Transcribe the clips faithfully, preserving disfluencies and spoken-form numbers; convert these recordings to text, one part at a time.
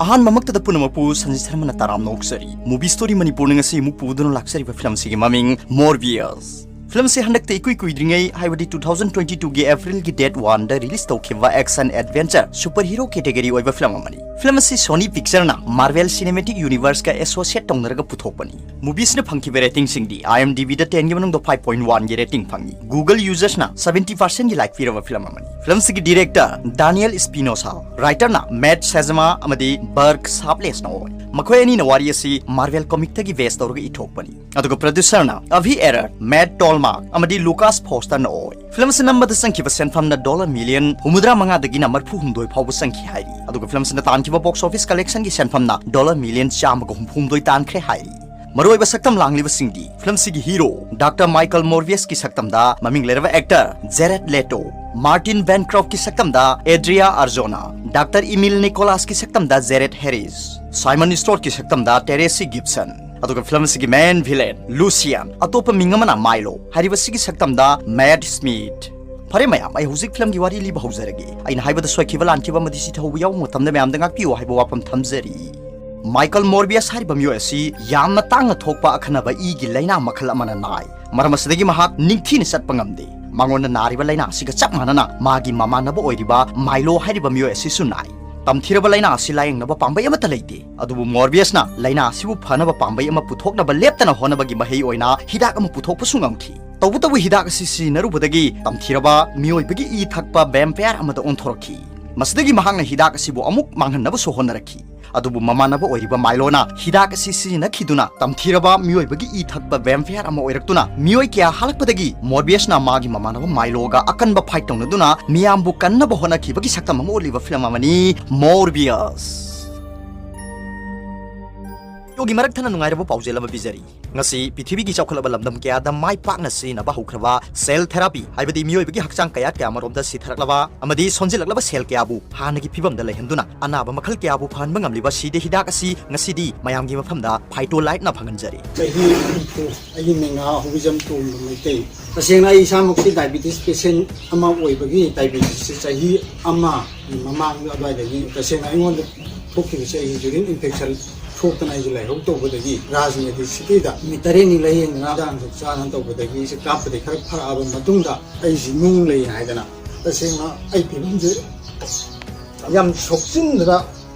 ꯑꯍꯥꯟꯕꯃꯛꯇꯗ ꯄꯨꯝꯅꯃꯛꯄꯨ ꯁꯟꯖꯤꯠ ꯁꯔꯃꯅ ꯇꯔꯥꯝꯅ ꯑꯣꯛꯆꯔꯤ꯫ Movie Story ꯃꯅꯤꯄꯨꯔꯅ ꯉꯁꯤ ꯑꯃꯨꯛ ꯄꯨꯗꯨꯅ ꯂꯥꯛꯆꯔꯤꯕ film ꯑꯁꯤꯒꯤ ꯃꯃꯤꯡ Morbius꯫ Film ꯑꯁꯤ ꯍꯟꯗꯛꯇ ꯏꯀꯨꯏ ꯀꯨꯏꯗ꯭ꯔꯤꯉꯩ, ꯍꯥꯏꯕꯗꯤ two thousand twenty-two ꯒꯤ April ꯒꯤ date one ꯗ release ꯇꯧꯈꯤꯕ action adventure superhero category ꯑꯣꯏꯕ film ꯑꯃꯅꯤ꯫ Film ꯑꯁꯤ Sony Picture ꯅ Marvel Cinematic Universe ꯀ associate ꯇꯧꯅꯔꯒ ꯄꯨꯊꯣꯛꯄꯅꯤ꯫ Movie ꯁꯤꯅ ꯐꯪꯈꯤꯕ rating ꯁꯤꯡꯗꯤ IMDb ꯗ ten ꯒꯤ ꯃꯅꯨꯡꯗ five point one ꯒꯤ rating ꯐꯪꯉꯤ꯫ Google users ꯅ seventy percent ꯒꯤ like ꯄꯤꯔꯕ film ꯑꯃꯅꯤ꯫ Film ꯑꯁꯤꯒꯤ director Daniel Espinosa, writer ꯅ Matt Shadzama ꯑꯃꯗꯤ Burke Sharpless ꯅ ꯑꯣꯏ꯫ ꯃꯈꯣꯏ ꯑꯅꯤꯅ ꯋꯥꯔꯤ ꯑꯁꯤ Marvel comic ꯇꯒꯤ base ꯇꯧꯔꯒ ꯏꯊꯣꯛꯄꯅꯤ꯫ ꯑꯗꯨꯒ producer ꯅ Avi Arad, Matt Tolmach ꯑꯃꯗꯤ Lukas Foster ꯅ ꯑꯣꯏ꯫ Film ꯑꯁꯤ ꯅꯝꯕꯗ ꯆꯪꯈꯤꯕ ꯁꯦꯟꯐꯝꯅ dollar million ꯍꯨꯝꯐꯨꯇꯔꯥ ꯃꯉꯥꯗꯒꯤꯅ ꯃꯔꯤꯐꯨ ꯍꯨꯝꯗꯣꯏ ꯐꯥꯎꯕ ꯆꯪꯈꯤ ꯍꯥꯏꯔꯤ꯫ ꯑꯗꯨꯒ film ꯑꯁꯤꯅ ꯇꯥꯟꯈꯤꯕ box office collection ꯒꯤ ꯁꯦꯟꯐꯝꯅ dollar million ꯆꯥꯝꯃꯒ ꯍꯨꯝꯐꯨ ꯍꯨꯝꯗꯣꯏ ꯇꯥꯟꯈ꯭ꯔꯦ ꯍꯥꯏꯔꯤ꯫ ꯃꯔꯨꯑꯣꯏꯕ ꯁꯛꯇꯝ ꯂꯥꯡꯂꯤꯕꯁꯤꯡꯗꯤ, film ꯁꯤꯒꯤ hero Doctor Michael Morbius ꯀꯤ ꯁꯛꯇꯝꯗ ꯃꯃꯤꯡ ꯂꯩꯔꯕ actor Jared Leto, Martin Bancroft ꯀꯤ ꯁꯛꯇꯝꯗ Adria Arjona, Doctor Emil Nicholas ꯀꯤ ꯁꯛꯇꯝꯗ Jared Harris, Simon Stone ꯀꯤ ꯁꯛꯇꯝꯗ Taraji Gibson, ꯑꯗꯨꯒ film ꯑꯁꯤꯒꯤ main villain Lucian, ꯑꯇꯣꯞꯄ ꯃꯤꯡ ꯑꯃꯅ Milo, ꯍꯥꯏꯔꯤꯕꯁꯤꯒꯤ ꯁꯛꯇꯝꯗ Matt Smith꯫ ꯐꯔꯦ ꯃꯌꯥꯝ, ꯑꯩ ꯍꯧꯖꯤꯛ film ꯒꯤ ꯋꯥꯔꯤ ꯂꯤꯕ ꯍꯧꯖꯔꯒꯦ꯫ ꯑꯩꯅ ꯍꯥꯏꯕꯗ ꯁꯣꯏꯈꯤꯕ ꯂꯥꯟꯈꯤꯕ ꯑꯃꯗꯤ ꯁꯤꯊꯧꯕ ꯌꯥꯎꯕ ꯃꯇꯝꯗ ꯃꯌꯥꯝꯗ ꯉꯥꯛꯄꯤꯌꯨ ꯍꯥꯏꯕ ꯋꯥꯐꯝ ꯊꯝꯖꯔꯤ꯫ Michael Morbius ꯍꯥꯏꯔꯤꯕ ꯃꯤꯑꯣꯏ ꯑꯁꯤ ꯌꯥꯝꯅ ꯇꯥꯡꯅ ꯊꯣꯛꯄ ꯑꯈꯟꯅꯕ ꯏꯒꯤ ꯂꯥꯏꯅꯥ ꯃꯈꯜ ꯑꯃꯅ ꯅꯥꯏ꯫ ꯃꯔꯝ ꯑꯁꯤꯗꯒꯤ ꯃꯍꯥꯛ ꯅꯤꯡꯊꯤꯅ ꯆꯠꯄ ꯉꯝꯗꯦ꯫ ꯃꯉꯣꯟꯗ ꯅꯥꯔꯤꯕ ꯂꯥꯏꯅꯥ ꯑꯁꯤꯒ ꯆꯞ ꯃꯥꯟꯅꯅ ꯃꯥꯒꯤ ꯃꯃꯥꯟꯅꯕ ꯑꯣꯏꯔꯤꯕ Milo ꯍꯥꯏꯔꯤꯕ ꯃꯤꯑꯣꯏ ꯑꯁꯤꯁꯨ ꯅꯥꯏ꯫ ꯇꯝꯊꯤꯔꯕ ꯂꯥꯏꯅꯥ ꯑꯁꯤ ꯂꯥꯌꯦꯡꯅꯕ ꯄꯥꯝꯕꯩ ꯑꯃꯠꯇ ꯂꯩꯇꯦ꯫ ꯑꯗꯨꯕꯨ Morbius ꯅ ꯂꯥꯏꯅꯥ ꯑꯁꯤꯕꯨ ꯐꯅꯕ ꯄꯥꯝꯕꯩ ꯑꯃ ꯄꯨꯊꯣꯛꯅꯕ ꯂꯦꯞꯇꯅ ꯍꯣꯠꯅꯕꯒꯤ ꯃꯍꯩ ꯑꯣꯏꯅ ꯍꯤꯗꯥꯛ ꯑꯃ ꯄꯨꯊꯣꯛꯄꯁꯨ ꯉꯝꯈꯤ꯫ ꯇꯧꯕꯇꯕꯨ ꯍꯤꯗꯥꯛ ꯑꯁꯤ ꯁꯤꯖꯤꯟꯅꯔꯨꯕꯗꯒꯤ ꯇꯝꯊꯤꯔꯕ ꯃꯤꯑꯣꯏꯕꯒꯤ ꯏ ꯊꯛꯄ vampire ꯑꯃꯗ ꯑꯣꯟꯊꯣꯔꯛꯈꯤ꯫ ꯃꯁꯤꯗꯒꯤ ꯃꯍꯥꯛꯅ ꯍꯤꯗꯥꯛ ꯑꯁꯤꯕꯨ ꯑꯃꯨꯛ ꯃꯥꯡꯍꯟꯅꯕꯁꯨ ꯍꯣꯠꯅꯔꯛꯈꯤ꯫ ꯑꯗꯨꯕꯨ ꯃꯃꯥꯟꯅꯕ ꯑꯣꯏꯔꯤꯕ Milo ꯅ ꯍꯤꯗꯥꯛ ꯑꯁꯤ ꯁꯤꯖꯤꯟꯅꯈꯤꯗꯨꯅ ꯇꯝꯊꯤꯔꯕ ꯃꯤꯑꯣꯏꯕꯒꯤ ꯏ ꯊꯛꯄ vampire ꯑꯃ ꯑꯣꯏꯔꯛꯇꯨꯅ ꯃꯤꯑꯣꯏ ꯀꯌꯥ ꯍꯥꯠꯂꯛꯄꯗꯒꯤ Morbius ꯅ ꯃꯥꯒꯤ ꯃꯃꯥꯟꯅꯕ Milo ꯒ ꯑꯀꯟꯕ fight ꯇꯧꯅꯗꯨꯅ ꯃꯤꯌꯥꯝꯕꯨ ꯀꯟꯅꯕ ꯍꯣꯠꯅꯈꯤꯕꯒꯤ ꯁꯛꯇꯝ ꯑꯃ ꯎꯠꯂꯤꯕ film ꯑꯃꯅꯤ Morbius꯫ ꯒꯤ ꯃꯔꯛ ꯊꯠꯅ ꯅꯨꯡꯉꯥꯏꯔꯕ ꯄꯥꯎꯖꯦꯜ ꯑꯃ ꯄꯤꯖꯔꯤ꯫ ꯉꯁꯤ ꯄ꯭ꯔꯤꯊꯤꯕꯤꯒꯤ ꯆꯥꯎꯈꯠꯂꯕ ꯂꯝꯗꯝ ꯀꯌꯥꯗ ꯃꯥꯏ ꯄꯥꯛꯅ ꯁꯤꯖꯤꯟꯅꯕ ꯍꯧꯈ꯭ꯔꯕ cell therapy, ꯍꯥꯏꯕꯗꯤ ꯃꯤꯑꯣꯏꯕꯒꯤ ꯍꯛꯆꯥꯡ ꯀꯌꯥꯠ ꯀꯌꯥ ꯑꯃꯔꯣꯝꯗ ꯁꯤꯊꯔꯛꯂꯕ ꯑꯃꯗꯤ ꯁꯣꯟꯖꯤꯜꯂꯛꯂꯕ cell ꯀꯌꯥꯕꯨ ꯍꯥꯟꯅꯒꯤ ꯐꯤꯕꯝꯗ ꯂꯩꯍꯟꯗꯨꯅ ꯑꯅꯥꯕ ꯃꯈꯜ ꯀꯌꯥꯕꯨ ꯐꯍꯟꯕ ꯉꯝꯂꯤꯕ ꯁꯤꯗ ꯍꯤꯗꯥꯛ ꯑꯁꯤ ꯉꯁꯤꯗꯤ ꯃꯌꯥꯝꯒꯤ ꯃꯐꯝꯗ Phytolite ꯅ ꯐꯪꯍꯟꯖꯔꯤ꯫ ꯆꯍꯤ ꯍꯨꯝꯐꯨ, ꯑꯩꯒꯤ ꯃꯤꯡ ꯍꯨꯏꯖꯝ ꯇꯣꯝꯕ ꯃꯩꯇꯩ꯫ ꯇꯁꯦꯡꯅ ꯑꯩ ꯏꯁꯥꯃꯛꯁꯤ diabetes patient ꯑꯃ ꯑꯣꯏꯕꯒꯤ diabetes ꯁꯤ ꯆꯍꯤ ꯑꯃꯒꯤ ꯃꯃꯥꯡꯗ ꯑꯗꯨꯋꯥꯏꯗꯒꯤ ꯇꯁꯦꯡꯅ ꯑꯩꯉꯣꯟꯗ ꯊꯣꯛꯈꯤꯕꯁꯦ ꯑꯩꯒꯤ urine infection ꯊꯣꯛꯇꯅ ꯑꯩꯁꯦ ꯂꯥꯏꯍꯧ ꯇꯧꯕꯗꯒꯤ ꯔꯥꯖ ꯃꯦꯗꯤꯁꯤꯇꯤꯗ ꯅꯨꯃꯤꯠ ꯇꯔꯦꯠꯅꯤ ꯂꯥꯏꯌꯦꯡꯗꯅ ꯍꯤꯗꯥꯛ ꯂꯥꯡꯊꯛ ꯆꯥꯗꯅ ꯇꯧꯕꯗꯒꯤ ꯑꯩꯁꯦ ꯀꯥꯞꯄꯗꯒꯤ ꯈꯔ ꯐꯔꯛꯑꯕ ꯃꯇꯨꯡꯗ ꯑꯩꯁꯤ ꯅꯨꯡ ꯂꯩ ꯍꯥꯏꯗꯅ ꯇꯁꯦꯡꯅ ꯑꯩ ꯐꯤꯕꯝꯁꯦ ꯌꯥꯝ ꯁꯣꯛꯆꯤꯟꯗꯅ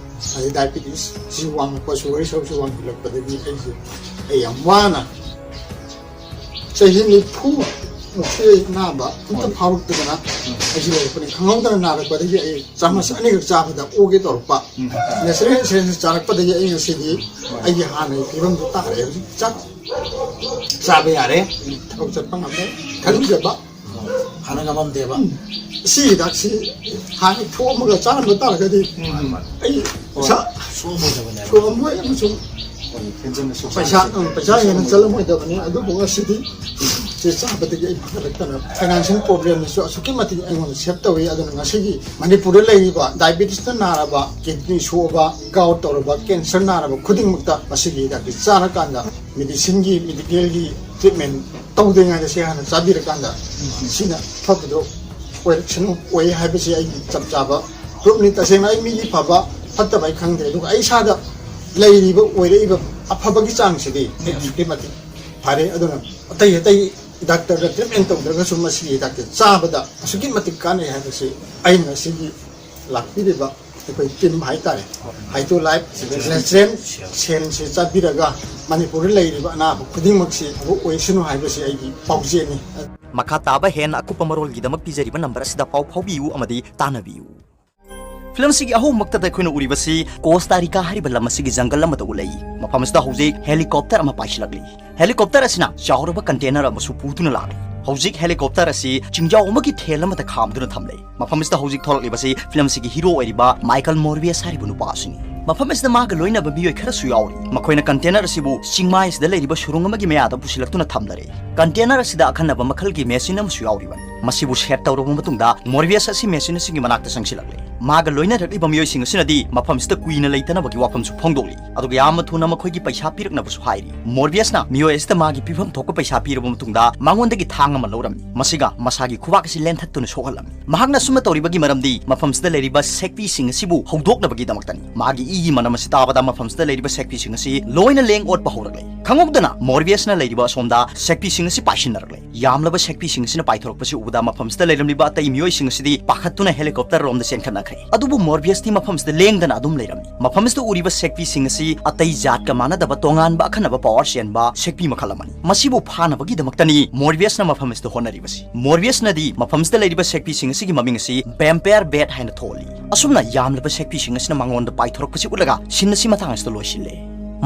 ꯑꯗꯩ diabetes ꯁꯤ ꯋꯥꯡꯉꯛꯄ, sugar ꯁꯔꯨꯛꯁꯤ ꯋꯥꯡꯈꯠꯂꯛꯄꯗꯒꯤ ꯑꯩꯁꯦ ꯑꯩ ꯌꯥꯝ ꯋꯥꯅ ꯆꯍꯤ ꯅꯤꯐꯨ ꯃꯨꯛꯁꯦ ꯑꯩ ꯑꯅꯥꯕ ꯑꯝꯇ ꯐꯥꯎꯔꯛꯇꯗꯅ ꯑꯩꯁꯦ ꯂꯩꯔꯛꯄꯅꯤ꯫ ꯈꯪꯍꯧꯗꯅ ꯅꯥꯔꯛꯄꯗꯒꯤ ꯑꯩ ꯆꯥꯃꯁ ꯑꯅꯤꯈꯛ ꯆꯥꯕꯗ ꯑꯣꯒꯦ ꯇꯧꯔꯛꯄ꯫ Natural ingredients ꯆꯥꯔꯛꯄꯗꯒꯤ ꯑꯩ ꯉꯁꯤꯗꯤ ꯑꯩꯒꯤ ꯍꯥꯟꯅꯒꯤ ꯐꯤꯕꯝꯗꯨ ꯇꯥꯔꯦ꯫ ꯍꯧꯖꯤꯛ ꯆꯥꯛ ꯆꯥꯕ ꯌꯥꯔꯦ, ꯊꯕꯛ ꯆꯠꯄ ꯉꯝꯃꯦ, ꯈꯟꯖꯕ꯫ ꯍꯥꯟꯅ ꯉꯝꯃꯝꯗꯦꯕ꯫ ꯁꯤ ꯍꯤꯗꯥꯛꯁꯤ ꯍꯥꯟꯅ ꯊꯣꯛꯑꯝꯃꯒ ꯆꯥꯔꯝꯕ ꯇꯥꯔꯒꯗꯤ ꯑꯩ ꯄꯩꯁꯥ ꯁꯣꯛꯑꯝꯃꯣꯏꯗꯕꯅꯦꯕ꯫ ꯁꯣꯛꯑꯝꯃꯣꯏ ꯑꯃꯁꯨꯡ ꯍꯣꯏ, ꯍꯦꯟꯖꯟꯅ ꯁꯣꯛꯆꯟꯕꯁꯨ ꯄꯩꯁꯥ, ꯎꯝ, ꯄꯩꯁꯥ ꯍꯦꯟꯅ ꯆꯠꯂꯝꯃꯣꯏꯗꯕꯅꯤ꯫ ꯑꯗꯨꯕꯨ ꯉꯁꯤꯗꯤ ꯁꯤ ꯆꯥꯕꯗꯒꯤ ꯑꯩ ꯐꯒꯠꯂꯛꯇꯅ financial problemꯗꯁꯨ ꯑꯁꯨꯛꯀꯤ ꯃꯇꯤꯛ ꯑꯩꯉꯣꯟꯗ save ꯇꯧꯏ꯫ ꯑꯗꯨꯅ ꯉꯁꯤꯒꯤ ꯃꯅꯤꯄꯨꯔꯗ ꯂꯩꯔꯤꯕ diabetesꯅ ꯅꯥꯔꯕ, kidney ꯁꯣꯛꯑꯕ, gout ꯇꯧꯔꯕ, cancer ꯅꯥꯔꯕ ꯈꯨꯗꯤꯡꯃꯛꯇ ꯃꯁꯤꯒꯤ ꯍꯤꯗꯥꯛꯁꯤ ꯆꯥꯔꯀꯥꯟꯗ medicineꯒꯤ, medicalꯒꯤ treatment ꯇꯧꯗ꯭ꯔꯤꯉꯩꯗ ꯁꯤ ꯍꯥꯟꯅ ꯆꯥꯕꯤꯔꯀꯥꯟꯗ ꯁꯤꯅ ꯐꯕꯗꯣ ꯑꯣꯏꯔꯛꯁꯅꯨ, ꯑꯣꯏ ꯍꯥꯏꯕꯁꯤ ꯑꯩꯒꯤ ꯆꯞ ꯆꯥꯕ proofꯅꯤ꯫ ꯇꯁꯦꯡꯅ ꯑꯩ ꯃꯤꯗꯤ ꯐꯕ ꯐꯠꯇꯕ ꯑꯩ ꯈꯪꯗꯦ, ꯑꯗꯨꯒ ꯑꯩ ꯏꯁꯥꯗ ꯂꯩꯔꯤꯕ ꯑꯣꯏꯔꯛꯏꯕ ꯑꯐꯕꯒꯤ ꯆꯥꯡꯁꯤꯗꯤ ꯑꯩ ꯑꯗꯨꯛꯀꯤ ꯃꯇꯤꯛ ꯐꯔꯦ꯫ ꯑꯗꯨꯅ ꯑꯇꯩ ꯑꯇꯩ ꯗꯥꯛꯇꯔꯗ treatment ꯇꯧꯗ꯭ꯔꯒꯁꯨ ꯃꯁꯤꯒꯤ ꯍꯤꯗꯥꯛꯁꯦ ꯆꯥꯕꯗ ꯑꯁꯨꯛꯀꯤ ꯃꯇꯤꯛ ꯀꯥꯟꯅꯩ ꯍꯥꯏꯕꯁꯤ ꯑꯩꯅ ꯉꯁꯤꯒꯤ ꯂꯥꯛꯄꯤꯔꯤꯕ ꯑꯩꯈꯣꯏ team ꯍꯥꯏꯇꯥꯔꯦ, Phytolite natural cellꯁꯦ ꯆꯥꯕꯤꯔꯒ ꯃꯅꯤꯄꯨꯔꯗ ꯂꯩꯔꯤꯕ ꯑꯅꯥꯕ ꯈꯨꯗꯤꯡꯃꯛꯁꯤ ꯐꯕ ꯑꯣꯏꯁꯅꯨ ꯍꯥꯏꯕꯁꯤ ꯑꯩꯒꯤ ꯄꯥꯎꯖꯦꯜꯅꯤ꯫ ꯃꯈꯥ ꯇꯥꯕ ꯍꯦꯟꯅ ꯑꯀꯨꯞꯄ ꯃꯔꯣꯜꯒꯤꯗꯃꯛ ꯄꯤꯖꯔꯤꯕ number ꯑꯁꯤꯗ ꯄꯥꯎ ꯐꯥꯎꯕꯤꯌꯨ ꯑꯃꯗꯤ ꯇꯥꯟꯅꯕꯤꯌꯨ꯫ Filmꯁꯤꯒꯤ ꯑꯍꯧꯕꯃꯛꯇꯗ ꯑꯩꯈꯣꯏꯅ ꯎꯔꯤꯕꯁꯤ Costa Rica ꯍꯥꯏꯔꯤꯕ ꯂꯝ ꯑꯁꯤꯒꯤ jungle ꯑꯃꯗ ꯎꯠꯂꯛꯏ꯫ ꯃꯐꯝ ꯑꯁꯤꯗ ꯍꯧꯖꯤꯛ helicopter ꯑꯃ ꯄꯥꯏꯁꯤꯜꯂꯛꯂꯤ꯫ Helicopter ꯑꯁꯤꯅ ꯆꯥꯎꯔꯕ container ꯑꯃꯁꯨ ꯄꯨꯗꯨꯅ ꯂꯥꯛꯂꯤ꯫ ꯍꯧꯖꯤꯛ helicopter ꯑꯁꯤ ꯆꯤꯡꯖꯥꯎ ꯑꯃꯒꯤ ꯊꯦꯜ ꯑꯃꯗ ꯈꯥꯝꯗꯨꯅ ꯊꯝꯂꯦ꯫ ꯃꯐꯝ ꯑꯁꯤꯗ ꯍꯧꯖꯤꯛ ꯊꯣꯛꯂꯛꯂꯤꯕꯁꯤ filmꯁꯤꯒꯤ hero ꯑꯣꯏꯔꯤꯕ Michael Morbius ꯍꯥꯏꯔꯤꯕ ꯅꯨꯄꯥ ꯑꯁꯤꯅꯤ꯫ ꯃꯐꯝ ꯑꯁꯤꯗ ꯃꯥꯒ ꯂꯣꯏꯅꯕ ꯃꯤꯑꯣꯏ ꯈꯔꯁꯨ ꯌꯥꯎꯔꯤ꯫ ꯃꯈꯣꯏꯅ container ꯑꯁꯤꯕꯨ ꯆꯤꯡꯃꯥꯏ ꯑꯁꯤꯗ ꯂꯩꯔꯤꯕ ꯁꯨꯔꯨꯡ ꯑꯃꯒꯤ ꯃꯌꯥꯗ ꯄꯨꯁꯤꯜꯂꯛꯇꯨꯅ ꯊꯝꯂꯔꯦ꯫ Container ꯑꯁꯤꯗ ꯑꯈꯟꯅꯕ ꯃꯈꯜꯒꯤ machine ꯑꯃꯁꯨ ꯌꯥꯎꯔꯤꯕꯅꯤ꯫ ꯃꯁꯤꯕꯨ set ꯇꯧꯔꯕ ꯃꯇꯨꯡꯗ, ꯃꯣꯔꯕꯤꯌꯁ ꯑꯁꯤ machine ꯑꯁꯤꯒꯤ ꯃꯅꯥꯛꯇ ꯆꯪꯁꯤꯜꯂꯛꯂꯦ꯫ ꯃꯥꯒ ꯂꯣꯏꯅꯔꯛꯂꯤꯕ ꯃꯤꯑꯣꯏꯁꯤꯡ ꯑꯁꯤꯅꯗꯤ ꯃꯐꯝꯁꯤꯗ ꯀꯨꯏꯅ ꯂꯩꯇꯅꯕꯒꯤ ꯋꯥꯐꯝꯁꯨ ꯐꯣꯡꯗꯣꯛꯂꯤ, ꯑꯗꯨꯒ ꯌꯥꯝꯅ ꯊꯨꯅ ꯃꯈꯣꯏꯒꯤ ꯄꯩꯁꯥ ꯄꯤꯔꯛꯅꯕꯁꯨ ꯍꯥꯏꯔꯤ꯫ ꯃꯣꯔꯕꯤꯌꯁꯅ ꯃꯤꯑꯣꯏ ꯑꯁꯤꯗ ꯃꯥꯒꯤ ꯄꯤꯐꯝ ꯊꯣꯛꯄ ꯄꯩꯁꯥ ꯄꯤꯔꯕ ꯃꯇꯨꯡꯗ, ꯃꯉꯣꯟꯗꯒꯤ ꯊꯥꯡ ꯑꯃ ꯂꯧꯔꯝꯃꯤ꯫ ꯃꯁꯤꯒ ꯃꯁꯥꯒꯤ ꯈꯨꯕꯥꯛ ꯑꯁꯤ ꯂꯦꯟꯊꯠꯇꯨꯅ ꯁꯣꯛꯍꯜꯂꯝꯃꯤ꯫ ꯃꯍꯥꯛꯅ ꯑꯁꯨꯝꯅ ꯇꯧꯔꯤꯕꯒꯤ ꯃꯔꯝꯗꯤ ꯃꯐꯝꯁꯤꯗ ꯂꯩꯔꯤꯕ ꯁꯦꯛꯄꯤꯁꯤꯡ ꯑꯁꯤꯕꯨ ꯍꯧꯗꯣꯛꯅꯕꯒꯤꯗꯃꯛꯇꯅꯤ꯫ ꯃꯥꯒꯤ ꯏꯒꯤ ꯃꯅꯝ ꯑꯁꯤ ꯇꯥꯕꯗ ꯃꯐꯝꯁꯤꯗ ꯂꯩꯔꯤꯕ ꯁꯦꯛꯄꯤꯁꯤꯡ ꯑꯁꯤ ꯂꯣꯏꯅ ꯂꯦꯡ ꯑꯣꯠꯄ ꯍꯧꯔꯛꯂꯦ꯫ ꯈꯪꯍꯧꯗꯅ ꯃꯣꯔꯕꯤꯌꯁꯅ ꯂꯩꯔꯤꯕ ꯑꯁꯣꯝꯗ ꯁꯦꯛꯄꯤꯁꯤꯡ ꯑꯁꯤ ꯄꯥꯏꯁꯤꯟꯅꯔꯛꯂꯦ꯫ ꯌꯥꯝꯂꯕ ꯁꯦꯛꯄꯤꯁꯤꯡ ꯑꯁꯤꯅ ꯄꯥꯏꯊꯣꯔꯛꯄꯁꯤ ꯎꯕꯗ ꯃꯐꯝꯁꯤꯗ ꯂꯩꯔꯝꯂꯤꯕ ꯑꯇꯩ ꯃꯤꯑꯣꯏꯁꯤꯡ ꯑꯁꯤꯗꯤ ꯄꯥꯈꯠꯇꯨꯅ helicopter ꯔꯣꯝꯗ ꯆꯦꯟꯈꯠꯅꯈ꯭ꯔꯦ꯫ ꯑꯗꯨꯕꯨ ꯃꯣꯔꯕꯤꯌꯁꯇꯤ ꯃꯐꯝꯁꯤꯗ ꯂꯦꯡꯗꯅ ꯑꯗꯨꯝ ꯂꯩꯔꯝꯃꯤ꯫ ꯃꯐꯝꯁꯤꯗ ꯎꯔꯤꯕ ꯁꯦꯛꯄꯤꯁꯤꯡ ꯑꯁꯤ ꯑꯇꯩ ꯖꯥꯠꯀ ꯃꯥꯟꯅꯗꯕ ꯇꯣꯉꯥꯟꯕ ꯑꯈꯟꯅꯕ power ꯆꯦꯟꯕ ꯁꯦꯛꯄꯤ ꯃꯈꯜ ꯑꯃꯅꯤ꯫ ꯃꯁꯤꯕꯨ ꯐꯥꯅꯕꯒꯤꯗꯃꯛꯇꯅꯤ ꯃꯣꯔꯕꯤꯌꯁꯅ ꯃꯐꯝ ꯑꯁꯤꯗ ꯍꯣꯠꯅꯔꯤꯕꯁꯤ꯫ ꯃꯣꯔꯕꯤꯌꯁꯅꯗꯤ ꯃꯐꯝꯁꯤꯗ ꯂꯩꯔꯤꯕ ꯁꯦꯛꯄꯤꯁꯤꯡ ꯑꯁꯤꯒꯤ ꯃꯃꯤꯡ ꯑꯁꯤ vampire bat ꯍꯥꯏꯅ ꯊꯣꯜꯂꯤ꯫ ꯑꯁꯨꯝꯅ ꯌꯥꯝꯂꯕ ꯁꯦꯛꯄꯤꯁꯤꯡ ꯑꯁꯤꯅ ꯃꯉꯣꯟꯗ ꯄꯥꯏꯊꯣꯔꯛꯄꯁꯤ ꯎꯠꯂꯒ scene ꯑꯁꯤ ꯃꯇꯥꯡ ꯑꯁꯤꯗ ꯂꯣꯏꯁꯤꯜꯂꯦ꯫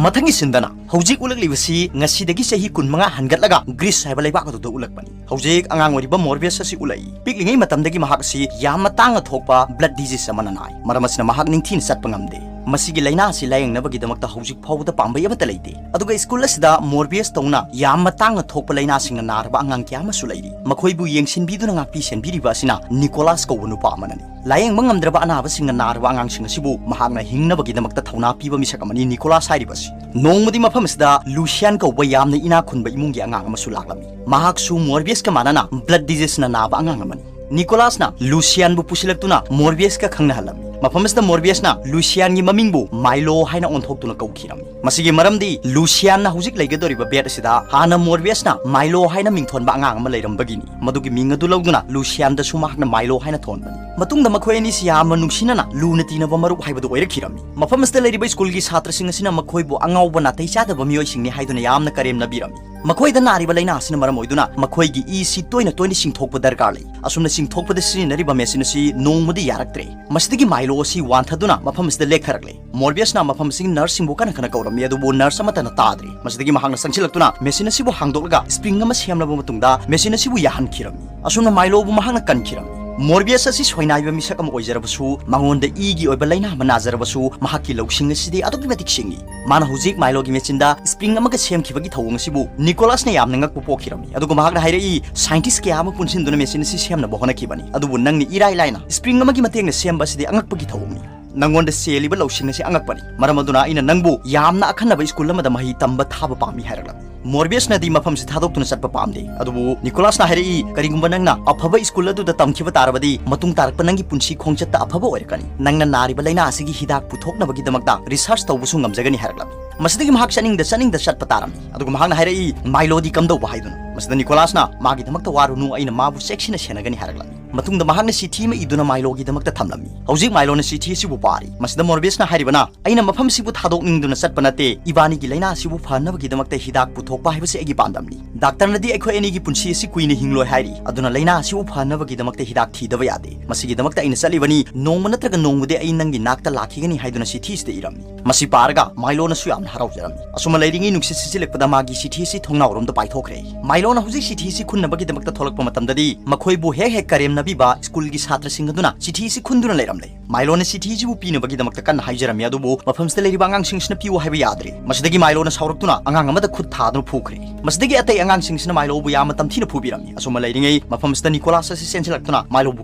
ꯃꯊꯪꯒꯤ scene ꯗꯅ ꯍꯧꯖꯤꯛ ꯎꯠꯂꯛꯂꯤꯕꯁꯤ ꯉꯁꯤꯗꯒꯤ ꯆꯍꯤ ꯀꯨꯟꯃꯉꯥ ꯍꯟꯒꯠꯂꯒ ꯒ꯭ꯔꯤꯁ ꯍꯥꯏꯕ ꯂꯩꯕꯥꯛ ꯑꯗꯨꯗ ꯎꯠꯂꯛꯄꯅꯤ꯫ ꯍꯧꯖꯤꯛ ꯑꯉꯥꯡ ꯑꯣꯏꯔꯤꯕ ꯃꯣꯔꯕꯤꯌꯁ ꯑꯁꯤ ꯎꯠꯂꯛꯏ꯫ ꯄꯤꯛꯂꯤꯉꯩ ꯃꯇꯝꯗꯒꯤ ꯃꯍꯥꯛ ꯑꯁꯤ ꯌꯥꯝꯅ ꯇꯥꯡꯅ ꯊꯣꯛꯄ blood disease ꯑꯃꯅ ꯅꯥꯏ꯫ ꯃꯔꯝ ꯑꯁꯤꯅ ꯃꯍꯥꯛ ꯅꯤꯡꯊꯤꯅ ꯆꯠꯄ ꯉꯝꯗꯦ꯫ ꯃꯁꯤꯒꯤ ꯂꯥꯏꯅꯥ ꯑꯁꯤ ꯂꯥꯌꯦꯡꯅꯕꯒꯤꯗꯃꯛꯇ ꯍꯧꯖꯤꯛ ꯐꯥꯎꯕꯗ ꯄꯥꯝꯕꯩ ꯑꯃꯠꯇ ꯂꯩꯇꯦ꯫ ꯑꯗꯨꯒ ꯁ꯭ꯀꯨꯜ ꯑꯁꯤꯗ ꯃꯣꯔꯕꯤꯌꯁ ꯇꯧꯅ ꯌꯥꯝꯅ ꯇꯥꯡꯅ ꯊꯣꯛꯄ ꯂꯥꯏꯅꯥꯁꯤꯡꯅ ꯅꯥꯔꯕ ꯑꯉꯥꯡ ꯀꯌꯥ ꯑꯃꯁꯨ ꯂꯩꯔꯤ꯫ ꯃꯈꯣꯏꯕꯨ ꯌꯦꯡꯁꯤꯟꯕꯤꯗꯨꯅ ꯉꯥꯛꯄꯤ ꯁꯦꯟꯕꯤꯔꯤꯕ ꯑꯁꯤꯅ ꯅꯤꯀꯣꯂꯥꯁ ꯀꯧꯕ ꯅꯨꯄꯥ ꯑꯃꯅꯅꯤ꯫ ꯂꯥꯌꯦꯡꯕ ꯉꯝꯗ꯭ꯔꯕ ꯑꯅꯥꯕꯁꯤꯡꯅ ꯅꯥꯔꯕ ꯑꯉꯥꯡꯁꯤꯡ ꯑꯁꯤꯕꯨ ꯃꯍꯥꯛꯅ ꯍꯤꯡꯅꯕꯒꯤꯗꯃꯛꯇ ꯊꯧꯅꯥ ꯄꯤꯕ ꯃꯤꯁꯛ ꯑꯃꯅꯤ ꯅꯤꯀꯣꯂꯥꯁ ꯍꯥꯏꯔꯤꯕꯁꯤ꯫ ꯅꯣꯡꯃꯗꯤ ꯃꯐꯝ ꯑꯁꯤꯗ ꯂꯨꯁꯤꯌꯥꯟ ꯀꯧꯕ ꯌꯥꯝꯅ ꯏꯅꯥꯛ ꯈꯨꯟꯕ ꯏꯃꯨꯡꯒꯤ ꯑꯉꯥꯡ ꯑꯃꯁꯨ ꯂꯥꯛꯂꯝꯃꯤ꯫ ꯃꯍꯥꯛꯁꯨ ꯃꯣꯔꯕꯤꯌꯁꯀ ꯃꯥꯟꯅꯅ blood disease ꯅ ꯅꯥꯕ ꯑꯉꯥꯡ ꯑꯃꯅꯤ꯫ ꯅꯤꯀꯣꯂꯥꯁꯅ ꯂꯨꯁꯤꯌꯥꯟꯕꯨ ꯄꯨꯁꯤꯜꯂꯛꯇꯨꯅ ꯃꯣꯔꯕꯤꯌꯁꯀ ꯈꯪꯅꯍꯜꯂꯝꯃꯤ꯫ ꯃꯐꯝ ꯑꯁꯤꯗ ꯃꯣꯔꯕꯤꯌꯁꯅ ꯂꯨꯁꯤꯌꯥꯟꯒꯤ ꯃꯃꯤꯡꯕꯨ ꯃꯥꯏꯂꯣ ꯍꯥꯏꯅ ꯑꯣꯟꯊꯣꯛꯇꯨꯅ ꯀꯧꯈꯤꯔꯝꯃꯤ꯫ ꯃꯁꯤꯒꯤ ꯃꯔꯝꯗꯤ ꯂꯨꯁꯤꯌꯥꯟꯅ ꯍꯧꯖꯤꯛ ꯂꯩꯒꯗꯧꯔꯤꯕ bed ꯑꯁꯤꯗ ꯍꯥꯟꯅ ꯃꯣꯔꯕꯤꯌꯁꯅ ꯃꯥꯏꯂꯣ ꯍꯥꯏꯅ ꯃꯤꯡꯊꯣꯟꯕ ꯑꯉꯥꯡ ꯑꯃ ꯂꯩꯔꯝꯕꯒꯤꯅꯤ꯫ ꯃꯗꯨꯒꯤ ꯃꯤꯡ ꯑꯗꯨ ꯂꯧꯗꯨꯅ ꯂꯨꯁꯤꯌꯥꯟꯗꯁꯨ ꯃꯍꯥꯛꯅ ꯃꯥꯏꯂꯣ ꯍꯥꯏꯅ ꯊꯣꯟꯕꯅꯤ꯫ ꯃꯇꯨꯡꯗ ꯃꯈꯣꯏ ꯑꯅꯤꯁꯤ ꯌꯥꯝꯅ ꯅꯨꯡꯁꯤꯅꯅ ꯂꯨꯅ ꯇꯤꯟꯅꯕ ꯃꯔꯨꯞ ꯍꯥꯏꯕꯗꯨ ꯑꯣꯏꯔꯛꯈꯤꯔꯝꯃꯤ꯫ ꯃꯐꯝ ꯑꯁꯤꯗ ꯂꯩꯔꯤꯕ ꯁ꯭ꯀꯨꯜꯒꯤ ꯁꯥꯇ꯭ꯔꯁꯤꯡ ꯑꯁꯤꯅ ꯃꯈꯣꯏꯕꯨ ꯑꯉꯥꯎꯕ ꯅꯥꯇꯩ ꯆꯥꯗꯕ ꯃꯤꯑꯣꯏꯁꯤꯡꯅꯤ ꯍꯥꯏꯗꯨꯅ ꯌꯥꯝꯅ ꯀꯔꯦꯝꯅꯕꯤꯔꯝꯃꯤ꯫ ꯃꯈꯣꯏꯗ ꯅꯥꯔꯤꯕ ꯂꯥꯏꯅꯥ ꯑꯁꯤꯅ ꯃꯔꯝ ꯑꯣꯏꯗꯨꯅ ꯃꯈꯣꯏꯒꯤ ꯏ ꯑꯁꯤ ꯇꯣꯏꯅ ꯇꯣꯏꯅ ꯆꯤꯡꯊꯣꯛꯄ ꯗꯔꯀꯥꯔ ꯂꯩ꯫ ꯑꯁꯨꯝꯅ ꯆꯤꯡꯊꯣꯛꯄꯗ ꯁꯤꯖꯤꯟꯅꯔꯤꯕ machine ꯑꯁꯤ ꯅꯣꯡꯃꯗꯤ ꯌꯥꯔꯛꯇ꯭ꯔꯦ꯫ ꯃꯁꯤꯗꯒꯤ ꯃꯥꯏꯂꯣ ꯑꯁꯤ ꯋꯥꯟꯊꯗꯨꯅ ꯃꯐꯝ ꯑꯁꯤꯗ ꯂꯦꯛꯊꯔꯛꯂꯦ꯫ ꯃꯣꯔꯕꯤꯌꯁꯅ ꯃꯐꯝ ꯑꯁꯤꯒꯤ nurse ꯁꯤꯡꯕꯨ ꯀꯟꯅ ꯀꯟꯅ ꯀꯧꯔꯝꯃꯤ, ꯑꯗꯨꯕꯨ nurse ꯑꯃꯠꯇꯅ ꯇꯥꯗ꯭ꯔꯤ꯫ ꯃꯁꯤꯗꯒꯤ ꯃꯍꯥꯛꯅ ꯆꯪꯁꯤꯜꯂꯛꯇꯨꯅ machine ꯑꯁꯤꯕꯨ ꯍꯥꯡꯗꯣꯛꯂꯒ spring ꯑꯃ ꯁꯦꯝꯂꯕ ꯃꯇꯨꯡꯗ machine ꯑꯁꯤꯕꯨ ꯌꯥꯍꯟꯈꯤꯔꯝꯃꯤ꯫ ꯑꯁꯨꯝꯅ ꯃꯥꯏꯂꯣꯕꯨ ꯃꯍꯥꯛꯅ ꯀꯟꯈꯤꯔꯝꯃꯤ꯫ ꯃꯣꯔꯕꯤꯌꯁ ꯑꯁꯤ ꯁꯣꯏꯅꯥꯏꯕ ꯃꯤꯁꯛ ꯑꯃ ꯑꯣꯏꯖꯔꯕꯁꯨ, ꯃꯉꯣꯟꯗ ꯏꯒꯤ ꯑꯣꯏꯕ ꯂꯥꯏꯅꯥ ꯑꯃ ꯅꯥꯖꯔꯕꯁꯨ, ꯃꯍꯥꯛꯀꯤ ꯂꯧꯁꯤꯡ ꯑꯁꯤꯗꯤ ꯑꯗꯨꯛꯀꯤ ꯃꯇꯤꯛ ꯁꯤꯡꯏ꯫ ꯃꯥꯅ ꯍꯧꯖꯤꯛ ꯃꯥꯏꯂꯣꯒꯤ ꯃꯦꯆꯤꯟꯗ ꯁ꯭ꯄ꯭ꯔꯤꯡ ꯑꯃꯒ ꯁꯦꯝꯈꯤꯕꯒꯤ ꯊꯧꯑꯣꯡ ꯑꯁꯤꯕꯨ ꯅꯤꯀꯣꯂꯥꯁꯅ ꯌꯥꯝꯅ ꯉꯛꯄ ꯄꯣꯛꯈꯤꯔꯝꯃꯤ꯫ ꯑꯗꯨꯒ ꯃꯍꯥꯛꯅ ꯍꯥꯏꯔꯛꯏ, "ꯁꯥꯏꯟꯇꯤꯁ ꯀꯌꯥ ꯑꯃ ꯄꯨꯟꯁꯤꯟꯗꯨꯅ ꯃꯦꯆꯤꯟ ꯑꯁꯤ ꯁꯦꯝꯅꯕ ꯍꯣꯠꯅꯈꯤꯕꯅꯤ, ꯑꯗꯨꯕꯨ ꯅꯪꯅ ꯏꯔꯥꯏ ꯂꯥꯏꯅ ꯁ꯭ꯄ꯭ꯔꯤꯡ ꯑꯃꯒꯤ ꯃꯇꯦꯡꯅ ꯁꯦꯝꯕ ꯑꯁꯤꯗꯤ ꯑꯉꯛꯄꯒꯤ ꯊꯧꯑꯣꯡꯅꯤ꯫ ꯅꯪꯉꯣꯟꯗ ꯆꯦꯜꯂꯤꯕ ꯂꯧꯁꯤꯡ ꯑꯁꯤ ꯑꯉꯛꯄꯅꯤ꯫ ꯃꯔꯝ ꯑꯗꯨꯅ ꯑꯩꯅ ꯅꯪꯕꯨ ꯌꯥꯝꯅ ꯑꯈꯟꯅꯕ ꯁ꯭ꯀꯨꯜ ꯑꯃꯗ ꯃꯍꯩ ꯇꯝꯕ ꯊꯥꯕ ꯄꯥꯝꯃꯤ" ꯍꯥꯏꯔꯛꯂꯝꯃꯤ꯫ ꯃꯣꯔꯕꯤꯌꯁꯅꯗꯤ ꯃꯐꯝꯁꯤ ꯊꯥꯗꯣꯛꯇꯨꯅ ꯆꯠꯄ ꯄꯥꯝꯗꯦ꯫ ꯑꯗꯨꯕꯨ ꯅꯤꯀꯣꯂꯥꯁꯅ ꯍꯥꯏꯔꯛꯏ, "ꯀꯔꯤꯒꯨꯝꯕ ꯅꯪꯅ ꯑꯐꯕ ꯁ꯭ꯀꯨꯜ ꯑꯗꯨꯗ ꯇꯝꯈꯤꯕ ꯇꯥꯔꯕꯗꯤ, ꯃꯇꯨꯡ ꯇꯥꯔꯛꯄ ꯅꯪꯒꯤ ꯄꯨꯟꯁꯤ ꯈꯣꯡꯆꯠꯇ ꯑꯐꯕ ꯑꯣꯏꯔꯛꯀꯅꯤ꯫ ꯅꯪꯅ ꯅꯥꯔꯤꯕ ꯂꯥꯏꯅꯥ ꯑꯁꯤꯒꯤ ꯍꯤꯗꯥꯛ ꯄꯨꯊꯣꯛꯅꯕꯒꯤꯗꯃꯛꯇ ꯔꯤꯁꯔꯆ ꯇꯧꯕꯁꯨ ꯉꯝꯖꯒꯅꯤ" ꯍꯥꯏꯔꯛꯂꯝꯃꯤ꯫ ꯃꯁꯤꯗꯒꯤ ꯃꯍꯥꯛ ꯆꯠꯅꯤꯡꯗ ꯆꯠꯅꯤꯡꯗ ꯆꯠꯄ ꯇꯥꯔꯝꯃꯤ꯫ ꯑꯗꯨꯒ ꯃꯍꯥꯛꯅ ꯍꯥꯏꯔꯛꯏ, "ꯃꯥꯏꯂꯣꯗꯤ ꯀꯝꯗꯧꯕ?" ꯍꯥꯏꯗꯨꯅ꯫ ꯃꯁꯤꯗ ꯅꯤꯀꯣꯂꯥꯁꯅ, "ꯃꯥꯒꯤꯗꯃꯛꯇ ꯋꯥꯔꯨꯅꯨ, ꯑꯩꯅ ꯃꯥꯕꯨ ꯆꯦꯛꯁꯤꯟꯅ ꯁꯦꯟꯅꯒꯅꯤ" ꯍꯥꯏꯔꯛꯂꯝꯃꯤ꯫ ꯃꯇꯨꯡꯗ ꯃꯍꯥꯛꯅ ꯆꯤꯊꯤ ꯑꯃ ꯏꯗꯨꯅ ꯃꯥꯏꯂꯣꯒꯤꯗꯃꯛꯇ ꯊꯝꯂꯝꯃꯤ꯫ ꯍꯧꯖꯤꯛ ꯃꯥꯏꯂꯣꯅ ꯆꯤꯊꯤ ꯑꯁꯤꯕꯨ ꯄꯥꯔꯤ꯫ ꯃꯁꯤꯗ ꯃꯣꯔꯕꯤꯌꯁꯅ ꯍꯥꯏꯔꯤꯕꯅ, "ꯑꯩꯅ ꯃꯐꯝꯁꯤꯕꯨ ꯊꯥꯗꯣꯛꯅꯤꯡꯗꯨꯅ ꯆꯠꯄ ꯅꯠꯇꯦ꯫ ꯏꯕꯥꯅꯤꯒꯤ ꯂꯥꯏꯅꯥ ꯑꯁꯤꯕꯨ ꯐꯍꯟꯅꯕꯒꯤꯗꯃꯛꯇ ꯍꯤꯗꯥꯛ ꯄꯨꯊꯣꯛꯄ ꯍꯥꯏꯕꯁꯤ ꯑꯩꯒꯤ ꯄꯥꯟꯗꯝꯅꯤ꯫ ꯗꯥꯛꯇꯔꯅꯗꯤ ꯑꯩꯈꯣꯏ ꯑꯅꯤꯒꯤ ꯄꯨꯟꯁꯤ ꯑꯁꯤ ꯀꯨꯏꯅ ꯍꯤꯡꯂꯣꯏ ꯍꯥꯏꯔꯤ꯫ ꯑꯗꯨꯅ ꯂꯥꯏꯅꯥ ꯑꯁꯤꯕꯨ ꯐꯍꯟꯅꯕꯒꯤꯗꯃꯛꯇ ꯍꯤꯗꯥꯛ ꯊꯤꯗꯕ ꯌꯥꯗꯦ꯫ ꯃꯁꯤꯒꯤꯗꯃꯛꯇ ꯑꯩꯅ ꯆꯠꯂꯤꯕꯅꯤ꯫ ꯅꯣꯡꯃ ꯅꯠꯇ꯭ꯔꯒ ꯅꯣꯡꯃꯗꯤ ꯑꯩ ꯅꯪꯒꯤ ꯅꯥꯛꯇ ꯂꯥꯛꯈꯤꯒꯅꯤ" ꯍꯥꯏꯗꯨꯅ ꯆꯤꯊꯤꯁꯤꯗ ꯏꯔꯝꯃꯤ꯫ ꯃꯁꯤ ꯄꯥꯔꯒ ꯃꯥꯏꯂꯣꯅꯁꯨ ꯌꯥꯝꯅ ꯍꯔꯥꯎꯖꯔꯝꯃꯤ꯫ ꯑꯁꯨꯝꯅ ꯂꯩꯔꯤꯉꯩ ꯅꯨꯡꯁꯤꯠ ꯁꯤꯠꯆꯤꯜꯂꯛꯄꯗ ꯃꯥꯒꯤ ꯆꯤꯊꯤ ꯑꯁꯤ ꯊꯣꯡꯅꯥꯎꯔꯣꯝꯗ ꯄꯥꯏꯊꯣꯛꯈ꯭ꯔꯦ꯫ ꯃꯥꯏꯂꯣꯅ ꯍꯧꯖꯤꯛ ꯆꯤꯊꯤ ꯑꯁꯤ ꯈꯨꯟꯅꯕꯒꯤꯗꯃꯛꯇ ꯊꯣꯛꯂꯛꯄ ꯃꯇꯝꯗꯗꯤ ꯃꯈꯣꯏꯕꯨ ꯍꯦꯛ ꯍꯦꯛ ꯀꯔꯦꯝꯅꯕꯤꯕ ꯁ꯭ꯀꯨꯜꯒꯤ ꯁꯥꯇ꯭ꯔꯁꯤꯡ ꯑꯗꯨꯅ ꯆꯤꯊꯤ ꯑꯁꯤ ꯈꯨꯟꯗꯨꯅ ꯂꯩꯔꯝꯂꯦ꯫ ꯃꯥꯏꯂꯣꯅ ꯆꯤꯊꯤꯁꯤꯕꯨ ꯄꯤꯅꯕꯒꯤꯗꯃꯛꯇ ꯀꯟꯅ ꯍꯥꯏꯖꯔꯝꯃꯤ, ꯑꯗꯨꯕꯨ ꯃꯐꯝꯁꯤꯗ ꯂꯩꯔꯤꯕ ꯑꯉꯥꯡꯁꯤꯡꯁꯤꯅ ꯄꯤꯌꯨ ꯍꯥꯏꯕ ꯌꯥꯗ꯭ꯔꯦ꯫ ꯃꯁꯤꯗꯒꯤ ꯃꯥꯏꯂꯣꯅ ꯁꯥꯎꯔꯛꯇꯨꯅ ꯑꯉꯥꯡ ꯑꯃꯗ ꯈꯨꯠ ꯊꯥꯗꯨꯅ ꯐꯨꯈ꯭ꯔꯦ꯫ ꯃꯁꯤꯗꯒꯤ ꯑꯇꯩ ꯑꯉꯥꯡꯁꯤꯡꯁꯤꯅ ꯃꯥꯏꯂꯣꯕꯨ ꯌꯥꯝꯅ ꯇꯝꯊꯤꯅ ꯐꯨꯕꯤꯔꯝꯃꯤ꯫ ꯑꯁꯨꯝꯅ ꯂꯩꯔꯤꯉꯩ ꯃꯐꯝꯁꯤꯗ ꯅꯤꯀꯣꯂꯥꯁ ꯑꯁꯤ ꯆꯦꯟꯁꯤꯜꯂꯛꯇꯨꯅ ꯃꯥꯏꯂꯣꯕꯨ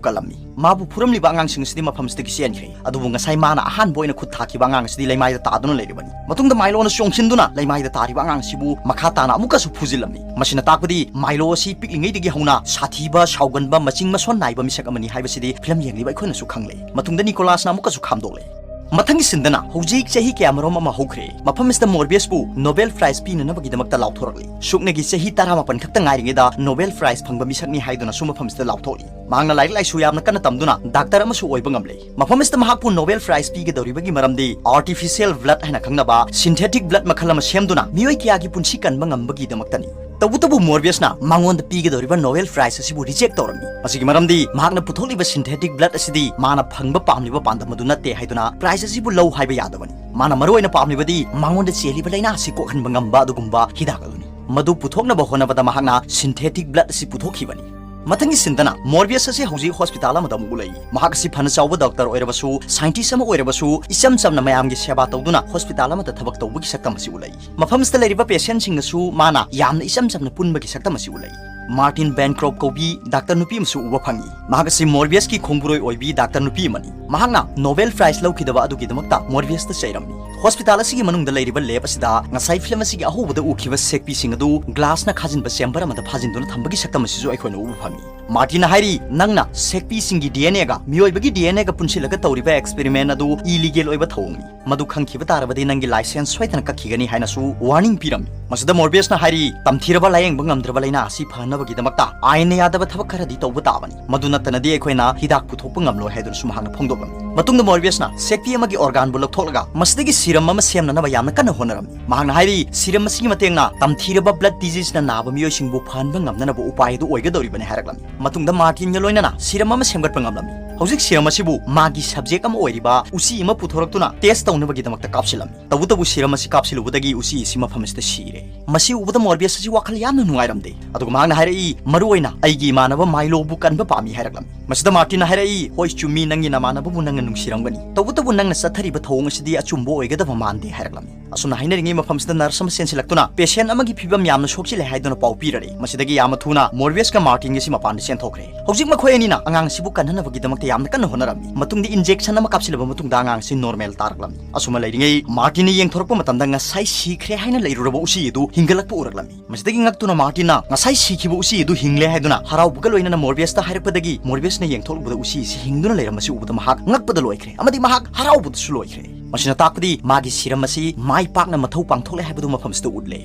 ꯀꯜꯂꯝꯃꯤ꯫ ꯃꯥꯕꯨ ꯐꯨꯔꯝꯂꯤꯕ ꯑꯉꯥꯡꯁꯤꯡ ꯑꯁꯤꯗꯤ ꯃꯐꯝꯁꯤꯗꯒꯤ ꯆꯦꯟꯈ꯭ꯔꯦ꯫ ꯑꯗꯨꯕꯨ ꯉꯁꯥꯏ ꯃꯥꯅ ꯑꯍꯥꯟꯕ ꯑꯣꯏꯅ ꯈꯨꯠ ꯊꯥꯈꯤꯕ ꯑꯉꯥꯡ ꯑꯁꯤꯗꯤ ꯂꯩꯃꯥꯏꯗ ꯇꯥꯗꯨꯅ ꯂꯩꯔꯤꯕꯅꯤ꯫ ꯃꯇꯨꯡꯗ ꯃꯥꯏꯂꯣꯅ ꯆꯣꯡꯁꯤꯟꯗꯨꯅ ꯂꯩꯃꯥꯏꯗ ꯇꯥꯔꯤꯕ ꯑꯉꯥꯡ ꯑꯁꯤꯕꯨ ꯃꯈꯥ ꯇꯥꯅ ꯑꯃꯨꯛꯀꯁꯨ ꯐꯨꯖꯤꯜꯂꯝꯃꯤ꯫ ꯃꯁꯤꯅ ꯇꯥꯛꯄꯗꯤ ꯃꯥꯏꯂꯣ ꯑꯁꯤ ꯄꯤꯛꯂꯤꯉꯩꯗꯒꯤ ꯍꯧꯅ ꯁꯥꯊꯤꯕ, ꯁꯥꯎꯒꯟꯕ, ꯃꯆꯤꯡ ꯃꯁꯣꯟ ꯅꯥꯏꯕ ꯃꯤꯁꯛ ꯑꯃꯅꯤ ꯍꯥꯏꯕꯁꯤꯗꯤ ꯐꯤꯂꯝ ꯌꯦꯡꯂꯤꯕ ꯑꯩꯈꯣꯏꯅꯁꯨ ꯈꯪꯂꯦ꯫ ꯃꯇꯨꯡꯗ ꯅꯤꯀꯣꯂꯥꯁꯅ ꯑꯃꯨꯛꯀꯁꯨ ꯈꯥꯝꯗꯣꯛꯂꯦ꯫ ꯃꯊꯪꯒꯤ ꯁꯤꯟꯗꯅ ꯍꯧꯖꯤꯛ ꯆꯍꯤ ꯀꯌꯥꯃꯔꯣꯝ ꯑꯃ ꯍꯧꯈ꯭ꯔꯦ꯫ ꯃꯐꯝ ꯑꯁꯤꯗ ꯃꯣꯔꯕꯤꯌꯁꯄꯨ ꯅꯣꯕꯦꯜ ꯄ꯭ꯔꯥꯏꯖ ꯄꯤꯅꯅꯕꯒꯤꯗꯃꯛꯇ ꯂꯥꯎꯊꯣꯔꯛꯂꯤ꯫ ꯁꯨꯞꯅꯒꯤ ꯆꯍꯤ ꯇꯔꯥꯃꯥꯄꯟ ꯈꯛꯇ ꯉꯥꯏꯔꯤꯉꯩꯗ ꯅꯣꯕꯦꯜ ꯄ꯭ꯔꯥꯏꯖ ꯐꯪꯕ ꯃꯤꯁꯛꯅꯤ ꯍꯥꯏꯗꯨꯅꯁꯨ ꯃꯐꯝꯁꯤꯗ ꯂꯥꯎꯊꯣꯛꯂꯤ꯫ ꯃꯍꯥꯛꯅ ꯂꯥꯏꯔꯤꯛ ꯂꯥꯏꯁꯨ ꯌꯥꯝꯅ ꯀꯟꯅ ꯇꯝꯗꯨꯅ ꯗꯥꯛꯇꯔ ꯑꯃꯁꯨ ꯑꯣꯏꯕ ꯉꯝꯂꯦ꯫ ꯃꯐꯝ ꯑꯁꯤꯗ ꯃꯍꯥꯛꯄꯨ ꯅꯣꯕꯦꯜ ꯄ꯭ꯔꯥꯏꯖ ꯄꯤꯒꯗꯧꯔꯤꯕꯒꯤ ꯃꯔꯝꯗꯤ ꯑꯥꯔꯇꯤꯐꯤꯁꯤꯌꯦꯜ ꯕ꯭ꯂꯗ ꯍꯥꯏꯅ ꯈꯪꯅꯕ ꯁꯤꯟꯊꯦꯇꯤꯛ ꯕ꯭ꯂꯗ ꯃꯈꯜ ꯑꯃ ꯁꯦꯝꯗꯨꯅ ꯃꯤꯑꯣꯏ ꯀꯌꯥꯒꯤ ꯄꯨꯟꯁꯤ ꯀꯟꯕ ꯉꯝꯕꯒꯤꯗꯃꯛꯇꯅꯤ꯫ ꯇꯧꯕꯇꯕꯨ ꯃꯣꯔꯕꯤꯌꯁꯅ ꯃꯉꯣꯟꯗ ꯄꯤꯒꯗꯧꯔꯤꯕ ꯅꯣꯕꯦꯜ ꯄ꯭ꯔꯥꯏꯖ ꯑꯁꯤꯕꯨ ꯔꯤꯖꯦꯛ ꯇꯧꯔꯝꯃꯤ꯫ ꯃꯁꯤꯒꯤ ꯃꯔꯝꯗꯤ ꯃꯍꯥꯛꯅ ꯄꯨꯊꯣꯛꯂꯤꯕ ꯁꯤꯟꯊꯦꯇꯤꯛ ꯕ꯭ꯂꯗ ꯑꯁꯤꯗꯤ ꯃꯥꯅ ꯐꯪꯕ ꯄꯥꯝꯂꯤꯕ ꯄꯥꯟꯗꯝ ꯑꯗꯨ ꯅꯠꯇꯦ ꯍꯥꯏꯗꯨꯅ ꯄ꯭ꯔꯥꯏꯖ ꯑꯁꯤꯕꯨ ꯂꯧ ꯍꯥꯏꯕ ꯌꯥꯗꯕꯅꯤ꯫ ꯃꯥꯅ ꯃꯔꯨꯑꯣꯏꯅ ꯄꯥꯝꯂꯤꯕꯗꯤ ꯃꯉꯣꯟꯗ ꯆꯦꯜꯂꯤꯕ ꯂꯥꯏꯅꯥ ꯑꯁꯤ ꯀꯣꯛꯍꯟꯕ ꯉꯝꯕ ꯑꯗꯨꯒꯨꯝꯕ ꯍꯤꯗꯥꯛ ꯑꯗꯨꯅꯤ꯫ ꯃꯗꯨ ꯄꯨꯊꯣꯛꯅꯕ ꯍꯣꯠꯅꯕꯗ ꯃꯍꯥꯛꯅ ꯁꯤꯟꯊꯦꯇꯤꯛ ꯕ꯭ꯂꯗ ꯑꯁꯤ ꯄꯨꯊꯣꯛꯈꯤꯕꯅꯤ꯫ ꯃꯊꯪꯒꯤ ꯁꯤꯟꯗꯅ ꯃꯣꯔꯕꯤꯌꯁ ꯑꯁꯤ ꯍꯧꯖꯤꯛ ꯍꯣꯁꯄꯤꯇꯥꯜ ꯑꯃꯗ ꯑꯃꯨꯛ ꯎꯠꯂꯛꯏ꯫ ꯃꯍꯥꯛ ꯑꯁꯤ ꯐꯅ ꯆꯥꯎꯕ ꯗꯣꯛꯇꯔ ꯑꯣꯏꯔꯕꯁꯨ, ꯁꯥꯏꯟꯇꯤꯁ ꯑꯃ ꯑꯣꯏꯔꯕꯁꯨ, ꯏꯆꯝ ꯆꯝꯅ ꯃꯌꯥꯝꯒꯤ ꯁꯦꯕꯥ ꯇꯧꯗꯨꯅ ꯍꯣꯁꯄꯤꯇꯥꯜ ꯑꯃꯗ ꯊꯕꯛ ꯇꯧꯕꯒꯤ ꯁꯛꯇꯝ ꯑꯁꯤ ꯎꯠꯂꯛꯏ꯫ ꯃꯐꯝꯁꯤꯗ ꯂꯩꯔꯤꯕ ꯄꯦꯁꯦꯟꯁꯤꯡꯒꯁꯨ ꯃꯥꯅ ꯌꯥꯝꯅ ꯏꯆꯝ ꯆꯝꯅ ꯄꯨꯟꯕꯒꯤ ꯁꯛꯇꯝ ꯑꯁꯤ ꯎꯠꯂꯛꯏ꯫ ꯃꯥꯔꯇꯤꯟ ꯕꯦꯟꯀ꯭ꯔꯣꯞ ꯀꯧꯕꯤ ꯗꯥꯛꯇꯔ ꯅꯨꯄꯤ ꯑꯃꯁꯨ ꯎꯕ ꯐꯪꯏ꯫ ꯃꯍꯥꯛ ꯑꯁꯤ ꯃꯣꯔꯕꯤꯌꯁꯀꯤ ꯈꯣꯡꯕꯨꯔꯣꯏ ꯑꯣꯏꯕꯤ ꯗꯥꯛꯇꯔ ꯅꯨꯄꯤ ꯑꯃꯅꯤ꯫ ꯃꯍꯥꯛꯅ ꯅꯣꯕꯦꯜ ꯄ꯭ꯔꯥꯏꯖ ꯂꯧꯈꯤꯗꯕ ꯑꯗꯨꯒꯤꯗꯃꯛꯇ ꯃꯣꯔꯕꯤꯌꯁꯇ ꯆꯩꯔꯝꯃꯤ꯫ ꯍꯣꯁꯄꯤꯇꯥꯜ ꯑꯁꯤꯒꯤ ꯃꯅꯨꯡꯗ ꯂꯩꯔꯤꯕ ꯂꯦꯕ ꯑꯁꯤꯗ ꯉꯁꯥꯏ ꯐꯤꯂꯝ ꯑꯁꯤꯒꯤ ꯑꯍꯧꯕꯗ ꯎꯈꯤꯕ ꯁꯦꯛꯄꯤꯁꯤꯡ ꯑꯗꯨ ꯒ꯭ꯂꯥꯁꯅ ꯈꯥꯖꯤꯟꯕ ꯆꯦꯝꯕꯔ ꯑꯃꯗ ꯐꯥꯖꯤꯟꯗꯨꯅ ꯊꯝꯕꯒꯤ ꯁꯛꯇꯝ ꯑꯁꯤꯁꯨ ꯑꯩꯈꯣꯏꯅ ꯎꯕ ꯐꯪꯏ꯫ ꯃꯥꯔꯇꯤꯟꯅ ꯍꯥꯏꯔꯤ, "ꯅꯪꯅ ꯁꯦꯛꯄꯤꯁꯤꯡꯒꯤ ꯗꯤ ꯑꯦꯟ ꯑꯦꯒ ꯃꯤꯑꯣꯏꯕꯒꯤ ꯗꯤ ꯑꯦꯟ ꯑꯦꯒ ꯄꯨꯟꯁꯤꯜꯂꯒ ꯇꯧꯔꯤꯕ ꯑꯦꯛꯁꯄꯦꯔꯤꯃꯦꯟ ꯑꯗꯨ ꯏꯂꯤꯒꯦꯜ ꯑꯣꯏꯕ ꯊꯧꯑꯣꯡꯅꯤ꯫ ꯃꯗꯨ ꯈꯪꯈꯤꯕ ꯇꯥꯔꯕꯗꯤ ꯅꯪꯒꯤ ꯂꯥꯏꯁꯦꯟꯁ ꯁꯣꯏꯗꯅ ꯀꯛꯈꯤꯒꯅꯤ" ꯍꯥꯏꯅꯁꯨ ꯋꯥꯔꯅꯤꯡ ꯄꯤꯔꯝꯃꯤ꯫ ꯃꯁꯤꯗ ꯃꯣꯔꯕꯤꯌꯁꯅ ꯍꯥꯏꯔꯤ, "ꯇꯝꯊꯤꯔꯕ ꯂꯥꯌꯦꯡꯕ ꯉꯝꯗ꯭ꯔꯕ ꯂꯥꯏꯅꯥ ꯑꯁꯤ ꯐꯍꯟꯅꯕꯒꯤꯗꯃꯛꯇ ꯑꯥꯏꯟꯅ ꯌꯥꯗꯕ ꯊꯕꯛ ꯈꯔꯗꯤ ꯇꯧꯕ ꯇꯥꯕꯅꯤ꯫ ꯃꯗꯨ ꯅꯠꯇꯅꯗꯤ ꯑꯩꯈꯣꯏꯅ ꯍꯤꯗꯥꯛ ꯄꯨꯊꯣꯛꯄ ꯉꯝꯂꯣꯏ" ꯍꯥꯏꯗꯨꯅꯁꯨ ꯃꯍꯥꯛꯅ ꯐꯣꯡꯗꯣꯛꯂꯝꯃꯤ꯫ ꯃꯇꯨꯡꯗ ꯃꯣꯔꯕꯤꯌꯁꯅ ꯁꯦꯛꯄꯤ ꯑꯃꯒꯤ ꯑꯣꯔꯒꯥꯟꯕꯨ ꯂꯧꯊꯣꯛꯂꯒ ꯃꯁꯤꯗꯒꯤ ꯁꯤꯔꯝ ꯑꯃ ꯁꯦꯝꯅꯅꯕ ꯌꯥꯝꯅ ꯀꯟꯅ ꯍꯣꯠꯅꯔꯝꯃꯤ꯫ ꯃꯍꯥꯛꯅ ꯍꯥꯏꯔꯤ, "ꯁꯤꯔꯝ ꯑꯁꯤꯒꯤ ꯃꯇꯦꯡꯅ ꯇꯝꯊꯤꯔꯕ ꯕ꯭ꯂꯗ ꯗꯤꯖꯤꯖꯅ ꯅꯥꯕ ꯃꯤꯑꯣꯏꯁꯤꯡꯕꯨ ꯐꯍꯟꯕ ꯉꯝꯅꯅꯕ ꯎꯄꯥꯏ ꯑꯗꯨ ꯑꯣꯏꯒꯗꯧꯔꯤꯕꯅꯤ" ꯍꯥꯏꯔꯛꯂꯝꯃꯤ꯫ ꯃꯇꯨꯡꯗ ꯃꯥꯔꯇꯤꯟꯒ ꯂꯣꯏꯅꯅ ꯁꯤꯔꯝ ꯑꯃ ꯁꯦꯝꯒꯠꯄ ꯉꯝꯂꯝꯃꯤ꯫ ꯍꯧꯖꯤꯛ ꯁꯤꯔꯝ ꯑꯁꯤꯕꯨ ꯃꯥꯒꯤ ꯁꯕꯖꯦꯛ ꯑꯃ ꯑꯣꯏꯔꯤꯕ ꯎꯆꯤ ꯑꯃ ꯄꯨꯊꯣꯔꯛꯇꯨꯅ ꯇꯦꯁ ꯇꯧꯅꯕꯒꯤꯗꯃꯛꯇ ꯀꯥꯞꯁꯤꯜꯂꯝꯃꯤ꯫ ꯇꯧꯕꯇꯕꯨ ꯁꯤꯔꯝ ꯑꯁꯤ ꯀꯥꯞꯁꯤꯜꯂꯨꯕꯗꯒꯤ ꯎꯆꯤ ꯑꯁꯤ ꯃꯐꯝ ꯑꯁꯤꯗ ꯁꯤꯔꯦ꯫ ꯃꯁꯤ ꯎꯕꯗ ꯃꯣꯔꯕꯤꯌꯁ ꯑꯁꯤ ꯋꯥꯈꯜ ꯌꯥꯝꯅ ꯅꯨꯡꯉꯥꯏꯔꯝꯗꯦ꯫ ꯑꯗꯨꯒ ꯃꯍꯥꯛꯅ ꯍꯥꯏꯔꯛꯏ, "ꯃꯔꯨꯑꯣꯏꯅ ꯑꯩꯒꯤ ꯏꯃꯥꯟꯅꯕ ꯃꯥꯏꯂꯣꯕꯨ ꯀꯟꯕ ꯄꯥꯝꯃꯤ" ꯍꯥꯏꯔꯛꯂꯝꯃꯤ꯫ ꯃꯁꯤꯗ ꯃꯥꯔꯇꯤꯟꯅ ꯍꯥꯏꯔꯛꯏ, "ꯍꯣꯏ, ꯆꯨꯝꯃꯤ, ꯅꯪꯒꯤ ꯅꯃꯥꯟꯅꯕꯕꯨ ꯅꯪꯅ ꯅꯨꯡꯁꯤꯔꯝꯒꯅꯤ꯫ ꯇꯧꯕꯇꯕꯨ ꯅꯪꯅ ꯆꯠꯊꯔꯤꯕ ꯊꯧꯑꯣꯡ ꯑꯁꯤꯗꯤ ꯑꯆꯨꯝꯕ ꯑꯣꯏꯒꯗꯕ ꯃꯥꯟꯗꯦ" ꯍꯥꯏꯔꯛꯂꯝꯃꯤ꯫ ꯑꯁꯨꯝꯅ ꯍꯥꯏꯅꯔꯤꯉꯩ ꯃꯐꯝꯁꯤꯗ ꯅꯔꯁ ꯑꯃ ꯆꯦꯟꯁꯤꯜꯂꯛꯇꯨꯅ ꯄꯦꯁꯦꯟ ꯑꯃꯒꯤ ꯐꯤꯕꯝ ꯌꯥꯝꯅ ꯁꯣꯛꯆꯤꯜꯂꯦ ꯍꯥꯏꯗꯨꯅ ꯄꯥꯎ ꯄꯤꯔꯔꯦ꯫ ꯃꯁꯤꯗꯒꯤ ꯌꯥꯝꯅ ꯊꯨꯅ ꯃꯣꯔꯕꯤꯌꯁꯀ ꯃꯥꯔꯇꯤꯟꯒꯁꯤ ꯃꯄꯥꯟꯗ ꯆꯦꯟꯊꯣꯛꯈ꯭ꯔꯦ꯫ ꯍꯧꯖꯤꯛ ꯃꯈꯣꯏ ꯑꯅꯤꯅ ꯑꯉꯥꯡ ꯑꯁꯤꯕꯨ ꯀꯟꯅꯅꯕꯒꯤꯗꯃꯛꯇ ꯌꯥꯝꯅ ꯀꯟꯅ ꯍꯣꯠꯅꯔꯝꯃꯤ꯫ ꯃꯇꯨꯡꯗ ꯏꯟꯖꯦꯛꯁꯟ ꯑꯃ ꯀꯥꯞꯁꯤꯜꯂꯕ ꯃꯇꯨꯡꯗ ꯑꯉꯥꯡ ꯑꯁꯤ ꯅꯣꯔꯃꯦꯜ ꯇꯥꯔꯛꯂꯝꯃꯤ꯫ ꯑꯁꯨꯝꯅ ꯂꯩꯔꯤꯉꯩ ꯃꯥꯔꯇꯤꯟꯅ ꯌꯦꯡꯊꯣꯔꯛꯄ ꯃꯇꯝꯗ ꯉꯁꯥꯏ ꯁꯤꯈ꯭ꯔꯦ ꯍꯥꯏꯅ ꯂꯩꯔꯨꯔꯕ ꯎꯆꯤ ꯑꯗꯨ ꯍꯤꯡꯒꯠꯂꯛꯄ ꯎꯔꯛꯂꯝꯃꯤ꯫ ꯃꯁꯤꯗꯒꯤ ꯉꯛꯇꯨꯅ ꯃꯥꯔꯇꯤꯟꯅ ꯉꯁꯥꯏ ꯁꯤꯈꯤꯕ ꯎꯆꯤ ꯑꯗꯨ ꯍꯤꯡꯂꯦ ꯍꯥꯏꯗꯨꯅ ꯍꯔꯥꯎꯕꯒ ꯂꯣꯏꯅꯅ ꯃꯣꯔꯕꯤꯌꯁꯇ ꯍꯥꯏꯔꯛꯄꯗꯒꯤ ꯃꯣꯔꯕꯤꯌꯁꯅ ꯌꯦꯡꯊꯣꯛꯂꯨꯕꯗ ꯎꯆꯤ ꯑꯁꯤ ꯍꯤꯡꯗꯨꯅ ꯂꯩꯔꯝꯕꯁꯤ ꯎꯕꯗ ꯃꯍꯥꯛ ꯉꯛꯄꯗ ꯂꯣꯏꯈ꯭ꯔꯦ ꯑꯃꯗꯤ ꯃꯍꯥꯛ ꯍꯔꯥꯎꯕꯗꯁꯨ ꯂꯣꯏꯈ꯭ꯔꯦ꯫ ꯃꯁꯤꯅ ꯇꯥꯛꯄꯗꯤ ꯃꯥꯒꯤ ꯁꯤꯔꯝ ꯑꯁꯤ ꯃꯥꯏ ꯄꯥꯛꯅ ꯃꯊꯧ ꯄꯥꯡꯊꯣꯛꯂꯦ ꯍꯥꯏꯕꯗꯨ ꯃꯐꯝꯁꯤꯗ ꯎꯠꯂꯦ꯫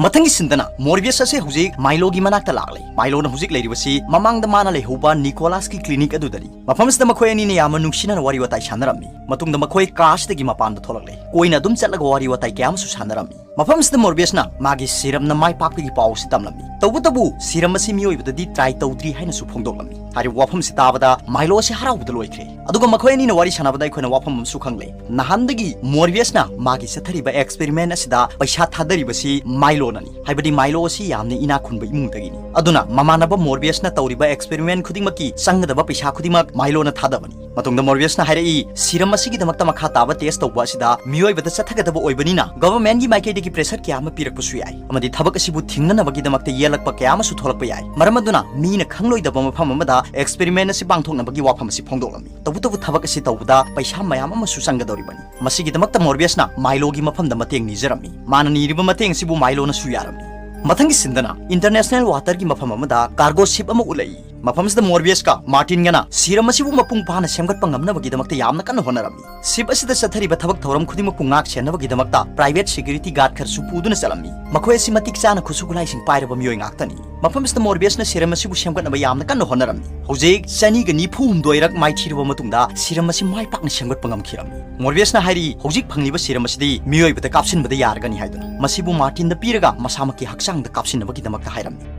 ꯃꯊꯪꯒꯤ ꯁꯤꯟꯗꯅ ꯃꯣꯔꯕꯤꯌꯁ ꯑꯁꯤ ꯍꯧꯖꯤꯛ ꯃꯥꯏꯂꯣꯒꯤ ꯃꯅꯥꯛꯇ ꯂꯥꯛꯂꯦ꯫ ꯃꯥꯏꯂꯣꯅ ꯍꯧꯖꯤꯛ ꯂꯩꯔꯤꯕꯁꯤ ꯃꯃꯥꯡꯗ ꯃꯥꯅ ꯂꯩꯍꯧꯕ ꯅꯤꯀꯣꯂꯥꯁꯀꯤ ꯀ꯭ꯂꯤꯅꯤꯛ ꯑꯗꯨꯗꯅꯤ꯫ ꯃꯐꯝꯁꯤꯗ ꯃꯈꯣꯏ ꯑꯅꯤꯅ ꯌꯥꯝꯅ ꯅꯨꯡꯁꯤꯅꯅ ꯋꯥꯔꯤ ꯋꯥꯇꯥꯏ ꯁꯥꯟꯅꯔꯝꯃꯤ꯫ ꯃꯇꯨꯡꯗ ꯃꯈꯣꯏ ꯀꯥ ꯑꯁꯤꯗꯒꯤ ꯃꯄꯥꯟꯗ ꯊꯣꯛꯂꯛꯂꯦ꯫ ꯀꯣꯏꯅ ꯑꯗꯨꯝ ꯆꯠꯂꯒ ꯋꯥꯔꯤ ꯋꯥꯇꯥꯏ ꯀꯌꯥ ꯑꯃꯁꯨ ꯁꯥꯟꯅꯔꯝꯃꯤ꯫ ꯃꯐꯝꯁꯤꯗ ꯃꯣꯔꯕꯤꯌꯁꯅ ꯃꯥꯒꯤ ꯁꯤꯔꯝꯅ ꯃꯥꯏ ꯄꯥꯛꯄꯒꯤ ꯄꯥꯎ ꯑꯁꯤ ꯇꯝꯂꯝꯃꯤ꯫ ꯇꯧꯕꯇꯕꯨ ꯁꯤꯔꯝ ꯑꯁꯤ ꯃꯤꯑꯣꯏꯕꯗꯗꯤ ꯇ꯭ꯔꯥꯏ ꯇꯧꯗ꯭ꯔꯤ ꯍꯥꯏꯅꯁꯨ ꯐꯣꯡꯗꯣꯛꯂꯝꯃꯤ꯫ ꯍꯥꯏꯔꯤꯕ ꯋꯥꯐꯝꯁꯤ ꯇꯥꯕꯗ ꯃꯥꯏꯂꯣ ꯑꯁꯤ ꯍꯔꯥꯎꯕꯗ ꯂꯣꯏꯈ꯭ꯔꯦ꯫ ꯑꯗꯨꯒ ꯃꯈꯣꯏ ꯑꯅꯤꯅ ꯋꯥꯔꯤ ꯁꯥꯟꯅꯕꯗ ꯑꯩꯈꯣꯏꯅ ꯋꯥꯐꯝ ꯑꯃꯁꯨ ꯈꯪꯂꯦ꯫ ꯅꯍꯥꯟꯗꯒꯤ ꯃꯣꯔꯕꯤꯌꯁꯅ ꯃꯥꯒꯤ ꯆꯠꯊꯔꯤꯕ ꯑꯦꯛꯁꯄꯦꯔꯤꯃꯦꯟ ꯑꯁꯤꯗ ꯄꯩꯁꯥ ꯊꯥꯗꯔꯤꯕꯁꯤ ꯃꯥꯏꯂꯣꯅꯅꯤ꯫ ꯍꯥꯏꯕꯗꯤ ꯃꯥꯏꯂꯣ ꯑꯁꯤ ꯌꯥꯝꯅ ꯏꯅꯥꯛ ꯈꯨꯟꯕ ꯏꯃꯨꯡꯗꯒꯤꯅꯤ꯫ ꯑꯗꯨꯅ ꯃꯃꯥꯟꯅꯕ ꯃꯣꯔꯕꯤꯌꯁꯅ ꯇꯧꯔꯤꯕ ꯑꯦꯛꯁꯄꯦꯔꯤꯃꯦꯟ ꯈꯨꯗꯤꯡꯃꯛꯀꯤ ꯆꯪꯒꯗꯕ ꯄꯩꯁꯥ ꯈꯨꯗꯤꯡꯃꯛ ꯃꯥꯏꯂꯣꯅ ꯊꯥꯗꯕꯅꯤ꯫ ꯃꯇꯨꯡꯗ ꯃꯣꯔꯕꯤꯌꯁꯅ ꯍꯥꯏꯔꯛꯏ, ꯁꯤꯔꯝ ꯑꯁꯤꯒꯤꯗꯃꯛꯇ ꯃꯈꯥ ꯇꯥꯕ ꯇꯦꯁ ꯇꯧꯕ ꯑꯁꯤꯗ ꯃꯤꯑꯣꯏꯕꯗ ꯆꯠꯊꯒꯗꯕ ꯑꯣꯏꯕꯅꯤꯅ ꯒꯚꯔꯟꯃꯦꯟꯒꯤ ꯃꯥꯏꯀꯩꯗꯒꯤ ꯄ꯭ꯔꯦꯁꯔ ꯀꯌꯥ ꯑꯃ ꯄꯤꯔꯛꯄꯁꯨ ꯌꯥꯏ, ꯑꯃꯗꯤ ꯊꯕꯛ ꯑꯁꯤꯕꯨ ꯊꯤꯡꯅꯅꯕꯒꯤꯗꯃꯛꯇ ꯌꯦꯜꯂꯛꯄ ꯀꯌꯥ ꯑꯃꯁꯨ ꯊꯣꯛꯂꯛꯄ ꯌꯥꯏ꯫ ꯃꯔꯝ ꯑꯗꯨꯅ ꯃꯤꯅ ꯈꯪꯂꯣꯏꯗꯕ ꯃꯐꯝ ꯑꯃꯗ ꯑꯦꯛꯁꯄꯦꯔꯤꯃꯦꯟ ꯑꯁꯤ ꯄꯥꯡꯊꯣꯛꯅꯕꯒꯤ ꯋꯥꯐꯝ ꯑꯁꯤ ꯐꯣꯡꯗꯣꯛꯂꯝꯃꯤ꯫ ꯇꯧꯕꯇꯕꯨ ꯊꯕꯛ ꯑꯁꯤ ꯇꯧꯕꯗ ꯄꯩꯁꯥ ꯃꯌꯥꯝ ꯑꯃꯁꯨ ꯆꯪꯒꯗꯧꯔꯤꯕꯅꯤ꯫ ꯃꯁꯤꯒꯤꯗꯃꯛꯇ ꯃꯣꯔꯕꯤꯌꯁꯅ ꯃꯥꯏꯂꯣꯒꯤ ꯃꯐꯝꯗ ꯃꯇꯦꯡ ꯅꯤꯖꯔꯝꯃꯤ꯫ ꯃꯥꯅ ꯅꯤꯔꯤꯕ ꯃꯇꯦꯡ ꯑꯁꯤꯕꯨ ꯃꯥꯏꯂꯣꯅꯁꯨ ꯌꯥꯔꯝꯃꯤ꯫ ꯃꯊꯪꯒꯤ ꯁꯤꯟꯗꯅ ꯏꯟꯇꯔꯅꯦꯁꯅꯦꯜ ꯋꯥꯇꯔꯒꯤ ꯃꯐꯝ ꯑꯃꯗ ꯀꯥꯔꯒꯣ ꯁꯤꯞ ꯑꯃ ꯎꯠꯂꯛꯏ꯫ ꯃꯐꯝꯁꯤꯗ ꯃꯣꯔꯕꯤꯌꯁꯀ ꯃꯥꯔꯇꯤꯟꯒꯅ ꯁꯤꯔꯝ ꯑꯁꯤꯕꯨ ꯃꯄꯨꯡ ꯐꯥꯅ ꯁꯦꯝꯒꯠꯄ ꯉꯝꯅꯕꯒꯤꯗꯃꯛꯇ ꯌꯥꯝꯅ ꯀꯟꯅ ꯍꯣꯠꯅꯔꯝꯃꯤ꯫ ꯁꯤꯞ ꯑꯁꯤꯗ ꯆꯠꯊꯔꯤꯕ ꯊꯕꯛ ꯊꯧꯔꯝ ꯈꯨꯗꯤꯡꯃꯛꯄꯨ ꯉꯥꯛ ꯁꯦꯟꯅꯕꯒꯤꯗꯃꯛꯇ ꯄ꯭ꯔꯥꯏꯚꯦꯠ ꯁꯦꯀ꯭ꯌꯨꯔꯤꯇꯤ ꯒꯥꯔꯗ ꯈꯔꯁꯨ ꯄꯨꯗꯨꯅ ꯆꯠꯂꯝꯃꯤ꯫ ꯃꯈꯣꯏ ꯑꯁꯤ ꯃꯇꯤꯛ ꯆꯥꯅ ꯈꯨꯠꯁꯨ ꯈꯨꯠꯂꯥꯏꯁꯤꯡ ꯄꯥꯏꯔꯕ ꯃꯤꯑꯣꯏ ꯉꯥꯛꯇꯅꯤ꯫ ꯃꯐꯝꯁꯤꯗ ꯃꯣꯔꯕꯤꯌꯁꯅ ꯁꯤꯔꯝ ꯑꯁꯤꯕꯨ ꯁꯦꯝꯒꯠꯅꯕ ꯌꯥꯝꯅ ꯀꯟꯅ ꯍꯣꯠꯅꯔꯝꯃꯤ꯫ ꯍꯧꯖꯤꯛ ꯆꯅꯤꯒ ꯅꯤꯐꯨ ꯍꯨꯝꯗꯣꯏꯔꯛ ꯃꯥꯏꯊꯤꯔꯕ ꯃꯇꯨꯡꯗ ꯁꯤꯔꯝ ꯑꯁꯤ ꯃꯥꯏ ꯄꯥꯛꯅ ꯁꯦꯝꯒꯠꯄ ꯉꯝꯈꯤꯔꯝꯃꯤ꯫ ꯃꯣꯔꯕꯤꯌꯁꯅ ꯍꯥꯏꯔꯤ, ꯍꯧꯖꯤꯛ ꯐꯪꯂꯤꯕ ꯁꯤꯔꯝ ꯑꯁꯤꯗꯤ ꯃꯤꯑꯣꯏꯕꯗ ꯀꯥꯞꯁꯤꯟꯕꯗ ꯌꯥꯔꯒꯅꯤ ꯍꯥꯏꯗꯨꯅ꯫ ꯃꯁꯤꯕꯨ ꯃꯥꯔꯇꯤꯟꯗ ꯄꯤꯔꯒ ꯃꯁꯥꯃꯛꯀꯤ ꯍꯛꯆꯥꯡꯗ ꯀꯥꯞꯁꯤꯟꯅꯕꯒꯤꯗꯃꯛꯇ ꯍꯥꯏꯔꯝꯃꯤ꯫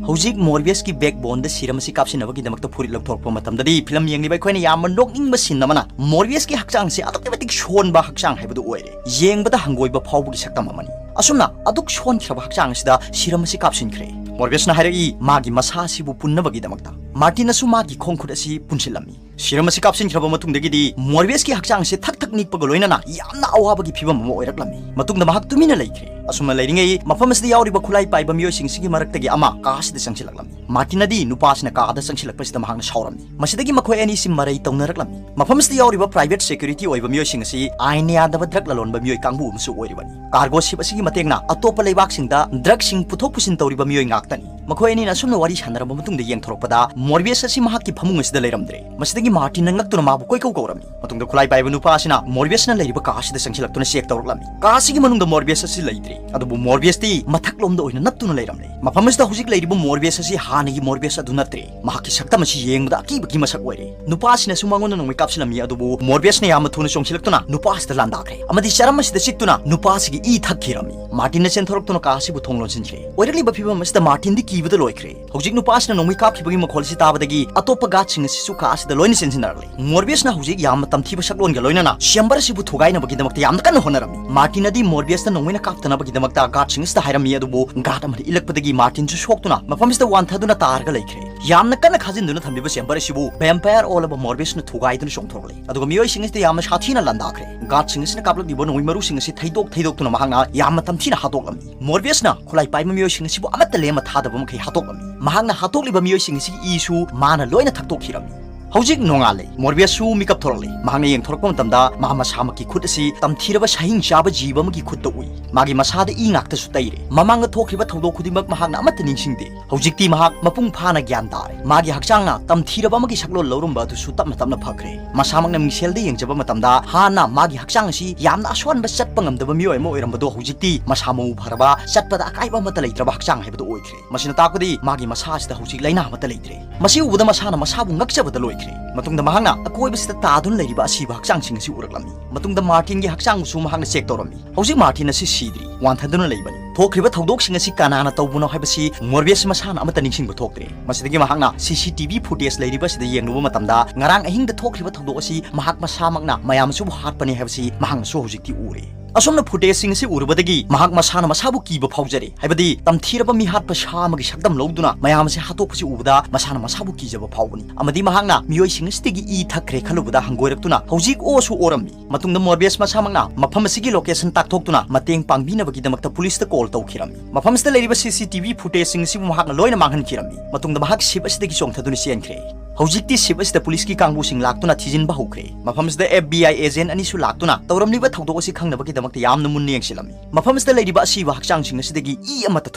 ꯍꯧꯖꯤꯛ ꯃꯣꯔꯕꯤꯌꯁꯀꯤ ꯕꯦꯛꯕꯣꯟꯗ ꯁꯤꯔꯝ ꯑꯁꯤ ꯀꯥꯞꯁꯤꯟꯅꯕꯒꯤꯗꯃꯛꯇ ꯐꯨꯔꯤꯠ ꯂꯧꯊꯣꯔꯛꯄ ꯃꯇꯝꯗꯗꯤ ꯐꯤꯂꯝ ꯌꯦꯡꯂꯤꯕ ꯑꯩꯈꯣꯏꯅ ꯌꯥꯝꯅ ꯅꯣꯛꯅꯤꯡꯕ ꯁꯤꯟ ꯑꯃꯅ ꯃꯣꯔꯕꯤꯌꯁꯀꯤ ꯍꯛꯆꯥꯡꯁꯦ ꯑꯗꯨꯛꯀꯤ ꯃꯇꯤꯛ ꯁꯣꯟꯕ ꯍꯛꯆꯥꯡ ꯍꯥꯏꯕꯗꯨ ꯑꯣꯏꯔꯦ꯫ ꯌꯦꯡꯕꯗ ꯍꯪꯒꯣꯏꯕ ꯐꯥꯎꯕꯒꯤ ꯁꯛꯇꯝ ꯑꯃꯅꯤ꯫ ꯑꯁꯨꯝꯅ ꯑꯗꯨꯛ ꯁꯣꯟꯈ꯭ꯔꯕ ꯍꯛꯆꯥꯡ ꯑꯁꯤꯗ ꯁꯤꯔꯝ ꯑꯁꯤ ꯀꯥꯞꯁꯤꯟꯈ꯭ꯔꯦ꯫ ꯃꯣꯔꯕꯤꯌꯁꯅ ꯍꯥꯏꯔꯛꯏ, ꯃꯥꯒꯤ ꯃꯁꯥ ꯑꯁꯤꯕꯨ ꯄꯨꯟꯅꯕꯒꯤꯗꯃꯛꯇ꯫ ꯃꯥꯔꯇꯤꯟꯅꯁꯨ ꯃꯥꯒꯤ ꯈꯣꯡ ꯈꯨꯠ ꯑꯁꯤ ꯄꯨꯟꯁꯤꯜꯂꯝꯃꯤ꯫ ꯁꯤꯔꯝ ꯑꯁꯤ ꯀꯥꯞꯁꯤꯟꯈ꯭ꯔꯕ ꯃꯇꯨꯡꯗꯒꯤꯗꯤ ꯃꯣꯔꯕꯤꯌꯁꯀꯤ ꯍꯛꯆꯥꯡꯁꯦ ꯊꯛ ꯊꯛ ꯅꯤꯛꯄꯒ ꯂꯣꯏꯅꯅ ꯌꯥꯝꯅ ꯑꯋꯥꯕꯒꯤ ꯐꯤꯕꯝ ꯑꯃ ꯑꯣꯏꯔꯛꯂꯝꯃꯤ꯫ ꯃꯇꯨꯡꯗ ꯃꯍꯥꯛ ꯇꯨꯃꯤꯟꯅ ꯂꯩꯈ꯭ꯔꯦ꯫ ꯑꯁꯨꯝꯅ ꯂꯩꯔꯤꯉꯩ ꯃꯐꯝ ꯑꯁꯤꯗ ꯌꯥꯎꯔꯤꯕ ꯈꯨꯠꯂꯥꯏ ꯄꯥꯏꯕ ꯃꯤꯑꯣꯏꯁꯤꯡꯁꯤꯒꯤ ꯃꯔꯛꯇꯒꯤ ꯑꯃ ꯀꯥ ꯑꯁꯤꯗ ꯆꯪꯁꯤꯜꯂꯛꯂꯝꯃꯤ꯫ ꯃꯥꯔꯇꯤꯟꯅꯗꯤ ꯅꯨꯄꯥꯁꯤꯅ ꯀꯥ ꯑꯗ ꯆꯪꯁꯤꯜꯂꯛꯄꯁꯤꯗ ꯃꯍꯥꯛꯅ ꯁꯥꯎꯔꯝꯃꯤ꯫ ꯃꯁꯤꯗꯒꯤ ꯃꯈꯣꯏ ꯑꯅꯤꯁꯤ ꯃꯔꯩ ꯇꯧꯅꯔꯛꯂꯝꯃꯤ꯫ ꯃꯐꯝ ꯑꯁꯤꯗ ꯌꯥꯎꯔꯤꯕ ꯄ꯭ꯔꯥꯏꯚꯦꯠ ꯁꯦꯀ꯭ꯌꯨꯔꯤꯇꯤ ꯑꯣꯏꯕ ꯃꯤꯑꯣꯏꯁꯤꯡ ꯑꯁꯤ ꯑꯥꯏꯟ ꯌꯥꯗꯕ ꯗ꯭ꯔꯒ ꯂꯂꯣꯟꯕ ꯃꯤꯑꯣꯏ ꯀꯥꯡꯕꯨ ꯑꯃꯁꯨ ꯑꯣꯏꯔꯤꯕꯅꯤ꯫ ꯀꯥꯔꯒꯣ ꯁꯤꯞ ꯑꯁꯤꯒꯤ ꯃꯇꯦꯡꯅ ꯑꯇꯣꯞꯄ ꯂꯩꯕꯥꯛꯁꯤꯡꯗ ꯗ꯭ꯔꯒꯁꯤꯡ ꯄꯨꯊꯣꯛ ꯄꯨꯁꯤꯟ ꯇꯧꯔꯤꯕ ꯃꯤꯑꯣꯏ ꯉꯥꯛꯇꯅꯤ꯫ ꯃꯈꯣꯏ ꯑꯅꯤꯅ ꯑꯁꯨꯝꯅ ꯋꯥꯔꯤ ꯁꯥꯟꯅꯔꯕ ꯃꯇꯨꯡꯗ ꯌꯦꯡꯊꯣꯔꯛꯄꯗ ꯃꯣꯔꯕꯤꯌꯁ ꯑꯁꯤ ꯃꯍꯥꯛꯀꯤ ꯐꯃꯨꯡ ꯑꯁꯤꯗ ꯂꯩꯔꯝꯗ꯭ꯔꯦ꯫ ꯃꯁꯤꯗꯒꯤ ꯃꯥꯔꯇꯤꯟꯅ ꯉꯛꯇꯨꯅ ꯃꯥꯕꯨ ꯀꯣꯏꯀꯧ ꯀꯧꯔꯝꯃꯤ꯫ ꯃꯇꯨꯡꯗ ꯈꯨꯠꯂꯥꯏ ꯄꯥꯏꯕ ꯅꯨꯄꯥ ꯑꯁꯤꯅ ꯃꯣꯔꯕꯤꯌꯁꯅ ꯂꯩꯔꯤꯕ ꯀꯥ ꯑꯁꯤꯗ ꯆꯪꯁꯤꯜꯂꯛꯇꯨꯅ ꯆꯦꯛ ꯇꯧꯔꯛꯂꯝꯃꯤ꯫ ꯀꯥ ꯑꯁꯤꯒꯤ ꯃꯅꯨꯡꯗ ꯃꯣꯔꯕꯤꯌꯁ ꯑꯁꯤ ꯂꯩꯇ꯭ꯔꯦ, ꯑꯗꯨꯕꯨ ꯃꯣꯔꯕꯤꯌꯁꯇꯤ ꯃꯊꯛꯂꯣꯝꯗ ꯑꯣꯏꯅ ꯅꯞꯇꯨꯅ ꯂꯩꯔꯝꯂꯦ꯫ ꯃꯐꯝ ꯑꯁꯤꯗ ꯍꯧꯖꯤꯛ ꯂꯩꯔꯤꯕ ꯃꯣꯔꯕꯤꯌꯁ ꯑꯁꯤ ꯍꯥꯟꯅꯒꯤ ꯃꯣꯔꯕꯤꯌꯁ ꯑꯗꯨ ꯅꯠꯇ꯭ꯔꯦ꯫ ꯃꯍꯥꯛꯀꯤ ꯁꯛꯇꯝ ꯑꯁꯤ ꯌꯦꯡꯕꯗ ꯑꯀꯤꯕꯒꯤ ꯃꯁꯛ ꯑꯣꯏꯔꯦ꯫ ꯅꯨꯄꯥ ꯑꯁꯤꯅꯁꯨ ꯃꯉꯣꯟꯗ ꯅꯣꯡꯃꯩ ꯀꯥꯞꯁꯤꯜꯂꯝꯃꯤ, ꯑꯗꯨꯕꯨ ꯃꯣꯔꯕꯤꯌꯁꯅ ꯌꯥꯝꯅ ꯊꯨꯅ ꯆꯣꯡꯁꯤꯜꯂꯛꯇꯨꯅ ꯅꯨꯄꯥ ꯑꯁꯤꯗ ꯂꯥꯟꯗꯥꯈ꯭ꯔꯦ ꯑꯃꯗꯤ ꯆꯔꯝ ꯑꯁꯤꯗ ꯆꯤꯛꯇꯨꯅ ꯅꯨꯄꯥ ꯑꯁꯤꯒꯤ ꯏ ꯊꯛꯈꯤꯔꯝꯃꯤ꯫ ꯃꯥꯔꯇꯤꯟꯅ ꯆꯦꯟꯊꯣꯔꯛꯇꯨꯅ ꯀꯥ ꯑꯁꯤꯕꯨ ꯊꯣꯡ ꯂꯣꯟꯁꯤꯟꯈ꯭ꯔꯦ꯫ ꯑꯣꯏꯔꯛꯂꯤꯕ ꯐꯤꯕꯝ ꯑꯁꯤꯗ ꯃꯥꯔꯇꯤꯟꯗꯤ ꯀꯤꯕꯗ ꯂꯣꯏꯈ꯭ꯔꯦ꯫ ꯍꯧꯖꯤꯛ ꯅꯨꯄꯥ ꯑꯁꯤꯅ ꯅꯣꯡꯃꯩ ꯀꯥꯞꯈꯤꯕꯒꯤ ꯃꯈꯣꯜ ꯑꯁꯤ ꯇꯥꯕꯗꯒꯤ ꯑꯇꯣꯞꯄ ꯒꯥꯔꯗꯁꯤꯡ ꯑꯁꯤꯁꯨ ꯀꯥ ꯑꯁꯤꯗ ꯂꯣꯏꯅ ꯆꯦꯟꯁꯤꯟꯅꯔꯛꯂꯦ꯫ ꯃꯣꯔꯕꯤꯌꯁꯅ ꯍꯧꯖꯤꯛ ꯌꯥꯝꯅ ꯇꯝꯊꯤꯕ ꯁꯛꯂꯣꯟꯒ ꯂꯣꯏꯅꯅ ꯆꯦꯝꯕꯔ ꯑꯁꯤꯕꯨ ꯊꯨꯒꯥꯏꯅꯕꯒꯤꯗꯃꯛꯇ ꯌꯥꯝꯅ ꯀꯟꯅ ꯍꯣꯠꯅꯔꯝꯃꯤ꯫ ꯃꯥꯔꯇꯤꯟꯅꯗꯤ ꯃꯣꯔꯕꯤꯌꯁꯅ ꯅꯣꯡꯃꯩꯅ ꯀꯥꯞꯇꯅꯕꯒꯤꯗꯃꯛꯇ ꯒꯥꯔꯗꯁꯤꯡ ꯑꯁꯤꯗ ꯍꯥꯏꯔꯝꯃꯤ, ꯑꯗꯨꯕꯨ ꯒꯥꯔꯗ ꯑꯃꯅ ꯏꯜꯂꯛꯄꯗꯒꯤ ꯃꯥꯔꯇꯤꯟꯁꯨ ꯁꯣꯛꯇꯨꯅ ꯃꯐꯝ ꯑꯁꯤꯗ ꯋꯥꯟꯊꯗꯨꯅ ꯇꯥꯔꯒ ꯂꯩꯈ꯭ꯔꯦ꯫ ꯌꯥꯝꯅ ꯀꯟꯅ ꯈꯥꯖꯤꯟꯗꯨꯅ ꯊꯝꯂꯤꯕ ꯆꯦꯝꯕꯔ ꯑꯁꯤꯕꯨ ꯚꯦꯝꯄꯥꯌꯔ ꯑꯣꯜꯂꯕ ꯃꯣꯔꯕꯤꯌꯁꯅ ꯊꯨꯒꯥꯏꯗꯨꯅ ꯆꯣꯡꯊꯣꯔꯛꯂꯦ, ꯑꯗꯨꯒ ꯃꯤꯑꯣꯏꯁꯤꯡ ꯑꯁꯤꯗ ꯌꯥꯝꯅ ꯁꯥꯊꯤꯅ ꯂꯥꯟꯗꯥꯈ꯭ꯔꯦ꯫ ꯒꯥꯔꯗꯁꯤꯡ ꯑꯁꯤꯅ ꯀꯥꯞꯂꯛꯂꯤꯕ ꯅꯣꯡꯃꯩ ꯃꯔꯨꯁꯤꯡ ꯑꯁꯤ ꯊꯩꯗꯣꯛ ꯊꯩꯗꯣꯛꯇꯨꯅ ꯃꯍꯥꯛꯅ ꯌꯥꯝꯅ ꯇꯝꯊꯤꯅ ꯍꯥꯠꯇꯣꯛꯂꯝꯃꯤ꯫ ꯃꯣꯔꯕꯤꯌꯁꯅ ꯈꯨꯠꯂꯥꯏ ꯄꯥꯏꯕ ꯃꯤꯑꯣꯏꯁꯤꯡ ꯑꯁꯤꯕꯨ ꯑꯃꯠꯇ ꯂꯦꯝꯃ ꯊꯥꯗꯕ ꯃꯈꯩ ꯍꯥꯠꯇꯣꯛꯂꯝꯃꯤ꯫ ꯃꯍꯥꯛꯅ ꯍꯥꯠꯇꯣꯛꯂꯤꯕ ꯃꯤꯑꯣꯏꯁꯤꯡ ꯑꯁꯤꯒꯤ ꯏꯁꯨ ꯃꯥꯅ ꯂꯣꯏꯅ ꯊꯛꯇꯣꯛꯈꯤꯔꯝꯃꯤ꯫ ꯍꯧꯖꯤꯛ ꯅꯣꯡꯉꯥꯜꯂꯦ꯫ ꯃꯣꯔꯕꯤꯌꯁꯁꯨ ꯃꯤꯀꯞ ꯊꯣꯔꯛꯂꯦ꯫ ꯃꯍꯥꯛꯅ ꯌꯦꯡꯊꯣꯔꯛꯄ ꯃꯇꯝꯗ ꯃꯍꯥꯛ ꯃꯁꯥꯃꯛꯀꯤ ꯈꯨꯠ ꯑꯁꯤ ꯇꯝꯊꯤꯔꯕ ꯁꯍꯤꯡ ꯆꯥꯕ ꯖꯤꯕ ꯑꯃꯒꯤ ꯈꯨꯠꯇ ꯎꯏ꯫ ꯃꯥꯒꯤ ꯃꯁꯥꯗ ꯏ ꯉꯥꯛꯇꯁꯨ ꯇꯩꯔꯦ꯫ ꯃꯃꯥꯡꯗ ꯊꯣꯛꯈꯤꯕ ꯊꯧꯗꯣꯛ ꯈꯨꯗꯤꯡꯃꯛ ꯃꯍꯥꯛꯅ ꯑꯃꯠꯇ ꯅꯤꯡꯁꯤꯡꯗꯦ꯫ ꯍꯧꯖꯤꯛꯇꯤ ꯃꯍꯥꯛ ꯃꯄꯨꯡ ꯐꯥꯅ ꯒ꯭ꯌꯥꯟ ꯇꯥꯔꯦ꯫ ꯃꯥꯒꯤ ꯍꯛꯆꯥꯡꯅ ꯇꯝꯊꯤꯔꯕ ꯑꯃꯒꯤ ꯁꯛꯂꯣꯟ ꯂꯧꯔꯝꯕ ꯑꯗꯨꯁꯨ ꯇꯞꯅ ꯇꯞꯅ ꯐꯈ꯭ꯔꯦ꯫ ꯃꯁꯥꯃꯛꯅ ꯃꯤꯡꯁꯦꯜꯗ ꯌꯦꯡꯖꯕ ꯃꯇꯝꯗ ꯍꯥꯟꯅ ꯃꯥꯒꯤ ꯍꯛꯆꯥꯡ ꯑꯁꯤ ꯌꯥꯝꯅ ꯑꯁꯣꯟꯕ ꯆꯠꯄ ꯉꯝꯗꯕ ꯃꯤꯑꯣꯏ ꯑꯃ ꯑꯣꯏꯔꯝꯕꯗꯣ ꯍꯧꯖꯤꯛꯇꯤ ꯃꯁꯥ ꯃꯎ ꯐꯔꯕ, ꯆꯠꯄꯗ ꯑꯀꯥꯏꯕ ꯑꯃꯠꯇ ꯂꯩꯇ꯭ꯔꯕ ꯍꯛꯆꯥꯡ ꯍꯥꯏꯕꯗꯨ ꯑꯣꯏꯈ꯭ꯔꯦ꯫ ꯃꯁꯤꯅ ꯇꯥꯛꯄꯗꯤ ꯃꯥꯒꯤ ꯃꯁꯥ ꯑꯁꯤꯗ ꯍꯧꯖꯤꯛ ꯂꯥꯏꯅꯥ ꯑꯃꯠꯇ ꯂꯩꯇ꯭ꯔꯦ꯫ ꯃꯁꯤ ꯎꯕꯗ ꯃꯁꯥꯅ ꯃꯁꯥꯕꯨ ꯉꯛꯆꯕꯗ ꯂꯣꯏꯈ꯭ꯔꯦ꯫ ꯃꯇꯨꯡꯗ ꯃꯍꯥꯛꯅ ꯑꯀꯣꯏꯕꯁꯤꯗ ꯇꯥꯗꯨꯅ ꯂꯩꯔꯤꯕ ꯑꯁꯤꯕ ꯍꯛꯆꯥꯡꯁꯤꯡ ꯑꯁꯤ ꯎꯔꯛꯂꯝꯃꯤ꯫ ꯃꯇꯨꯡꯗ ꯃꯥꯔꯇꯤꯟꯒꯤ ꯍꯛꯆꯥꯡꯕꯨꯁꯨ ꯃꯍꯥꯛꯅ ꯆꯦꯛ ꯇꯧꯔꯝꯃꯤ꯫ ꯍꯧꯖꯤꯛ ꯃꯥꯔꯇꯤꯟ ꯑꯁꯤ ꯁꯤꯗ꯭ꯔꯤ, ꯋꯥꯟꯊꯗꯨꯅ ꯂꯩꯕꯅꯤ꯫ ꯊꯣꯛꯈ꯭ꯔꯤꯕ ꯊꯧꯗꯣꯛꯁꯤꯡ ꯑꯁꯤ ꯀꯅꯥꯅ ꯇꯧꯕꯅꯣ ꯍꯥꯏꯕꯁꯤ ꯃꯣꯔꯕꯤꯌꯁ ꯃꯁꯥꯅ ꯑꯃꯠꯇ ꯅꯤꯡꯁꯤꯡꯕ ꯊꯣꯛꯇ꯭ꯔꯦ꯫ ꯃꯁꯤꯗꯒꯤ ꯃꯍꯥꯛꯅ ꯁꯤ ꯁꯤ ꯇꯤ ꯚꯤ ꯐꯨꯇꯦꯖ ꯂꯩꯔꯤꯕ ꯑꯁꯤꯗ ꯌꯦꯡꯂꯨꯕ ꯃꯇꯝꯗ ꯉꯔꯥꯡ ꯑꯍꯤꯡꯗ ꯊꯣꯛꯈ꯭ꯔꯤꯕ ꯊꯧꯗꯣꯛ ꯑꯁꯤ ꯃꯍꯥꯛ ꯃꯁꯥꯃꯛꯅ ꯃꯌꯥꯝ ꯑꯁꯤꯕꯨ ꯍꯥꯠꯄꯅꯤ ꯍꯥꯏꯕꯁꯤ ꯃꯍꯥꯛꯅꯁꯨ ꯍꯧꯖꯤꯛꯇꯤ ꯎꯔꯦ꯫ ꯑꯁꯨꯝꯅ ꯐꯨꯇꯦꯖꯁꯤꯡ ꯑꯁꯤ ꯎꯔꯨꯕꯗꯒꯤ ꯃꯍꯥꯛ ꯃꯁꯥꯅ ꯃꯁꯥꯕꯨ ꯀꯤꯕ ꯐꯥꯎꯖꯔꯦ, ꯍꯥꯏꯕꯗꯤ ꯇꯝꯊꯤꯔꯕ ꯃꯤꯍꯥꯠꯄ ꯁꯥ ꯑꯃꯒꯤ ꯁꯛꯇꯝ ꯂꯧꯗꯨꯅ ꯃꯌꯥꯝ ꯑꯁꯤ ꯍꯥꯠꯇꯣꯛꯄꯁꯤ ꯎꯕꯗ ꯃꯁꯥꯅ ꯃꯁꯥꯕꯨ ꯀꯤꯖꯕ ꯐꯥꯎꯕꯅꯤ꯫ ꯑꯃꯗꯤ ꯃꯍꯥꯛꯅ ꯃꯤꯑꯣꯏꯁꯤꯡ ꯑꯁꯤꯗꯒꯤ ꯏ ꯊꯛꯈ꯭ꯔꯦ ꯈꯜꯂꯨꯕꯗ ꯍꯪꯒꯣꯏꯔꯛꯇꯨꯅ ꯍꯧꯖꯤꯛ ꯑꯣꯁꯨ ꯑꯣꯔꯝꯃꯤ꯫ ꯃꯇꯨꯡꯗ ꯃꯣꯔꯕꯤꯌꯁ ꯃꯁꯥꯃꯛꯅ ꯃꯐꯝ ꯑꯁꯤꯒꯤ location ꯇꯥꯛꯊꯣꯛꯇꯨꯅ ꯃꯇꯦꯡ ꯄꯥꯡꯕꯤꯅꯕꯒꯤꯗꯃꯛꯇ police ꯇ call ꯇꯧꯈꯤꯔꯝꯃꯤ꯫ ꯃꯐꯝꯁꯤꯗ ꯂꯩꯔꯤꯕ C C T V footage ꯁꯤꯡ ꯑꯁꯤꯕꯨ ꯃꯍꯥꯛꯅ ꯂꯣꯏꯅ ꯃꯥꯡꯍꯟꯈꯤꯔꯝꯃꯤ꯫ ꯃꯇꯨꯡꯗ ꯃꯍꯥꯛ ship ꯑꯁꯤꯗꯒꯤ ꯆꯣꯡꯊꯗꯨꯅ ꯆꯦꯟꯈ꯭ꯔꯦ꯫ ꯍꯧꯖꯤꯛꯇꯤ ship ꯑꯁꯤꯗ police ꯀꯤ ꯀꯥꯡꯕꯨꯁꯤꯡ ꯂꯥꯛꯇꯨꯅ ꯊꯤꯖꯤꯟꯕ ꯍꯧꯈ꯭ꯔꯦ꯫ ꯃꯐꯝꯁꯤꯗ F B I agent ꯑꯅꯤꯁꯨ ꯂꯥꯛꯇꯨꯅ ꯇꯧꯔꯝꯂꯤꯕ ꯊꯧꯗꯣꯛ ꯑꯁꯤ ꯈꯪꯅꯕꯒꯤꯗꯃꯛꯇ ꯌꯥꯝꯅ ꯃꯨꯟꯅ ꯌꯦꯡꯁꯤꯜꯂꯝꯃꯤ꯫ ꯃꯐꯝ ꯑꯁꯤꯗ ꯂꯩꯔꯤꯕ ꯑꯁꯤꯕ ꯍꯛꯆꯥꯡꯁꯤꯡ ꯑꯁꯤꯗꯒꯤ ꯏ ꯑꯃꯠꯇ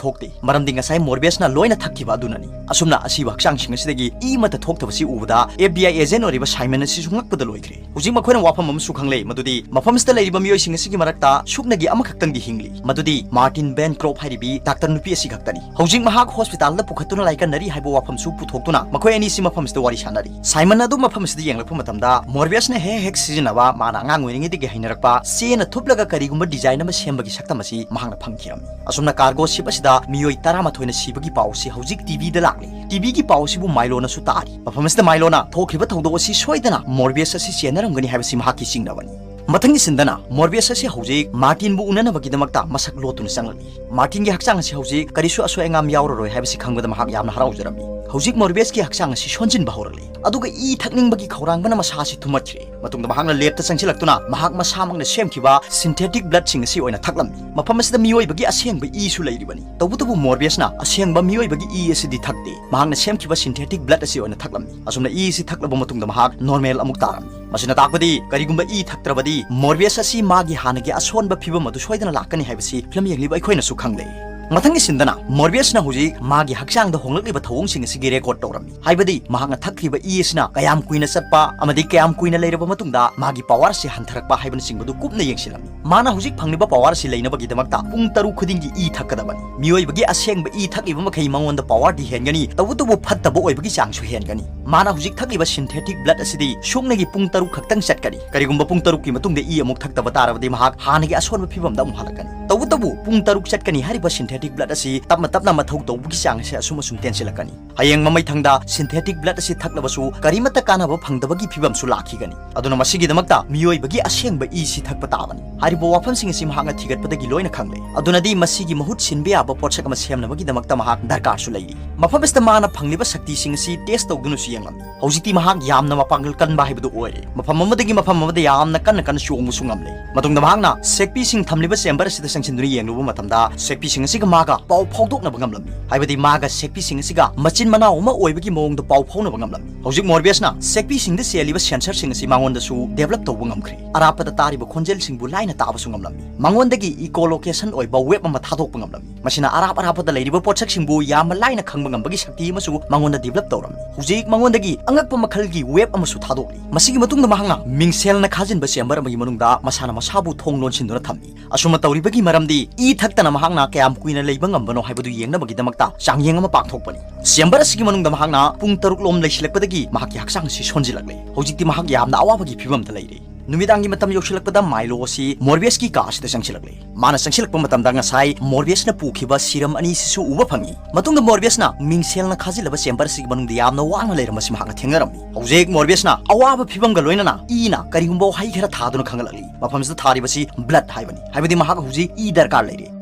ꯊꯣꯛꯇꯦ, ꯃꯔꯝꯗꯤ ꯉꯁꯥꯏ ꯃꯣꯔꯕꯤꯌꯁꯅ ꯂꯣꯏꯅ ꯊꯛꯈꯤꯕ ꯑꯗꯨꯅꯅꯤ꯫ ꯑꯁꯨꯝꯅ ꯑꯁꯤꯕ ꯍꯛꯆꯥꯡꯁꯤꯡ ꯑꯁꯤꯗꯒꯤ ꯏ ꯑꯃꯠꯇ ꯊꯣꯛꯇꯕꯁꯤ ꯎꯕꯗ F B I agent ꯑꯣꯏꯔꯤꯕ ꯁꯥꯏꯃꯟ ꯑꯁꯤꯁꯨ ꯉꯛꯄꯗ ꯂꯣꯏꯈ꯭ꯔꯦ꯫ ꯍꯧꯖꯤꯛ ꯃꯈꯣꯏꯅ ꯋꯥꯐꯝ ꯑꯃꯁꯨ ꯈꯪꯂꯦ, ꯃꯗꯨꯗꯤ ꯃꯐꯝ ꯑꯁꯤꯗ ꯂꯩꯔꯤꯕ ꯃꯤꯑꯣꯏꯁꯤꯡ ꯑꯁꯤꯒꯤ ꯃꯔꯛꯇ ꯁꯨꯞꯅꯒꯤ ꯑꯃꯈꯛꯇꯪꯗꯤ ꯍꯤꯡꯂꯤ, ꯃꯗꯨꯗꯤ ꯃꯥꯔꯇꯤꯟ ꯕꯦꯟ ꯀ꯭ꯔꯣꯞ ꯍꯥꯏꯔꯤꯕꯤ ꯗꯥꯛꯇꯔ ꯅꯨꯄꯤ ꯑꯁꯤ ꯈꯛꯇꯅꯤ꯫ ꯍꯧꯖꯤꯛ ꯃꯍꯥꯛ ꯍꯣꯁꯄꯤꯇꯥꯜꯗ ꯄꯨꯈꯠꯇꯨꯅ ꯂꯥꯏꯀꯠꯅꯔꯤ ꯍꯥꯏꯕ ꯋꯥꯐꯝꯁꯨ ꯄꯨꯊꯣꯛꯇꯨꯅ ꯃꯈꯣꯏ ꯑꯅꯤꯁꯤ ꯃꯐꯝꯁꯤꯗ ꯋꯥꯔꯤ ꯁꯥꯟꯅꯔꯤ꯫ ꯁꯥꯏꯃꯟ ꯑꯗꯨ ꯃꯐꯝ ꯑꯁꯤꯗ ꯌꯦꯡꯂꯛꯄ ꯃꯇꯝꯗ ꯃꯣꯔꯕꯤꯌꯁꯅ ꯍꯦꯛ ꯍꯦꯛ ꯁꯤꯖꯤꯟꯅꯕ ꯃꯥꯅ ꯑꯉꯥꯡ ꯑꯣꯏꯔꯤꯉꯩꯗꯒꯤ ꯍꯩꯅꯔꯛꯄ ꯆꯦꯅ ꯊꯨꯞꯂꯒ ꯀꯔꯤꯒꯨꯝꯕ design ꯑꯃ ꯁꯦꯝꯕꯒꯤ ꯁꯛꯇꯝ ꯑꯁꯤ ꯃꯍꯥꯛꯅ ꯐꯪꯈꯤꯔꯝꯃꯤ꯫ ꯑꯁꯨꯝꯅ cargo ship ꯑꯁꯤꯗ ꯃꯤꯑꯣꯏ ꯇꯔꯥꯃꯥꯊꯣꯏꯅ ꯁꯤꯕꯒꯤ ꯄꯥꯎ ꯑꯁꯤ ꯍꯧꯖꯤꯛ T V ꯗ ꯂꯥꯛꯂꯤ꯫ T V ꯒꯤ ꯄꯥꯎ ꯑꯁꯤꯕꯨ ꯃꯥꯏꯂꯣꯅꯁꯨ ꯇꯥꯔꯤ꯫ ꯃꯐꯝ ꯑꯁꯤꯗ ꯃꯥꯏꯂꯣꯅ ꯊꯣꯛꯈꯤꯕ ꯊꯧꯗꯣꯛ ꯑꯁꯤ ꯁꯣꯏꯗꯅ ꯃꯣꯔꯕꯤꯌꯁ ꯑꯁꯤ ꯆꯦꯟꯅꯔꯝꯒꯅꯤ ꯍꯥꯏꯕꯁꯤ ꯃꯍꯥꯛꯀꯤ ꯆꯤꯡꯅꯕꯅꯤ꯫ ꯃꯊꯪꯒꯤ ꯁꯤꯟꯗꯅ ꯃꯣꯔꯕꯤꯌꯁ ꯑꯁꯤ ꯍꯧꯖꯤꯛ ꯃꯥꯔꯇꯤꯟꯕꯨ ꯎꯅꯅꯕꯒꯤꯗꯃꯛꯇ ꯃꯁꯛ ꯂꯣꯠꯇꯨꯅ ꯆꯪꯂꯛꯂꯤ꯫ ꯃꯥꯔꯇꯤꯟꯒꯤ ꯍꯛꯆꯥꯡ ꯑꯁꯤ ꯍꯧꯖꯤꯛ ꯀꯔꯤꯁꯨ ꯑꯁꯣꯏ ꯑꯉꯥꯝ ꯌꯥꯎꯔꯔꯣꯏ ꯍꯥꯏꯕꯁꯤ ꯈꯪꯕꯗ ꯃꯍꯥꯛ ꯌꯥꯝꯅ ꯍꯔꯥꯎꯖꯔꯝꯃꯤ꯫ ꯍꯧꯖꯤꯛ ꯃꯣꯔꯕꯤꯌꯁꯀꯤ ꯍꯛꯆꯥꯡ ꯑꯁꯤ ꯁꯣꯟꯖꯤꯟꯕ ꯍꯧꯔꯛꯂꯤ, ꯑꯗꯨꯒ ꯏ ꯊꯛꯅꯤꯡꯕꯒꯤ ꯈꯧꯔꯥꯡꯕꯅ ꯃꯁꯥ ꯑꯁꯤ ꯊꯨꯝꯍꯠꯈ꯭ꯔꯦ꯫ ꯃꯇꯨꯡꯗ ꯃꯍꯥꯛꯅ lab ꯇ ꯆꯪꯁꯤꯜꯂꯛꯇꯨꯅ ꯃꯍꯥꯛ ꯃꯁꯥꯃꯛꯅ ꯁꯦꯝꯈꯤꯕ synthetic blood ꯁꯤꯡ ꯑꯁꯤ ꯑꯣꯏꯅ ꯊꯛꯂꯝꯃꯤ꯫ ꯃꯐꯝ ꯑꯁꯤꯗ ꯃꯤꯑꯣꯏꯕꯒꯤ ꯑꯁꯦꯡꯕ ꯏꯁꯨ ꯂꯩꯔꯤꯕꯅꯤ꯫ ꯇꯧꯕꯇꯕꯨ ꯃꯣꯔꯕꯤꯌꯁꯅ ꯑꯁꯦꯡꯕ ꯃꯤꯑꯣꯏꯕꯒꯤ ꯏ ꯑꯁꯤꯗꯤ ꯊꯛꯇꯦ꯫ ꯃꯍꯥꯛꯅ ꯁꯦꯝꯈꯤꯕ synthetic blood ꯑꯁꯤ ꯑꯣꯏꯅ ꯊꯛꯂꯝꯃꯤ꯫ ꯑꯁꯨꯝꯅ ꯏ ꯑꯁꯤ ꯊꯛꯂꯕ ꯃꯇꯨꯡꯗ ꯃꯍꯥꯛ normal ꯑꯃꯨꯛ ꯇꯥꯔꯝꯃꯤ꯫ ꯃꯁꯤꯅ ꯇꯥꯛꯄꯗꯤ ꯀꯔꯤꯒꯨꯝꯕ ꯏ ꯊꯛꯇ꯭ꯔꯕꯗꯤ ꯃꯣꯔꯕꯤꯌꯁ ꯑꯁꯤ ꯃꯥꯒꯤ ꯍꯥꯟꯅꯒꯤ ꯑꯁꯣꯟꯕ ꯐꯤꯕꯝ ꯑꯗꯨ ꯁꯣꯏꯗꯅ ꯂꯥꯛꯀꯅꯤ ꯍꯥꯏꯕꯁꯤ ꯐꯤꯂꯝ ꯌꯦꯡꯂꯤꯕ ꯑꯩꯈꯣꯏꯅꯁꯨ ꯈꯪꯂꯦ꯫ ꯃꯊꯪꯒꯤ ꯁꯤꯟꯗꯅ ꯃꯣꯔꯕꯤꯌꯁꯅ ꯍꯧꯖꯤꯛ ꯃꯥꯒꯤ ꯍꯛꯆꯥꯡꯗ ꯍꯣꯡꯂꯛꯂꯤꯕ ꯊꯧꯑꯣꯡꯁꯤꯡ ꯑꯁꯤꯒꯤ record ꯇꯧꯔꯝꯃꯤ꯫ ꯍꯥꯏꯕꯗꯤ ꯃꯍꯥꯛꯅ ꯊꯛꯈ꯭ꯔꯤꯕ ꯏ ꯑꯁꯤꯅ ꯀꯌꯥꯝ ꯀꯨꯏꯅ ꯆꯠꯄ ꯑꯃꯗꯤ ꯀꯌꯥꯝ ꯀꯨꯏꯅ ꯂꯩꯔꯕ ꯃꯇꯨꯡꯗ ꯃꯥꯒꯤ power ꯑꯁꯤ ꯍꯟꯊꯔꯛꯄ ꯍꯥꯏꯕꯅꯆꯤꯡꯕꯗꯨ ꯀꯨꯞꯅ ꯌꯦꯡꯁꯤꯜꯂꯝꯃꯤ꯫ ꯃꯥꯅ ꯍꯧꯖꯤꯛ ꯐꯪꯂꯤꯕ power ꯑꯁꯤ ꯂꯩꯅꯕꯒꯤꯗꯃꯛꯇ ꯄꯨꯡ ꯇꯔꯨꯛ ꯈꯨꯗꯤꯡꯒꯤ ꯏ ꯊꯛꯀꯗꯕꯅꯤ꯫ ꯃꯤꯑꯣꯏꯕꯒꯤ ꯑꯁꯦꯡꯕ ꯏ ꯊꯛꯂꯤꯕ ꯃꯈꯩ ꯃꯉꯣꯟꯗ power ꯗꯤ ꯍꯦꯟꯒꯅꯤ, ꯇꯧꯕꯇꯕꯨ ꯐꯠꯇꯕ ꯑꯣꯏꯕꯒꯤ ꯆꯥꯡꯁꯨ ꯍꯦꯟꯒꯅꯤ꯫ ꯃꯥꯅ ꯍꯧꯖꯤꯛ ꯊꯛꯂꯤꯕ synthetic blood ꯑꯁꯤꯗꯤ ꯁꯨꯞꯅꯒꯤ ꯄꯨꯡ ꯇꯔꯨꯛ ꯈꯛꯇꯪ ꯆꯠꯀꯅꯤ꯫ ꯀꯔꯤꯒꯨꯝꯕ ꯄꯨꯡ ꯇꯔꯨꯛꯀꯤ ꯃꯇꯨꯡꯗ ꯏ ꯑꯃꯨꯛ ꯊꯛꯇꯕ ꯇꯥꯔꯕꯗꯤ ꯃꯍꯥꯛ ꯍꯥꯟꯅꯒꯤ ꯑꯁꯣꯟꯕ ꯐꯤꯕꯝꯗ ꯑꯃꯨꯛ ꯍꯜꯂꯛꯀꯅꯤ꯫ ꯇꯧꯕꯇꯕꯨ ꯄꯨꯡ ꯇꯔꯨꯛ ꯆꯠꯀꯅꯤ ꯍꯥꯏꯔꯤꯕ synthetic blood ꯑꯁꯤ ꯇꯞꯅ ꯇꯞꯅ ꯃꯊꯧ ꯇꯧꯕꯒꯤ ꯆꯥꯡ ꯑꯁꯤ ꯑꯁꯨꯝ ꯑꯁꯨꯝ ꯇꯦꯟꯁꯤꯜꯂꯛꯀꯅꯤ꯫ ꯍꯌꯦꯡ ꯃꯃꯩꯊꯪꯗ synthetic blood ꯑꯁꯤ ꯊꯛꯂꯕꯁꯨ ꯀꯔꯤꯃꯠꯇ ꯀꯥꯟꯅꯕ ꯐꯪꯗꯕꯒꯤ ꯐꯤꯕꯝꯁꯨ ꯂꯥꯛꯈꯤꯒꯅꯤ꯫ ꯑꯗꯨꯅ ꯃꯁꯤꯒꯤꯗꯃꯛꯇ ꯃꯤꯑꯣꯏꯕꯒꯤ ꯑꯁꯦꯡꯕ ꯏꯁꯤ ꯊꯛꯄ ꯇꯥꯕꯅꯤ꯫ ꯍꯥꯏꯔꯤꯕ ꯋꯥꯐꯝꯁꯤꯡ ꯑꯁꯤ ꯃꯍꯥꯛꯅ ꯊꯤꯒꯠꯄꯗꯒꯤ ꯂꯣꯏꯅ ꯈꯪꯂꯦ꯫ ꯑꯗꯨꯅꯗꯤ ꯃꯁꯤꯒꯤ ꯃꯍꯨꯠ ꯁꯤꯟꯕ ꯌꯥꯕ ꯄꯣꯠꯁꯛ ꯑꯃ ꯁꯦꯝꯅꯕꯒꯤꯗꯃꯛꯇ ꯃꯍꯥꯛ ꯗꯔꯀꯥꯔꯁꯨ ꯂꯩꯔꯤ꯫ ꯃꯐꯝ ꯑꯁꯤꯗ ꯃꯥꯅ ꯐꯪꯂꯤꯕ ꯁꯛꯇꯤꯁꯤꯡ ꯑꯁꯤ test ꯇꯧꯗꯨꯅꯁꯨ ꯌꯦꯡꯂꯝꯃꯤ꯫ ꯍꯧꯖꯤꯛꯇꯤ ꯃꯍꯥꯛ ꯌꯥꯝꯅ ꯃꯄꯥꯡꯒꯜ ꯀꯟꯕ ꯍꯥꯏꯕꯗꯨ ꯑꯣꯏꯔꯦ꯫ ꯃꯐꯝ ꯑꯃꯗꯒꯤ ꯃꯐꯝ ꯑꯃꯗ ꯌꯥꯝꯅ ꯀꯟꯅ ꯀꯟꯅ ꯆꯣꯡꯕꯁꯨ ꯉꯝꯂꯦ꯫ ꯃꯇꯨꯡꯗ ꯃꯍꯥꯛꯅ ꯁꯦꯛꯄꯤꯁꯤꯡ ꯊꯝꯂꯤꯕ chamber ꯑꯁꯤꯗ ꯆꯪꯁꯤꯟꯗꯨꯅ ꯌꯦꯡꯂꯨꯕ ꯃꯇꯝꯗ ꯁꯦꯛꯄꯤꯁꯤꯡ ꯑꯁꯤꯒ ꯃꯥꯒ ꯄꯥꯎ ꯐꯥꯎꯗꯣꯛꯅꯕ ꯉꯝꯂꯝꯃꯤ꯫ ꯍꯥꯏꯕꯗꯤ ꯃꯥꯒ ꯁꯦꯛꯄꯤꯁꯤꯡ ꯑꯁꯤꯒ ꯃꯆꯤꯟ ꯃꯅꯥꯎ ꯑꯃ ꯑꯣꯏꯕꯒꯤ ꯃꯑꯣꯡꯗ ꯄꯥꯎ ꯐꯥꯎꯅꯕ ꯉꯝꯂꯝꯃꯤ꯫ ꯍꯧꯖꯤꯛ ꯃꯣꯔꯕꯤꯌꯁꯅ ꯁꯦꯛꯄꯤꯁꯤꯡꯗ ꯆꯦꯜꯂꯤꯕ sensorꯁꯤꯡ ꯑꯁꯤ ꯃꯉꯣꯟꯗꯁꯨ develop ꯇꯧꯕ ꯉꯝꯈ꯭ꯔꯦ꯫ ꯑꯔꯥꯞꯄꯗ ꯇꯥꯔꯤꯕ ꯈꯣꯟꯖꯦꯜꯁꯤꯡꯕꯨ ꯂꯥꯏꯅ ꯇꯥꯕꯁꯨ ꯉꯝꯂꯝꯃꯤ꯫ ꯃꯉꯣꯟꯗꯒꯤ echolocation ꯑꯣꯏꯕ wave ꯑꯃ ꯊꯥꯗꯣꯛꯄ ꯉꯝꯂꯝꯃꯤ꯫ ꯃꯁꯤꯅ ꯑꯔꯥꯞ ꯑꯔꯥꯞꯄꯗ ꯂꯩꯔꯤꯕ ꯄꯣꯠꯁꯛꯁꯤꯡꯕꯨ ꯌꯥꯝꯅ ꯂꯥꯏꯅ ꯈꯪꯕ ꯉꯝꯕꯒꯤ ꯁꯛꯇꯤ ꯑꯃꯁꯨ ꯃꯉꯣꯟꯗ develop ꯇꯧꯔꯝꯃꯤ꯫ ꯍꯧꯖꯤꯛ ꯃꯉꯣꯟꯗꯒꯤ ꯑꯉꯛꯄ ꯃꯈꯜꯒꯤ wave ꯑꯃꯁꯨ ꯊꯥꯗꯣꯛꯂꯤ꯫ ꯃꯁꯤꯒꯤ ꯃꯇꯨꯡꯗ ꯃꯍꯥꯛꯅ ꯃꯤꯡꯁꯦꯜꯅ ꯈꯥꯖꯤꯟꯕ chamber ꯑꯃꯒꯤ ꯃꯅꯨꯡꯗ ꯃꯁꯥꯅ ꯃꯁꯥꯕꯨ ꯊꯣꯡ ꯂꯣꯟꯁꯤꯟꯗꯨꯅ ꯊꯝꯃꯤ꯫ ꯑꯁꯨꯝꯅ ꯇꯧꯔꯤꯕꯒꯤ ꯃꯔꯝꯗꯤ ꯏ ꯊꯛꯇꯅ ꯃꯍꯥꯛꯅ ꯀꯌꯥꯝ ꯀꯨꯏꯅ ꯂꯩꯕ ꯉꯝꯕꯅꯣ ꯍꯥꯏꯕꯗꯨ ꯌꯦꯡꯅꯕꯒꯤꯗꯃꯛꯇ ꯆꯥꯡꯌꯦꯡ ꯑꯃ ꯄꯥꯡꯊꯣꯛꯄꯅꯤ꯫ Chamber ꯑꯁꯤꯒꯤ ꯃꯅꯨꯡꯗ ꯃꯍꯥꯛꯅ ꯄꯨꯡ ꯇꯔꯨꯛ ꯂꯣꯝ ꯂꯩꯁꯤꯜꯂꯛꯄꯗꯒꯤ ꯃꯍꯥꯛꯀꯤ ꯍꯛꯆꯥꯡ ꯑꯁꯤ ꯁꯣꯟꯖꯤꯜꯂꯛꯂꯦ꯫ ꯍꯧꯖꯤꯛꯇꯤ ꯃꯍꯥꯛ ꯌꯥꯝꯅ ꯑꯋꯥꯕꯒꯤ ꯐꯤꯕꯝꯗ ꯂꯩꯔꯦ꯫ ꯅꯨꯃꯤꯗꯥꯡꯒꯤ ꯃꯇꯝ ꯌꯧꯁꯤꯜꯂꯛꯄꯗ ꯃꯥꯏꯂꯣ ꯑꯁꯤ ꯃꯣꯔꯕꯤꯌꯁꯀꯤ ꯀꯥ ꯑꯁꯤꯗ ꯆꯪꯁꯤꯜꯂꯛꯂꯦ꯫ ꯃꯥꯅ ꯆꯪꯁꯤꯜꯂꯛꯄ ꯃꯇꯝꯗ ꯉꯁꯥꯏ ꯃꯣꯔꯕꯤꯌꯁꯅ ꯄꯨꯈꯤꯕ serum ꯑꯅꯤꯁꯤꯁꯨ ꯎꯕ ꯐꯪꯉꯤ꯫ ꯃꯇꯨꯡꯗ ꯃꯣꯔꯕꯤꯌꯁꯅ ꯃꯤꯡꯁꯦꯜꯅ ꯈꯥꯖꯤꯜꯂꯕ chamber ꯑꯁꯤꯒꯤ ꯃꯅꯨꯡꯗ ꯌꯥꯝꯅ ꯋꯥꯅ ꯂꯩꯔꯝꯕꯁꯤ ꯃꯍꯥꯛꯅ ꯊꯦꯡꯅꯔꯝꯃꯤ꯫ ꯍꯧꯖꯤꯛ ꯃꯣꯔꯕꯤꯌꯁꯅ ꯑꯋꯥꯕ ꯐꯤꯕꯝꯒ ꯂꯣꯏꯅꯅ ꯏꯅ ꯀꯔꯤꯒꯨꯝꯕ ꯋꯥꯍꯩ ꯈꯔ ꯊꯥꯗꯨꯅ ꯈꯪꯒꯠꯂꯛꯂꯤ꯫ ꯃꯐꯝꯁꯤꯗ ꯊꯥꯔꯤꯕꯁꯤ blood ꯍꯥꯏꯕꯅꯤ꯫ ꯍꯥꯏꯕꯗꯤ ꯃꯍꯥꯛ ꯍꯧꯖꯤꯛ ꯏ ꯗꯔꯀꯥꯔ ꯂꯩꯔꯦ꯫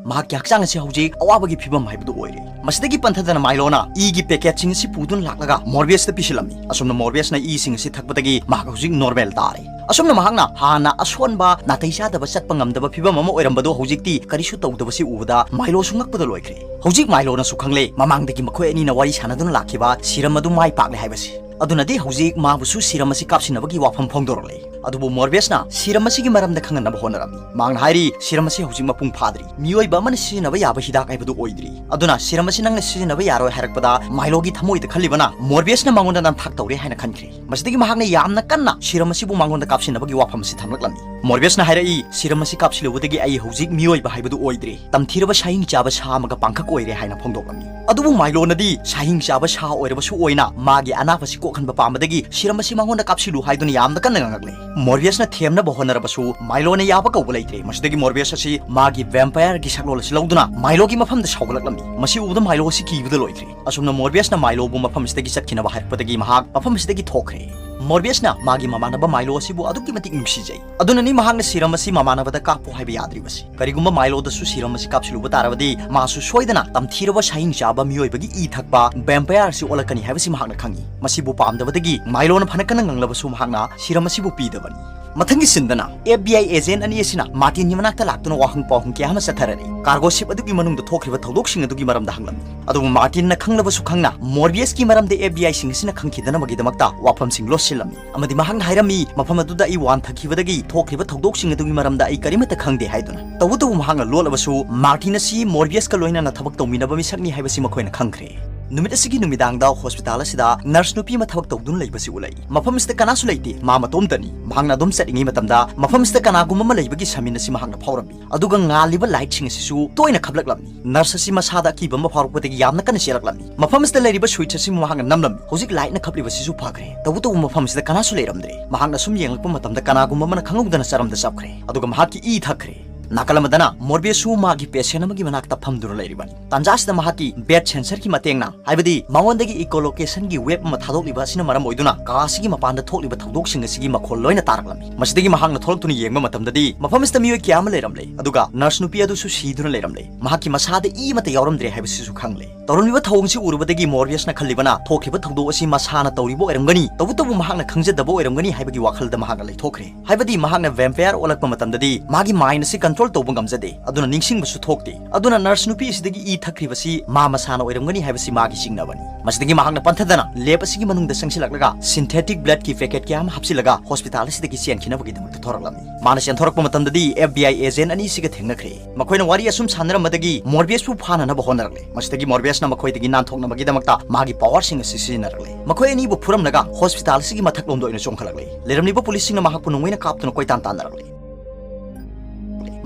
ꯃꯍꯥꯛꯀꯤ ꯍꯛꯆꯥꯡ ꯑꯁꯤ ꯍꯧꯖꯤꯛ ꯑꯋꯥꯕꯒꯤ ꯐꯤꯕꯝ ꯍꯥꯏꯕꯗꯨ ꯑꯣꯏꯔꯦ꯫ ꯃꯁꯤꯗꯒꯤ ꯄꯟꯊꯗꯅ ꯃꯥꯏꯂꯣꯅ ꯏꯒꯤ packetꯁꯤꯡ ꯑꯁꯤ ꯄꯨꯗꯨꯅ ꯂꯥꯛꯂꯒ ꯃꯣꯔꯕꯤꯌꯁꯇ ꯄꯤꯁꯤꯜꯂꯝꯃꯤ꯫ ꯑꯁꯨꯝꯅ ꯃꯣꯔꯕꯤꯌꯁꯅ ꯏꯁꯤꯡ ꯑꯁꯤ ꯊꯛꯄꯗꯒꯤ ꯃꯍꯥꯛ ꯍꯧꯖꯤꯛ normal ꯇꯥꯔꯦ꯫ ꯑꯁꯨꯝꯅ ꯃꯍꯥꯛꯅ ꯍꯥꯟꯅ ꯑꯁꯣꯟꯕ, ꯅꯥꯇꯩ ꯆꯥꯗꯕ, ꯆꯠꯄ ꯉꯝꯗꯕ ꯐꯤꯕꯝ ꯑꯃ ꯑꯣꯏꯔꯝꯕꯗꯨ ꯍꯧꯖꯤꯛꯇꯤ ꯀꯔꯤꯁꯨ ꯇꯧꯗꯕꯁꯤ ꯎꯕꯗ ꯃꯥꯏꯂꯣꯁꯨ ꯉꯛꯄꯗ ꯂꯣꯏꯈ꯭ꯔꯦ꯫ ꯍꯧꯖꯤꯛ ꯃꯥꯏꯂꯣꯅꯁꯨ ꯈꯪꯂꯦ, ꯃꯃꯥꯡꯗꯒꯤ ꯃꯈꯣꯏ ꯑꯅꯤꯅ ꯋꯥꯔꯤ ꯁꯥꯟꯅꯗꯨꯅ ꯂꯥꯛꯈꯤꯕ serum ꯑꯗꯨ ꯃꯥꯏ ꯄꯥꯛꯂꯦ ꯍꯥꯏꯕꯁꯤ꯫ ꯑꯗꯨꯅꯗꯤ ꯍꯧꯖꯤꯛ ꯃꯥꯕꯨꯁꯨ serum ꯑꯁꯤ ꯀꯥꯞꯁꯤꯟꯅꯕꯒꯤ ꯋꯥꯐꯝ ꯐꯣꯡꯗꯣꯔꯛꯂꯦ꯫ ꯑꯗꯨꯕꯨ ꯃꯣꯔꯕꯤꯌꯁꯅ serum ꯑꯁꯤꯒꯤ ꯃꯔꯝꯗ ꯈꯪꯍꯟꯅꯕ ꯍꯣꯠꯅꯔꯝꯃꯤ꯫ ꯃꯍꯥꯛꯅ ꯍꯥꯏꯔꯤ, serum ꯑꯁꯤ ꯍꯧꯖꯤꯛ ꯃꯄꯨꯡ ꯐꯥꯗ꯭ꯔꯤ꯫ ꯃꯤꯑꯣꯏꯕ ꯑꯃꯅ ꯁꯤꯖꯤꯟꯅꯕ ꯌꯥꯕ ꯍꯤꯗꯥꯛ ꯍꯥꯏꯕꯗꯨ ꯑꯣꯏꯗ꯭ꯔꯤ꯫ ꯑꯗꯨꯅ serum ꯑꯁꯤ ꯅꯪꯅ ꯁꯤꯖꯤꯟꯅꯕ ꯌꯥꯔꯣꯏ ꯍꯥꯏꯔꯛꯄꯗ ꯃꯥꯏꯂꯣꯒꯤ ꯊꯃꯣꯏꯗ ꯈꯜꯂꯤꯕꯅ ꯃꯣꯔꯕꯤꯌꯁꯅ ꯃꯉꯣꯟꯗ ꯅꯝꯊꯥꯛ ꯇꯧꯔꯦ ꯍꯥꯏꯅ ꯈꯟꯈ꯭ꯔꯦ꯫ ꯃꯁꯤꯗꯒꯤ ꯃꯍꯥꯛꯅ ꯌꯥꯝꯅ ꯀꯟꯅ serum ꯑꯁꯤꯕꯨ ꯃꯉꯣꯟꯗ ꯀꯥꯞꯁꯤꯟꯅꯕꯒꯤ ꯋꯥꯐꯝ ꯑꯁꯤ ꯊꯝꯂꯛꯂꯝꯃꯤ꯫ ꯃꯣꯔꯕꯤꯌꯁꯅ ꯍꯥꯏꯔꯛꯏ, serum ꯑꯁꯤ ꯀꯥꯞꯁꯤꯜꯂꯨꯕꯗꯒꯤ ꯑꯩ ꯍꯧꯖꯤꯛ ꯃꯤꯑꯣꯏꯕ ꯍꯥꯏꯕꯗꯨ ꯑꯣꯏꯗ꯭ꯔꯦ, ꯇꯝꯊꯤꯔꯕ ꯁꯥꯍꯤꯡ ꯆꯥꯕ ꯁꯥ ꯑꯃꯒ ꯄꯥꯡꯈꯛ ꯑꯣꯏꯔꯦ ꯍꯥꯏꯅ ꯐꯣꯡꯗꯣꯛꯂꯝꯃꯤ꯫ ꯑꯗꯨꯕꯨ ꯃꯥꯏꯂꯣꯅꯗꯤ ꯁꯥꯍꯤꯡ ꯆꯥꯕ ꯁꯥ ꯑꯣꯏꯔꯕꯁꯨ ꯑꯣꯏꯅ ꯃꯥꯒꯤ ꯑꯅꯥꯕꯁꯤ ꯀꯣꯛꯍꯟꯕ ꯄꯥꯝꯕꯗꯒꯤ serum ꯑꯁꯤ ꯃꯉꯣꯟꯗ ꯀꯥꯞꯁꯤꯜꯂꯨ ꯍꯥꯏꯗꯨꯅ ꯌꯥꯝꯅ ꯀꯟꯅ ꯉꯥꯡꯉꯛꯂꯦ꯫ ꯃꯣꯔꯕꯤꯌꯁꯅ ꯊꯦꯝꯅꯕ ꯍꯣꯠꯅꯔꯕꯁꯨ ꯃꯥꯏꯂꯣꯅ ꯌꯥꯕ ꯀꯧꯕ ꯂꯩꯇ꯭ꯔꯦ꯫ ꯃꯁꯤꯗꯒꯤ ꯃꯣꯔꯕꯤꯌꯁ ꯑꯁꯤ ꯃꯥꯒꯤ ꯚꯦꯝꯄꯥꯌꯔꯒꯤ ꯁꯛꯂꯣꯟ ꯑꯁꯤ ꯂꯧꯗꯨꯅ ꯃꯥꯏꯂꯣꯒꯤ ꯃꯐꯝꯗ ꯁꯧꯒꯠꯂꯛꯂꯝꯃꯤ꯫ ꯃꯁꯤ ꯎꯕꯗ ꯃꯥꯏꯂꯣ ꯑꯁꯤ ꯀꯤꯕꯗ ꯂꯣꯏꯈ꯭ꯔꯦ꯫ ꯑꯁꯨꯝꯅ ꯃꯣꯔꯕꯤꯌꯁꯅ ꯃꯥꯏꯂꯣꯕꯨ ꯃꯐꯝ ꯑꯁꯤꯗꯒꯤ ꯆꯠꯈꯤꯅꯕ ꯍꯥꯏꯔꯛꯄꯗꯒꯤ ꯃꯍꯥꯛ ꯃꯐꯝ ꯑꯁꯤꯗꯒꯤ ꯊꯣꯛꯈ꯭ꯔꯦ꯫ ꯃꯣꯔꯕꯤꯌꯁꯅ ꯃꯥꯒꯤ ꯃꯃꯥꯟꯅꯕ ꯃꯥꯏꯂꯣ ꯑꯁꯤꯕꯨ ꯑꯗꯨꯛꯀꯤ ꯃꯇꯤꯛ ꯅꯨꯡꯁꯤꯖꯩ꯫ ꯑꯗꯨꯅꯅꯤ ꯃꯍꯥꯛꯅ ꯁꯤꯔꯝ ꯑꯁꯤ ꯃꯃꯥꯟꯅꯕꯗ ꯀꯥꯞꯄꯨ ꯍꯥꯏꯕ ꯌꯥꯗ꯭ꯔꯤꯕꯁꯤ꯫ ꯀꯔꯤꯒꯨꯝꯕ ꯃꯥꯏꯂꯣꯗꯁꯨ ꯁꯤꯔꯝ ꯑꯁꯤ ꯀꯥꯞꯁꯤꯜꯂꯨꯕ ꯇꯥꯔꯕꯗꯤ ꯃꯥꯁꯨ ꯁꯣꯏꯗꯅ ꯇꯝꯊꯤꯔꯕ ꯁꯍꯤꯡ ꯆꯥꯕ ꯃꯤꯑꯣꯏꯕꯒꯤ ꯏ ꯊꯛꯄ ꯚꯦꯝꯄꯥꯌꯔ ꯑꯁꯤ ꯑꯣꯜꯂꯛꯀꯅꯤ ꯍꯥꯏꯕꯁꯤ ꯃꯍꯥꯛꯅ ꯈꯪꯏ꯫ ꯃꯁꯤꯕꯨ ꯄꯥꯝꯗꯕꯗꯒꯤ ꯃꯥꯏꯂꯣꯅ ꯐꯅ ꯀꯟꯅ ꯉꯥꯡꯂꯕꯁꯨ ꯃꯍꯥꯛꯅ ꯁꯤꯔꯝ ꯑꯁꯤꯕꯨ ꯄꯤꯗꯕꯅꯤ꯫ ꯃꯊꯪꯒꯤ ꯁꯤꯟꯗꯅ ꯑꯦꯐ ꯕꯤ ꯑꯥꯏ ꯑꯦꯖꯦꯟ ꯑꯅꯤ ꯑꯁꯤꯅ ꯃꯥꯔꯇꯤꯟꯒꯤ ꯃꯅꯥꯛꯇ ꯂꯥꯛꯇꯨꯅ ꯋꯥꯍꯪ ꯄꯥꯎꯍꯪ ꯀꯌꯥ ꯑꯃ ꯆꯠꯊꯔꯔꯦ꯫ ꯀꯥꯔꯒꯣ ꯁꯤꯞ ꯑꯗꯨꯒꯤ ꯃꯅꯨꯡꯗ ꯊꯣꯛꯈ꯭ꯔꯤꯕ ꯊꯧꯗꯣꯛꯁꯤꯡ ꯑꯗꯨꯒꯤ ꯃꯔꯝꯗ ꯍꯪꯂꯝꯃꯤ꯫ ꯑꯗꯨꯕꯨ ꯃꯥꯔꯇꯤꯟꯅ ꯈꯪꯂꯕꯁꯨ ꯈꯪꯅ ꯃꯣꯔꯕꯤꯌꯁꯀꯤ ꯃꯔꯝꯗ ꯑꯦꯐ ꯕꯤ ꯑꯥꯏꯁꯤꯡ ꯑꯁꯤꯅ ꯈꯪꯈꯤꯗꯅꯕꯒꯤꯗꯃꯛꯇ ꯋꯥꯐꯝꯁꯤꯡ ꯂꯣꯠꯁꯤꯜꯂꯝꯃꯤ꯫ ꯑꯃꯗꯤ ꯃꯍꯥꯛꯅ ꯍꯥꯏꯔꯝꯃꯤ, ꯃꯐꯝ ꯑꯗꯨꯗ ꯑꯩ ꯋꯥꯟꯊꯈꯤꯕꯗꯒꯤ ꯊꯣꯛꯈ꯭ꯔꯤꯕ ꯊꯧꯗꯣꯛꯁꯤꯡ ꯑꯗꯨꯒꯤ ꯃꯔꯝꯗ ꯑꯩ ꯀꯔꯤꯃꯠꯇ ꯈꯪꯗꯦ ꯍꯥꯏꯗꯨꯅ꯫ ꯇꯧꯕꯇꯕꯨ ꯃꯍꯥꯛꯅ ꯂꯣꯠꯂꯕꯁꯨ ꯃꯥꯔꯇꯤꯟ ꯑꯁꯤ ꯃꯣꯔꯕꯤꯌꯁꯀ ꯂꯣꯏꯅꯅ ꯊꯕꯛ ꯇꯧꯃꯤꯟꯅꯕ ꯃꯤꯁꯛꯅꯤ ꯍꯥꯏꯕꯁꯤ ꯃꯈꯣꯏꯅ ꯈꯪꯈ꯭ꯔꯦ꯫ ꯅꯨꯃꯤꯠ ꯑꯁꯤꯒꯤ ꯅꯨꯃꯤꯗꯥꯡꯗ ꯍꯣꯁꯄꯤꯇꯥꯜ ꯑꯁꯤꯗ ꯅꯔꯁ ꯅꯨꯄꯤ ꯑꯃ ꯊꯕꯛ ꯇꯧꯗꯨꯅ ꯂꯩꯕꯁꯤ ꯎꯠꯂꯛꯏ꯫ ꯃꯐꯝ ꯑꯁꯤꯗ ꯀꯅꯥꯁꯨ ꯂꯩꯇꯦ, ꯃꯥ ꯃꯇꯣꯝꯇꯅꯤ꯫ ꯃꯍꯥꯛꯅ ꯑꯗꯨꯝ ꯆꯠꯂꯤꯉꯩ ꯃꯇꯝꯗ ꯃꯐꯝ ꯑꯁꯤꯗ ꯀꯅꯥꯒꯨꯝꯕ ꯑꯃ ꯂꯩꯕꯒꯤ ꯁꯃꯤꯟ ꯑꯁꯤ ꯃꯍꯥꯛꯅ ꯐꯥꯎꯔꯝꯃꯤ꯫ ꯑꯗꯨꯒ ꯉꯥꯜꯂꯤꯕ ꯂꯥꯏꯠꯁꯤꯡ ꯑꯁꯤꯁꯨ ꯇꯣꯏꯅ ꯈꯞꯂꯛꯂꯝꯃꯤ꯫ ꯅꯔꯁ ꯑꯁꯤ ꯃꯁꯥꯗ ꯑꯀꯤꯕ ꯑꯃ ꯐꯥꯎꯔꯛꯄꯗꯒꯤ ꯌꯥꯝꯅ ꯀꯟꯅ ꯆꯦꯜꯂꯛꯂꯝꯃꯤ꯫ ꯃꯐꯝ ꯑꯁꯤꯗ ꯂꯩꯔꯤꯕ ꯁ꯭ꯋꯤꯠꯆ ꯑꯁꯤꯕꯨ ꯃꯍꯥꯛꯅ ꯅꯝꯂꯝꯃꯤ꯫ ꯍꯧꯖꯤꯛ ꯂꯥꯏꯠꯅ ꯈꯞꯂꯤꯕꯁꯤꯁꯨ ꯐꯈ꯭ꯔꯦ꯫ ꯇꯧꯕꯇꯕꯨ ꯃꯐꯝ ꯑꯁꯤꯗ ꯀꯅꯥꯁꯨ ꯂꯩꯔꯝꯗ꯭ꯔꯦ꯫ ꯃꯍꯥꯛꯅ ꯁꯨꯝ ꯌꯦꯡꯂꯛꯄ ꯃꯇꯝꯗ ꯀꯅꯥꯒꯨꯝꯕ ꯑꯃꯅ ꯈꯪꯍꯧꯗꯅ ꯆꯔꯝꯗ ꯆꯞꯈ꯭ꯔꯦ꯫ ꯑꯗꯨꯒ ꯃꯍꯥꯛꯀꯤ ꯏ ꯊꯛꯈ꯭ꯔꯦ꯫ ꯅꯥꯀꯜ ꯑꯃꯗꯅ ꯃꯣꯔꯕꯤꯌꯁꯁꯨ ꯃꯥꯒꯤ ꯄꯦꯁꯦꯟ ꯑꯃꯒꯤ ꯃꯅꯥꯛꯇ ꯐꯝꯗꯨꯅ ꯂꯩꯔꯤꯕꯅꯤ꯫ ꯇꯥꯟꯖꯥ ꯑꯁꯤꯗ ꯃꯍꯥꯛꯀꯤ ꯕꯦꯠ ꯁꯦꯟꯁꯔꯒꯤ ꯃꯇꯦꯡꯅ, ꯍꯥꯏꯕꯗꯤ ꯃꯉꯣꯟꯗꯒꯤ ꯏꯀꯣꯂꯣꯀꯦꯁꯟꯒꯤ ꯋꯦꯕ ꯑꯃ ꯊꯥꯗꯣꯛꯂꯤꯕ ꯑꯁꯤꯅ ꯃꯔꯝ ꯑꯣꯏꯗꯨꯅ ꯀꯥ ꯑꯁꯤꯒꯤ ꯃꯄꯥꯟꯗ ꯊꯣꯛꯂꯤꯕ ꯊꯧꯗꯣꯛꯁꯤꯡ ꯑꯁꯤꯒꯤ ꯃꯈꯣꯜ ꯂꯣꯏꯅ ꯇꯥꯔꯛꯂꯝꯃꯤ꯫ ꯃꯁꯤꯗꯒꯤ ꯃꯍꯥꯛꯅ ꯊꯣꯛꯂꯛꯇꯨꯅ ꯌꯦꯡꯕ ꯃꯇꯝꯗꯗꯤ ꯃꯐꯝ ꯑꯁꯤꯗ ꯃꯤꯑꯣꯏ ꯀꯌꯥ ꯑꯃ ꯂꯩꯔꯝꯂꯦ, ꯑꯗꯨꯒ ꯅꯔꯁ ꯅꯨꯄꯤ ꯑꯗꯨꯁꯨ ꯁꯤꯗꯨꯅ ꯂꯩꯔꯝꯂꯦ꯫ ꯃꯍꯥꯛꯀꯤ ꯃꯁꯥꯗ ꯏ ꯑꯃꯠꯇ ꯌꯥꯎꯔꯝꯗ꯭ꯔꯦ ꯍꯥꯏꯕꯁꯤꯁꯨ ꯈꯪꯂꯦ꯫ ꯇꯧꯔꯝꯂꯤꯕ ꯊꯧꯑꯣꯡꯁꯤ ꯎꯔꯨꯕꯗꯒꯤ ꯃꯣꯔꯕꯤꯌꯁꯅ ꯈꯜꯂꯤꯕꯅ ꯊꯣꯛꯈꯤꯕ ꯊꯧꯗꯣꯛ ꯑꯁꯤ ꯃꯁꯥꯅ ꯇꯧꯔꯤꯕ ꯑꯣꯏꯔꯝꯒꯅꯤ, ꯇꯧꯕꯇꯕꯨ ꯃꯍꯥꯛꯅ ꯈꯪꯖꯗꯕ ꯑꯣꯏꯔꯝꯒꯅꯤ ꯍꯥꯏꯕꯒꯤ ꯋꯥꯈꯜꯗ ꯃꯍꯥꯛꯅ ꯂꯩꯊꯣꯛꯈ꯭ꯔꯦ꯫ ꯍꯥꯏꯕꯗꯤ ꯃꯍꯥꯛꯅ ꯚꯦꯝꯄꯥꯌꯔ ꯑꯣꯜꯂꯛꯄ ꯃꯇꯝꯗꯗꯤ ꯃꯥꯒꯤ ꯃꯥꯏꯟ ꯑꯁꯤ ꯀꯟꯇ꯭ꯔꯣꯜ ꯇꯧꯕ ꯉꯝꯖꯗꯦ, ꯑꯗꯨꯅ ꯅꯤꯡꯁꯤꯡꯕꯁꯨ ꯊꯣꯛꯇꯦ꯫ ꯑꯗꯨꯅ ꯅꯔꯁ ꯅꯨꯄꯤ ꯑꯁꯤꯗꯒꯤ ꯏ ꯊꯛꯈ꯭ꯔꯤꯕꯁꯤ ꯃꯥ ꯃꯁꯥꯅ ꯑꯣꯏꯔꯝꯒꯅꯤ ꯍꯥꯏꯕꯁꯤ ꯃꯥꯒꯤ ꯆꯤꯡꯅꯕꯅꯤ꯫ ꯃꯁꯤꯗꯒꯤ ꯃꯍꯥꯛꯅ ꯄꯟꯊꯗꯅ ꯂꯦꯕ ꯑꯁꯤꯒꯤ ꯃꯅꯨꯡꯗ ꯆꯪꯁꯤꯜꯂꯛꯂꯒ ꯁꯤꯟꯊꯦꯇꯤꯛ ꯕ꯭ꯂꯗꯀꯤ ꯄꯦꯀꯦꯠ ꯀꯌꯥ ꯑꯃ ꯍꯥꯞꯆꯤꯜꯂꯒ ꯍꯣꯁꯄꯤꯇꯥꯜ ꯑꯁꯤꯗꯒꯤ ꯆꯦꯟꯈꯤꯅꯕꯒꯤꯗꯃꯛꯇ ꯊꯣꯔꯛꯂꯝꯃꯤ꯫ ꯃꯥꯅ ꯆꯦꯟꯊꯣꯔꯛꯄ ꯃꯇꯝꯗꯗꯤ ꯑꯦꯐ ꯕꯤ ꯑꯥꯏ ꯑꯦꯖꯦꯟ ꯑꯅꯤꯁꯤꯒ ꯊꯦꯡꯅꯈ꯭ꯔꯦ꯫ ꯃꯈꯣꯏꯅ ꯋꯥꯔꯤ ꯑꯁꯨꯝ ꯁꯥꯟꯅꯔꯝꯕꯗꯒꯤ ꯃꯣꯔꯕꯤꯌꯁꯄꯨ ꯐꯥꯅꯅꯕ ꯍꯣꯠꯅꯔꯛꯂꯦ꯫ ꯃꯁꯤꯗꯒꯤ ꯃꯣꯔꯕꯤꯌꯁꯅ ꯃꯈꯣꯏꯗꯒꯤ ꯅꯥꯟꯊꯣꯛꯅꯕꯒꯤꯗꯃꯛꯇ ꯃꯥꯒꯤ ꯄꯥꯋꯔꯁꯤꯡ ꯑꯁꯤ ꯁꯤꯖꯤꯟꯅꯔꯛꯂꯦ꯫ ꯃꯈꯣꯏ ꯑꯅꯤꯕꯨ ꯐꯨꯔꯝꯂꯒ ꯍꯣꯁꯄꯤꯇꯥꯜ ꯑꯁꯤꯒꯤ ꯃꯊꯛꯂꯣꯝꯗ ꯑꯣꯏꯅ ꯆꯣꯡꯈꯠꯂꯛꯂꯦ꯫ ꯂꯩꯔꯝꯂꯤꯕ ꯄꯨꯂꯤꯁꯁꯤꯡꯅ ꯃꯍꯥꯛꯄꯨ ꯅꯣꯡꯃꯩꯅ ꯀꯥꯞꯇꯨꯅ ꯀꯣꯏꯇꯥꯟ ꯇꯥꯟꯅꯔꯛꯂꯦ꯫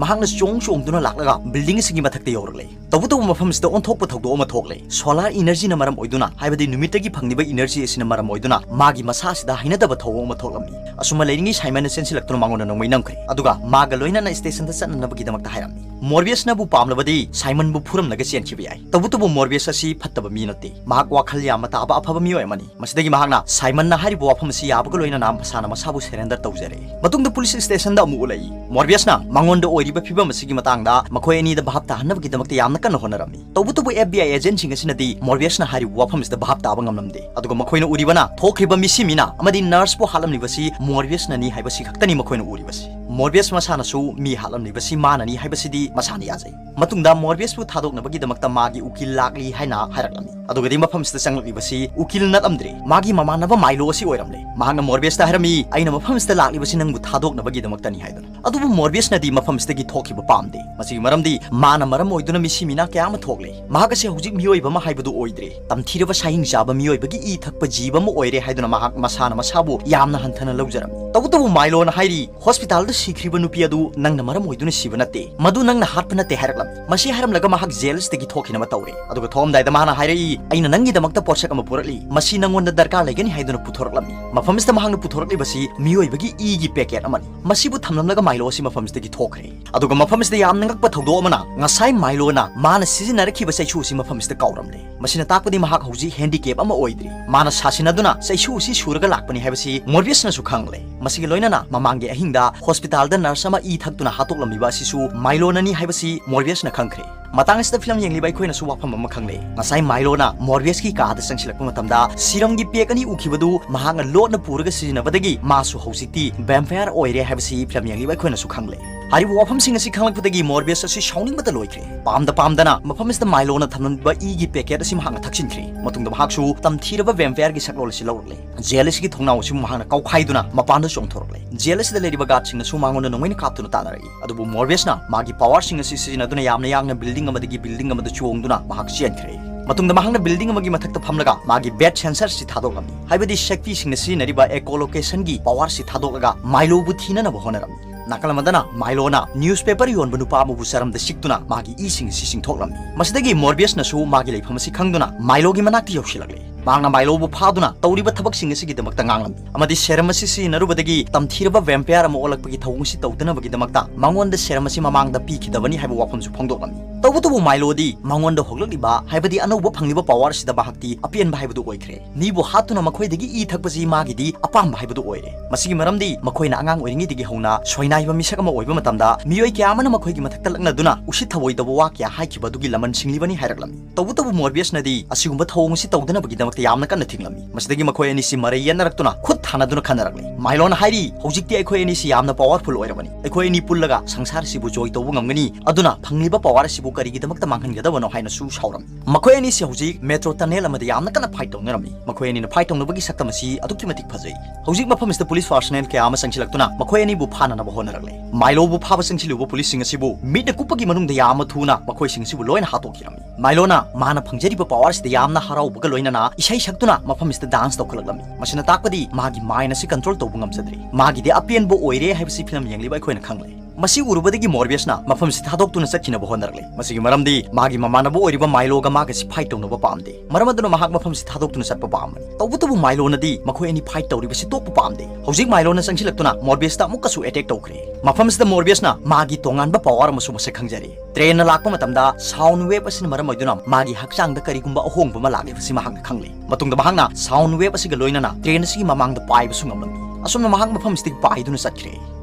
ꯃꯍꯥꯛꯅ ꯆꯣꯡ ꯆꯣꯡꯗꯨꯅ ꯂꯥꯛꯂꯒ building ꯑꯁꯤꯒꯤ ꯃꯊꯛꯇ ꯌꯧꯔꯛꯂꯦ꯫ ꯇꯧꯕꯇꯕꯨ ꯃꯐꯝꯁꯤꯗ ꯑꯣꯟꯊꯣꯛꯄ ꯊꯧꯗꯣꯛ ꯑꯃ ꯊꯣꯛꯂꯦ꯫ Solar energyꯅ ꯃꯔꯝ ꯑꯣꯏꯗꯨꯅ, ꯍꯥꯏꯕꯗꯤ ꯅꯨꯃꯤꯠꯇꯒꯤ ꯐꯪꯂꯤꯕ energy ꯑꯁꯤꯅ ꯃꯔꯝ ꯑꯣꯏꯗꯨꯅ, ꯃꯥꯒꯤ ꯃꯁꯥꯁꯤꯗ ꯍꯩꯅꯗꯕ ꯊꯧꯑꯣꯡ ꯑꯃ ꯊꯣꯛꯂꯝꯃꯤ꯫ ꯑꯁꯨꯝꯅ ꯂꯩꯔꯤꯉꯩ Simonꯅ ꯆꯦꯟꯁꯤꯜꯂꯛꯇꯨꯅ ꯃꯉꯣꯟꯗ ꯅꯣꯡꯃꯩ ꯅꯝꯈ꯭ꯔꯦ, ꯑꯗꯨꯒ ꯃꯥꯒ ꯂꯣꯏꯅꯅ stationꯗ ꯆꯠꯅꯅꯕꯒꯤꯗꯃꯛꯇ ꯍꯥꯏꯔꯝꯃꯤ꯫ Morbiusꯅꯕꯨ ꯄꯥꯝꯂꯕꯗꯤ Simonꯕꯨ ꯐꯨꯔꯝꯂꯒ ꯆꯦꯟꯈꯤꯕ ꯌꯥꯏ꯫ ꯇꯧꯕꯇꯕꯨ Morbius ꯑꯁꯤ ꯐꯠꯇꯕ ꯃꯤ ꯅꯠꯇꯦ꯫ ꯃꯍꯥꯛ ꯋꯥꯈꯜ ꯌꯥꯝꯅ ꯇꯥꯕ ꯑꯐꯕ ꯃꯤꯑꯣꯏ ꯑꯃꯅꯤ꯫ ꯃꯁꯤꯗꯒꯤ ꯃꯍꯥꯛꯅ Simonꯅ ꯍꯥꯏꯔꯤꯕ ꯋꯥꯐꯝ ꯑꯁꯤ ꯌꯥꯕꯒ ꯂꯣꯏꯅꯅ ꯃꯁꯥꯅ ꯃꯁꯥꯕꯨ surrender ꯇꯧꯖꯔꯦ꯫ ꯃꯇꯨꯡꯗ police stationꯗ ꯑꯃꯨꯛ ꯎꯠꯂꯛꯏ꯫ Morbiusꯅ ꯃꯉꯣꯟꯗ ꯑꯣꯏꯔꯤꯕ ꯐꯤꯕꯝ ꯑꯁꯤꯒꯤ ꯃꯇꯥꯡꯗ ꯃꯈꯣꯏ ꯑꯅꯤꯗ ꯚꯥꯞ ꯇꯥꯍꯟꯅꯕꯒꯤꯗꯃꯛꯇ ꯌꯥꯝꯅ ꯀꯟꯅ ꯍꯣꯠꯅꯔꯝꯃꯤ꯫ ꯇꯧꯕꯇꯕꯨ F B I agentꯁꯤꯡ ꯑꯁꯤꯅꯗꯤ Morbiusꯅ ꯍꯥꯏꯔꯤꯕ ꯋꯥꯐꯝ ꯑꯁꯤꯗ ꯚꯥꯞ ꯇꯥꯕ ꯉꯝꯂꯝꯗꯦ꯫ ꯑꯗꯨꯒ ꯃꯈꯣꯏꯅ ꯎꯔꯤꯕꯅ ꯊꯣꯛꯈ꯭ꯔꯤꯕ ꯃꯤꯁꯤ ꯃꯤꯅ ꯑꯃꯗꯤ nurseꯄꯨ ꯍꯥꯠꯂꯝꯂꯤꯕꯁꯤ Morbiusꯅꯅꯤ ꯍꯥꯏꯕꯁꯤ ꯈꯛꯇꯅꯤ ꯃꯈꯣꯏꯅ ꯎꯔꯤꯕꯁꯤ꯫ Morbius ꯃꯁꯥꯅꯁꯨ ꯃꯤ ꯍꯥꯠꯂꯝꯂꯤꯕꯁꯤ ꯃꯥꯅꯅꯤ ꯍꯥꯏꯕꯁꯤꯗꯤ ꯃꯁꯥꯅ ꯌꯥꯖꯩ꯫ ꯃꯇꯨꯡꯗ Morbiusꯄꯨ ꯊꯥꯗꯣꯛꯅꯕꯒꯤꯗꯃꯛꯇ ꯃꯥꯒꯤ ꯎꯀꯤꯜ ꯂꯥꯛꯂꯤ ꯍꯥꯏꯅ ꯍꯥꯏꯔꯛꯂꯝꯃꯤ꯫ ꯑꯗꯨꯒꯗꯤ ꯃꯐꯝꯁꯤꯗ ꯆꯪꯂꯛꯂꯤꯕꯁꯤ ꯎꯀꯤꯜ ꯅꯠꯂꯝꯗ꯭ꯔꯦ, ꯃꯥꯒꯤ ꯃꯃꯥꯟꯅꯕ Milo ꯑꯁꯤ ꯑꯣꯏꯔꯝꯂꯦ꯫ ꯃꯍꯥꯛꯅ Morbiusꯇ ꯍꯥꯏꯔꯝꯃꯤ, "ꯑꯩꯅ ꯃꯐꯝꯁꯤꯗ ꯂꯥꯛꯂꯤꯕꯁꯤ ꯅꯪꯕꯨ ꯊꯥꯗꯣꯛꯅꯕꯒꯤꯗꯃꯛꯇꯅꯤ" ꯍꯥꯏꯗꯨꯅ꯫ ꯑꯗꯨꯕꯨ Morbiusꯅꯗꯤ ꯃꯐꯝꯁꯤꯗꯒꯤ ꯊꯣꯛꯈꯤꯕ ꯄꯥꯝꯗꯦ꯫ ꯃꯁꯤꯒꯤ ꯃꯔꯝꯗꯤ ꯃꯥꯅ ꯃꯔꯝ ꯑꯣꯏꯗꯨꯅ ꯃꯤꯁꯤ ꯃꯤꯅꯥ ꯀꯌꯥ ꯑꯃ ꯊꯣꯛꯂꯦ꯫ ꯃꯍꯥꯛ ꯑꯁꯤ ꯍꯧꯖꯤꯛ ꯃꯤꯑꯣꯏꯕ ꯑꯃ ꯍꯥꯏꯕꯗꯨ ꯑꯣꯏꯗ꯭ꯔꯦ꯫ ꯇꯝꯊꯤꯔꯕ ꯁꯥꯍꯤꯡ ꯆꯥꯕ ꯃꯤꯑꯣꯏꯕꯒꯤ ꯏ ꯊꯛꯄ ꯖꯤꯕ ꯑꯃ ꯑꯣꯏꯔꯦ ꯍꯥꯏꯗꯨꯅ ꯃꯍꯥꯛ ꯃꯁꯥꯅ ꯃꯁꯥꯕꯨ ꯌꯥꯝꯅ ꯍꯟꯊꯅ ꯂꯧꯖꯔꯝꯃꯤ꯫ ꯇꯧꯕꯇꯕꯨ Miloꯅ ꯍꯥꯏꯔꯤ, "Hospitalꯗ ꯁꯤꯈ꯭ꯔꯤꯕ ꯅꯨꯄꯤ ꯑꯗꯨ ꯅꯪꯅ ꯃꯔꯝ ꯑꯣꯏꯗꯨꯅ ꯁꯤꯕ ꯅꯠꯇꯦ, ꯃꯗꯨ ꯅꯪꯅ ꯍꯥꯠꯄ ꯅꯠꯇꯦ" ꯍꯥꯏꯔꯛꯂꯝꯃꯤ꯫ ꯃꯁꯤ ꯍꯥꯏꯔꯝꯂꯒ ꯃꯍꯥꯛ jailꯁꯤꯗꯒꯤ ꯊꯣꯛꯈꯤꯅꯕ ꯇꯧꯔꯦ꯫ ꯑꯗꯨꯒ ꯊꯣꯛꯑꯝꯗꯥꯏꯗ ꯃꯍꯥꯛꯅ ꯍꯥꯏꯔꯛꯏ, "ꯑꯩꯅ ꯅꯪꯒꯤꯗꯃꯛꯇ ꯄꯣꯠꯁꯛ ꯑꯃ ꯄꯨꯔꯛꯂꯤ, ꯃꯁꯤ ꯅꯪꯉꯣꯟꯗ ꯗꯔꯀꯥꯔ ꯂꯩꯒꯅꯤ" ꯍꯥꯏꯗꯨꯅ ꯄꯨꯊꯣꯔꯛꯂꯝꯃꯤ꯫ ꯃꯐꯝꯁꯤꯗ ꯃꯍꯥꯛꯅ ꯄꯨꯊꯣꯔꯛꯂꯤꯕꯁꯤ ꯃꯤꯑꯣꯏꯕꯒꯤ ꯏꯒꯤ packet ꯑꯃꯅꯤ꯫ ꯃꯁꯤꯕꯨ ꯊꯝꯂꯝꯂꯒ Milo ꯑꯁꯤ ꯃꯐꯝꯁꯤꯗꯒꯤ ꯊꯣꯛꯈ꯭ꯔꯦ꯫ ꯑꯗꯨꯒ ꯃꯐꯝꯁꯤꯗ ꯌꯥꯝꯅ ꯉꯛꯄ ꯊꯧꯗꯣꯛ ꯑꯃꯅ, ꯉꯁꯥꯏ Miloꯅ ꯃꯥꯅ ꯁꯤꯖꯤꯟꯅꯔꯛꯈꯤꯕ ꯆꯩꯁꯨ ꯑꯁꯤ ꯃꯐꯝꯁꯤꯗ ꯀꯥꯎꯔꯝꯂꯦ꯫ ꯃꯁꯤꯅ ꯇꯥꯛꯄꯗꯤ ꯃꯍꯥꯛ ꯍꯧꯖꯤꯛ handicap ꯑꯃ ꯑꯣꯏꯗ꯭ꯔꯤ꯫ ꯃꯥꯅ ꯁꯥꯁꯤꯟꯅꯗꯨꯅ ꯆꯩꯁꯨ ꯑꯁꯤ ꯁꯨꯔꯒ ꯂꯥꯛꯄꯅꯤ ꯍꯥꯏꯕꯁꯤ Morbiusꯅꯁꯨ ꯈꯪꯂꯦ꯫ ꯃꯁꯤꯒ ꯂꯣꯏꯅꯅ ꯃꯃꯥꯡꯒꯤ ꯑꯍꯤꯡꯗ hospitalꯗ nurse ꯑꯃ ꯏ ꯊꯛꯇꯨꯅ ꯍꯥꯠꯇꯣꯛꯂꯝꯂꯤꯕ ꯑꯁꯤꯁꯨ Miloꯅꯅꯤ ꯍꯥꯏꯕꯁꯤ Morbiusꯅ ꯈꯪꯈ꯭ꯔꯦ꯫ ꯃꯇꯥꯡ ꯑꯁꯤꯗ ꯐꯤꯂꯝ ꯌꯦꯡꯂꯤꯕ ꯑꯩꯈꯣꯏꯅꯁꯨ ꯋꯥꯐꯝ ꯑꯃ ꯈꯪꯂꯦ꯫ ꯉꯁꯥꯏ Miloꯅ Morbiusꯀꯤ ꯀꯥꯗ ꯆꯪꯁꯤꯜꯂꯛꯄ ꯃꯇꯝꯗ serumꯒꯤ pack ꯑꯅꯤ ꯎꯈꯤꯕꯗꯨ ꯃꯍꯥꯛꯅ ꯂꯣꯠꯅ ꯄꯨꯔꯒ ꯁꯤꯖꯤꯟꯅꯕꯗꯒꯤ ꯃꯥꯁꯨ ꯍꯧꯖꯤꯛꯇꯤ vampire ꯑꯣꯏꯔꯦ ꯍꯥꯏꯕꯁꯤ ꯐꯤꯂꯝ ꯌꯦꯡꯂꯤꯕ ꯑꯩꯈꯣꯏꯅꯁꯨ ꯈꯪꯂꯦ꯫ ꯍꯥꯏꯔꯤꯕ ꯋꯥꯐꯝꯁꯤꯡ ꯑꯁꯤ ꯈꯪꯂꯛꯄꯗꯒꯤ Morbius ꯑꯁꯤ ꯁꯥꯎꯅꯤꯡꯕꯇ ꯂꯣꯏꯈ꯭ꯔꯦ꯫ ꯄꯥꯝꯗ ꯄꯥꯝꯗꯅ ꯃꯐꯝ ꯑꯁꯤꯗ Miloꯅ ꯊꯝꯂꯝꯕ ꯏꯒꯤ packet ꯑꯁꯤ ꯃꯍꯥꯛꯅ ꯊꯛꯆꯤꯟꯈ꯭ꯔꯦ꯫ ꯃꯇꯨꯡꯗ ꯃꯍꯥꯛꯁꯨ ꯇꯝꯊꯤꯔꯕ vampireꯒꯤ ꯁꯛꯂꯣꯟ ꯑꯁꯤ ꯂꯧꯔꯛꯂꯦ꯫ Jail ꯑꯁꯤꯒꯤ ꯊꯣꯡꯅꯥꯎ ꯑꯁꯤꯕꯨ ꯃꯍꯥꯛꯅ ꯀꯥꯎꯈꯥꯏꯗꯨꯅ ꯃꯄꯥꯟꯗ ꯆꯣꯡꯊꯣꯔꯛꯂꯦ꯫ Jail ꯑꯁꯤꯗ ꯂꯩꯔꯤꯕ guardꯁꯤꯡꯅꯁꯨ ꯃꯉꯣꯟꯗ ꯅꯣꯡꯃꯩꯅ ꯀꯥꯞꯇꯨꯅ ꯇꯥꯟꯅꯔꯛꯏ꯫ ꯑꯗꯨꯕꯨ Morbiusꯅ ꯃꯥꯒꯤ powerꯁꯤꯡ ꯑꯁꯤ ꯁꯤꯖꯤꯟꯅꯗꯨꯅ ꯌꯥꯝꯅ ꯌꯥꯡꯅ building ꯑꯃꯗꯒꯤ building ꯑꯃꯗ ꯆꯣꯡꯗꯨꯅ ꯃꯍꯥꯛ ꯆꯦꯟꯈ꯭ꯔꯦ꯫ ꯃꯇꯨꯡꯗ ꯃꯍꯥꯛꯅ building ꯑꯃꯒꯤ ꯃꯊꯛꯇ ꯐꯝꯂꯒ ꯃꯥꯒꯤ bat sensor ꯑꯁꯤ ꯊꯥꯗꯣꯛꯂꯝꯃꯤ, ꯍꯥꯏꯕꯗꯤ ꯁꯛꯇꯤꯁꯤꯡꯅ ꯁꯤꯖꯤꯟꯅꯔꯤꯕ echolocationꯒꯤ powerꯁꯤ ꯊꯥꯗꯣꯛꯂꯒ Miloꯕꯨ ꯊꯤꯅꯅꯕ ꯍꯣꯠꯅꯔꯝꯃꯤ꯫ ꯅꯥꯀꯜ ꯑꯃꯗꯅ ꯃꯥꯏꯂꯣꯅ newspaper ꯌꯣꯟꯕ ꯅꯨꯄꯥ ꯑꯃꯕꯨ ꯆꯔꯝꯗ ꯁꯤꯛꯇꯨꯅ ꯃꯥꯒꯤ ꯏꯁꯤꯡ ꯑꯁꯤ ꯆꯤꯡꯊꯣꯛꯂꯝꯃꯤ꯫ ꯃꯁꯤꯗꯒꯤ ꯃꯣꯔꯕꯤꯌꯁꯅꯁꯨ ꯃꯥꯒꯤ ꯂꯩꯐꯝ ꯑꯁꯤ ꯈꯪꯗꯨꯅ ꯃꯥꯏꯂꯣꯒꯤ ꯃꯅꯥꯛꯇ ꯌꯧꯁꯤꯜꯂꯛꯂꯦ꯫ ꯃꯍꯥꯛꯅ ꯃꯥꯏꯂꯣꯕꯨ ꯐꯥꯗꯨꯅ ꯇꯧꯔꯤꯕ ꯊꯕꯛꯁꯤꯡ ꯑꯁꯤꯒꯤꯗꯃꯛꯇ ꯉꯥꯡꯂꯝꯃꯤ ꯑꯃꯗꯤ serum ꯑꯁꯤ ꯁꯤꯖꯤꯟꯅꯔꯨꯕꯗꯒꯤ ꯇꯝꯊꯤꯔꯕ vampire ꯑꯃ ꯑꯣꯜꯂꯛꯄꯒꯤ ꯊꯧꯑꯣꯡ ꯑꯁꯤ ꯇꯧꯗꯅꯕꯒꯤꯗꯃꯛꯇ ꯃꯉꯣꯟꯗ serum ꯑꯁꯤ ꯃꯃꯥꯡꯗ ꯄꯤꯈꯤꯗꯕꯅꯤ ꯍꯥꯏꯕ ꯋꯥꯐꯝꯁꯨ ꯐꯣꯡꯗꯣꯛꯂꯝꯃꯤ꯫ ꯇꯧꯕꯇꯕꯨ ꯃꯥꯏꯂꯣꯗꯤ ꯃꯉꯣꯟꯗ ꯍꯣꯡꯂꯛꯂꯤꯕ ꯍꯥꯏꯕꯗꯤ ꯑꯅꯧꯕ ꯐꯪꯂꯤꯕ power ꯑꯁꯤꯗ ꯃꯍꯥꯛꯇꯤ ꯑꯄꯦꯟꯕ ꯍꯥꯏꯕꯗꯨ ꯑꯣꯏꯈ꯭ꯔꯦ꯫ ꯃꯤꯕꯨ ꯍꯥꯠꯇꯨꯅ ꯃꯈꯣꯏꯗꯒꯤ ꯏ ꯊꯛꯄꯁꯤ ꯃꯥꯒꯤꯗꯤ ꯑꯄꯥꯝꯕ ꯍꯥꯏꯕꯗꯨ ꯑꯣꯏꯔꯦ꯫ ꯃꯁꯤꯒꯤ ꯃꯔꯝꯗꯤ ꯃꯈꯣꯏꯅ ꯑꯉꯥꯡ ꯑꯣꯏꯔꯤꯉꯩꯗꯒꯤ ꯍꯧꯅ ꯁꯣꯏꯅꯥꯏꯕ ꯃꯤꯁꯛ ꯑꯃ ꯑꯣꯏꯕ ꯃꯇꯝꯗ ꯃꯤꯑꯣꯏ ꯀꯌꯥ ꯑꯃꯅ ꯃꯈꯣꯏꯒꯤ ꯃꯊꯛꯇ ꯂꯛꯅꯗꯨꯅ ꯎꯁꯤꯠ ꯊꯑꯣꯏꯗꯕ ꯋꯥ ꯀꯌꯥ ꯍꯥꯏꯈꯤꯕ ꯑꯗꯨꯒꯤ ꯂꯃꯟ ꯁꯤꯡꯂꯤꯕꯅꯤ ꯍꯥꯏꯔꯛꯂꯝꯃꯤ꯫ ꯇꯧꯕꯇꯕꯨ ꯃꯣꯔꯕꯤꯌꯁꯅꯗꯤ ꯑꯁꯤꯒꯨꯝꯕ ꯊꯧꯑꯣꯡ ꯑꯁꯤ ꯇꯧꯗꯅꯕꯒꯤꯗꯃꯛꯇ ꯌꯥꯝꯅ ꯀꯟꯅ ꯊꯤꯡꯂꯝꯃꯤ꯫ ꯃꯁꯤꯗꯒꯤ ꯃꯈꯣꯏ ꯑꯅꯤꯁꯤ ꯃꯔꯩ ꯌꯦꯠꯅꯔꯛꯇꯨꯅ ꯈꯨꯠ ꯊꯥꯅꯗꯨꯅ ꯈꯟꯅꯔꯛꯂꯤ꯫ ꯃꯥꯏꯂꯣꯅ ꯍꯥꯏꯔꯤ, "ꯍꯧꯖꯤꯛꯇꯤ ꯑꯩꯈꯣꯏ ꯑꯅꯤꯁꯤ ꯌꯥꯝꯅ powerful ꯑꯣꯏꯔꯕꯅꯤ꯫ ꯑꯩꯈꯣꯏ ꯑꯅꯤ ꯄꯨꯜꯂꯒ ꯁꯪꯁꯥꯔ ꯑꯁꯤꯕꯨ joy ꯇꯧꯕ ꯉꯝꯒꯅꯤ꯫ ꯑꯗꯨꯅ ꯐꯪꯂꯤꯕ power ꯑꯁꯤꯕꯨ ꯀꯔꯤꯒꯤꯗꯃꯛꯇ ꯃꯥꯡꯍꯟꯒꯗꯕꯅꯣ?" ꯍꯥꯏꯅꯁꯨ ꯁꯥꯎꯔꯝꯃꯤ꯫ ꯃꯈꯣꯏ ꯑꯅꯤꯁꯤ ꯍꯧꯖꯤꯛ metro tunnel ꯑꯃꯗ ꯌꯥꯝꯅ ꯀꯟꯅ fight ꯇꯧꯅꯔꯝꯃꯤ꯫ ꯃꯈꯣꯏ ꯑꯅꯤꯅ fight ꯇꯧꯅꯕꯒꯤ ꯁꯛꯇꯝ ꯑꯁꯤ ꯑꯗꯨꯛꯀꯤ ꯃꯇꯤꯛ ꯐꯖꯩ꯫ ꯍꯧꯖꯤꯛ ꯃꯐꯝ ꯑꯁꯤꯗ police personnel ꯀꯌꯥ ꯑꯃ ꯆꯪꯁꯤꯜꯂꯛꯇꯨꯅ ꯃꯈꯣꯏ ꯑꯅꯤꯕꯨ ꯐꯥꯅꯅꯕ ꯍꯣꯠꯅꯔꯛꯂꯦ꯫ ꯃꯥꯏꯂꯣꯕꯨ ꯐꯥꯕ ꯆꯪꯁꯤꯜꯂꯨꯕ police ꯁꯤꯡ ꯑꯁꯤꯕꯨ ꯃꯤꯠꯅ ꯀꯨꯞꯄꯒꯤ ꯃꯅꯨꯡꯗ ꯌꯥꯝꯅ ꯊꯨꯅ ꯃꯈꯣꯏꯁꯤꯡ ꯑꯁꯤꯕꯨ ꯂꯣꯏꯅ ꯍꯥꯠꯇꯣꯛꯈꯤꯔꯝꯃꯤ꯫ ꯃꯥꯏꯂꯣꯅ ꯃꯥꯅ ꯐꯪꯖꯔꯤꯕ power ꯑꯁꯤꯗ ꯌꯥꯝꯅ ꯍꯔꯥꯎꯕꯒ ꯂꯣꯏꯅꯅ ꯏꯁꯩ ꯁꯛꯇꯨꯅ ꯃꯐꯝ ꯑꯁꯤꯗ dance ꯇꯧꯈꯠꯂꯛꯂꯝꯃꯤ꯫ ꯃꯁꯤꯅ ꯇꯥꯛꯄꯗꯤ ꯃꯥꯒꯤ mind ꯑꯁꯤ control ꯇꯧꯕ ꯉꯝꯖꯗ꯭ꯔꯦ꯫ ꯃꯥꯒꯤꯗꯤ ꯑꯄꯦꯟꯕ ꯑꯣꯏꯔꯦ ꯍꯥꯏꯕꯁꯤ ꯐꯤꯂꯝ ꯌꯦꯡꯂꯤꯕ ꯑꯩꯈꯣꯏꯅ ꯈꯪꯂꯦ꯫ ꯃꯁꯤ ꯎꯔꯨꯕꯗꯒꯤ ꯃꯣꯔꯕꯤꯌꯁꯅ ꯃꯐꯝꯁꯤ ꯊꯥꯗꯣꯛꯇꯨꯅ ꯆꯠꯈꯤꯅꯕ ꯍꯣꯠꯅꯔꯛꯂꯦ꯫ ꯃꯁꯤꯒꯤ ꯃꯔꯝꯗꯤ ꯃꯥꯒꯤ ꯃꯃꯥꯟꯅꯕ ꯑꯣꯏꯔꯤꯕ ꯃꯥꯏꯂꯣꯒ ꯃꯥꯒꯁꯤ fight ꯇꯧꯅꯕ ꯄꯥꯝꯗꯦ꯫ ꯃꯔꯝ ꯑꯗꯨꯅ ꯃꯍꯥꯛ ꯃꯐꯝꯁꯤ ꯊꯥꯗꯣꯛꯇꯨꯅ ꯆꯠꯄ ꯄꯥꯝꯕꯅꯤ꯫ ꯇꯧꯕꯇꯕꯨ ꯃꯥꯏꯂꯣꯅꯗꯤ ꯃꯈꯣꯏ ꯑꯅꯤ fight ꯇꯧꯔꯤꯕꯁꯤ ꯇꯣꯛꯄ ꯄꯥꯝꯗꯦ꯫ ꯍꯧꯖꯤꯛ ꯃꯥꯏꯂꯣꯅ ꯆꯪꯁꯤꯜꯂꯛꯇꯨꯅ ꯃꯣꯔꯕꯤꯌꯁꯇ ꯑꯃꯨꯛꯀꯁꯨ attack ꯇꯧꯈ꯭ꯔꯦ꯫ ꯃꯐꯝꯁꯤꯗ ꯃꯣꯔꯕꯤꯌꯁꯅ ꯃꯥꯒꯤ ꯇꯣꯉꯥꯟꯕ power ꯑꯃꯁꯨ ꯃꯁꯛ ꯈꯪꯖꯔꯤ꯫ Train ꯅ ꯂꯥꯛꯄ ꯃꯇꯝꯗ sound wave ꯑꯁꯤꯅ ꯃꯔꯝ ꯑꯣꯏꯗꯨꯅ ꯃꯥꯒꯤ ꯍꯛꯆꯥꯡꯗ ꯀꯔꯤꯒꯨꯝꯕ ꯑꯍꯣꯡꯕ ꯑꯃ ꯂꯥꯛꯂꯤꯕꯁꯤ ꯃꯍꯥꯛꯅ ꯈꯪꯂꯦ꯫ ꯃꯇꯨꯡꯗ ꯃꯍꯥꯛꯅ sound wave ꯑꯁꯤꯒ ꯂꯣꯏꯅꯅ train ꯑꯁꯤꯒꯤ ꯃꯃꯥꯡꯗ ꯄꯥꯏꯕꯁꯨ ꯉꯝꯂꯝꯃꯤ꯫ ꯑꯁꯨꯝꯅ ꯃꯍꯥꯛ ꯃꯐꯝ ꯑꯁꯤꯗꯒꯤ ꯄꯥꯏꯗꯨꯅ ꯆꯠꯈ꯭ꯔꯦ꯫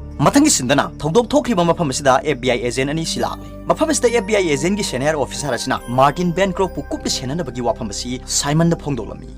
ꯃꯊꯪꯒꯤ scene ꯗꯅ ꯊꯧꯗꯣꯛ ꯊꯣꯛꯈ꯭ꯔꯤꯕ ꯃꯐꯝ ꯑꯁꯤꯗ F B I agent ꯑꯅꯤ ꯁꯤ ꯂꯥꯛꯂꯦ꯫ ꯃꯐꯝ ꯑꯁꯤꯗ F B I agent ꯀꯤ senior officer ꯑꯁꯤꯅ Martin Bancroft ꯄꯨ ꯀꯨꯞꯅ ꯁꯦꯟꯅꯅꯕꯒꯤ ꯋꯥꯐꯝ ꯑꯁꯤ ꯁꯥꯏꯃꯟꯗ ꯐꯣꯡꯗꯣꯛꯂꯝꯃꯤ꯫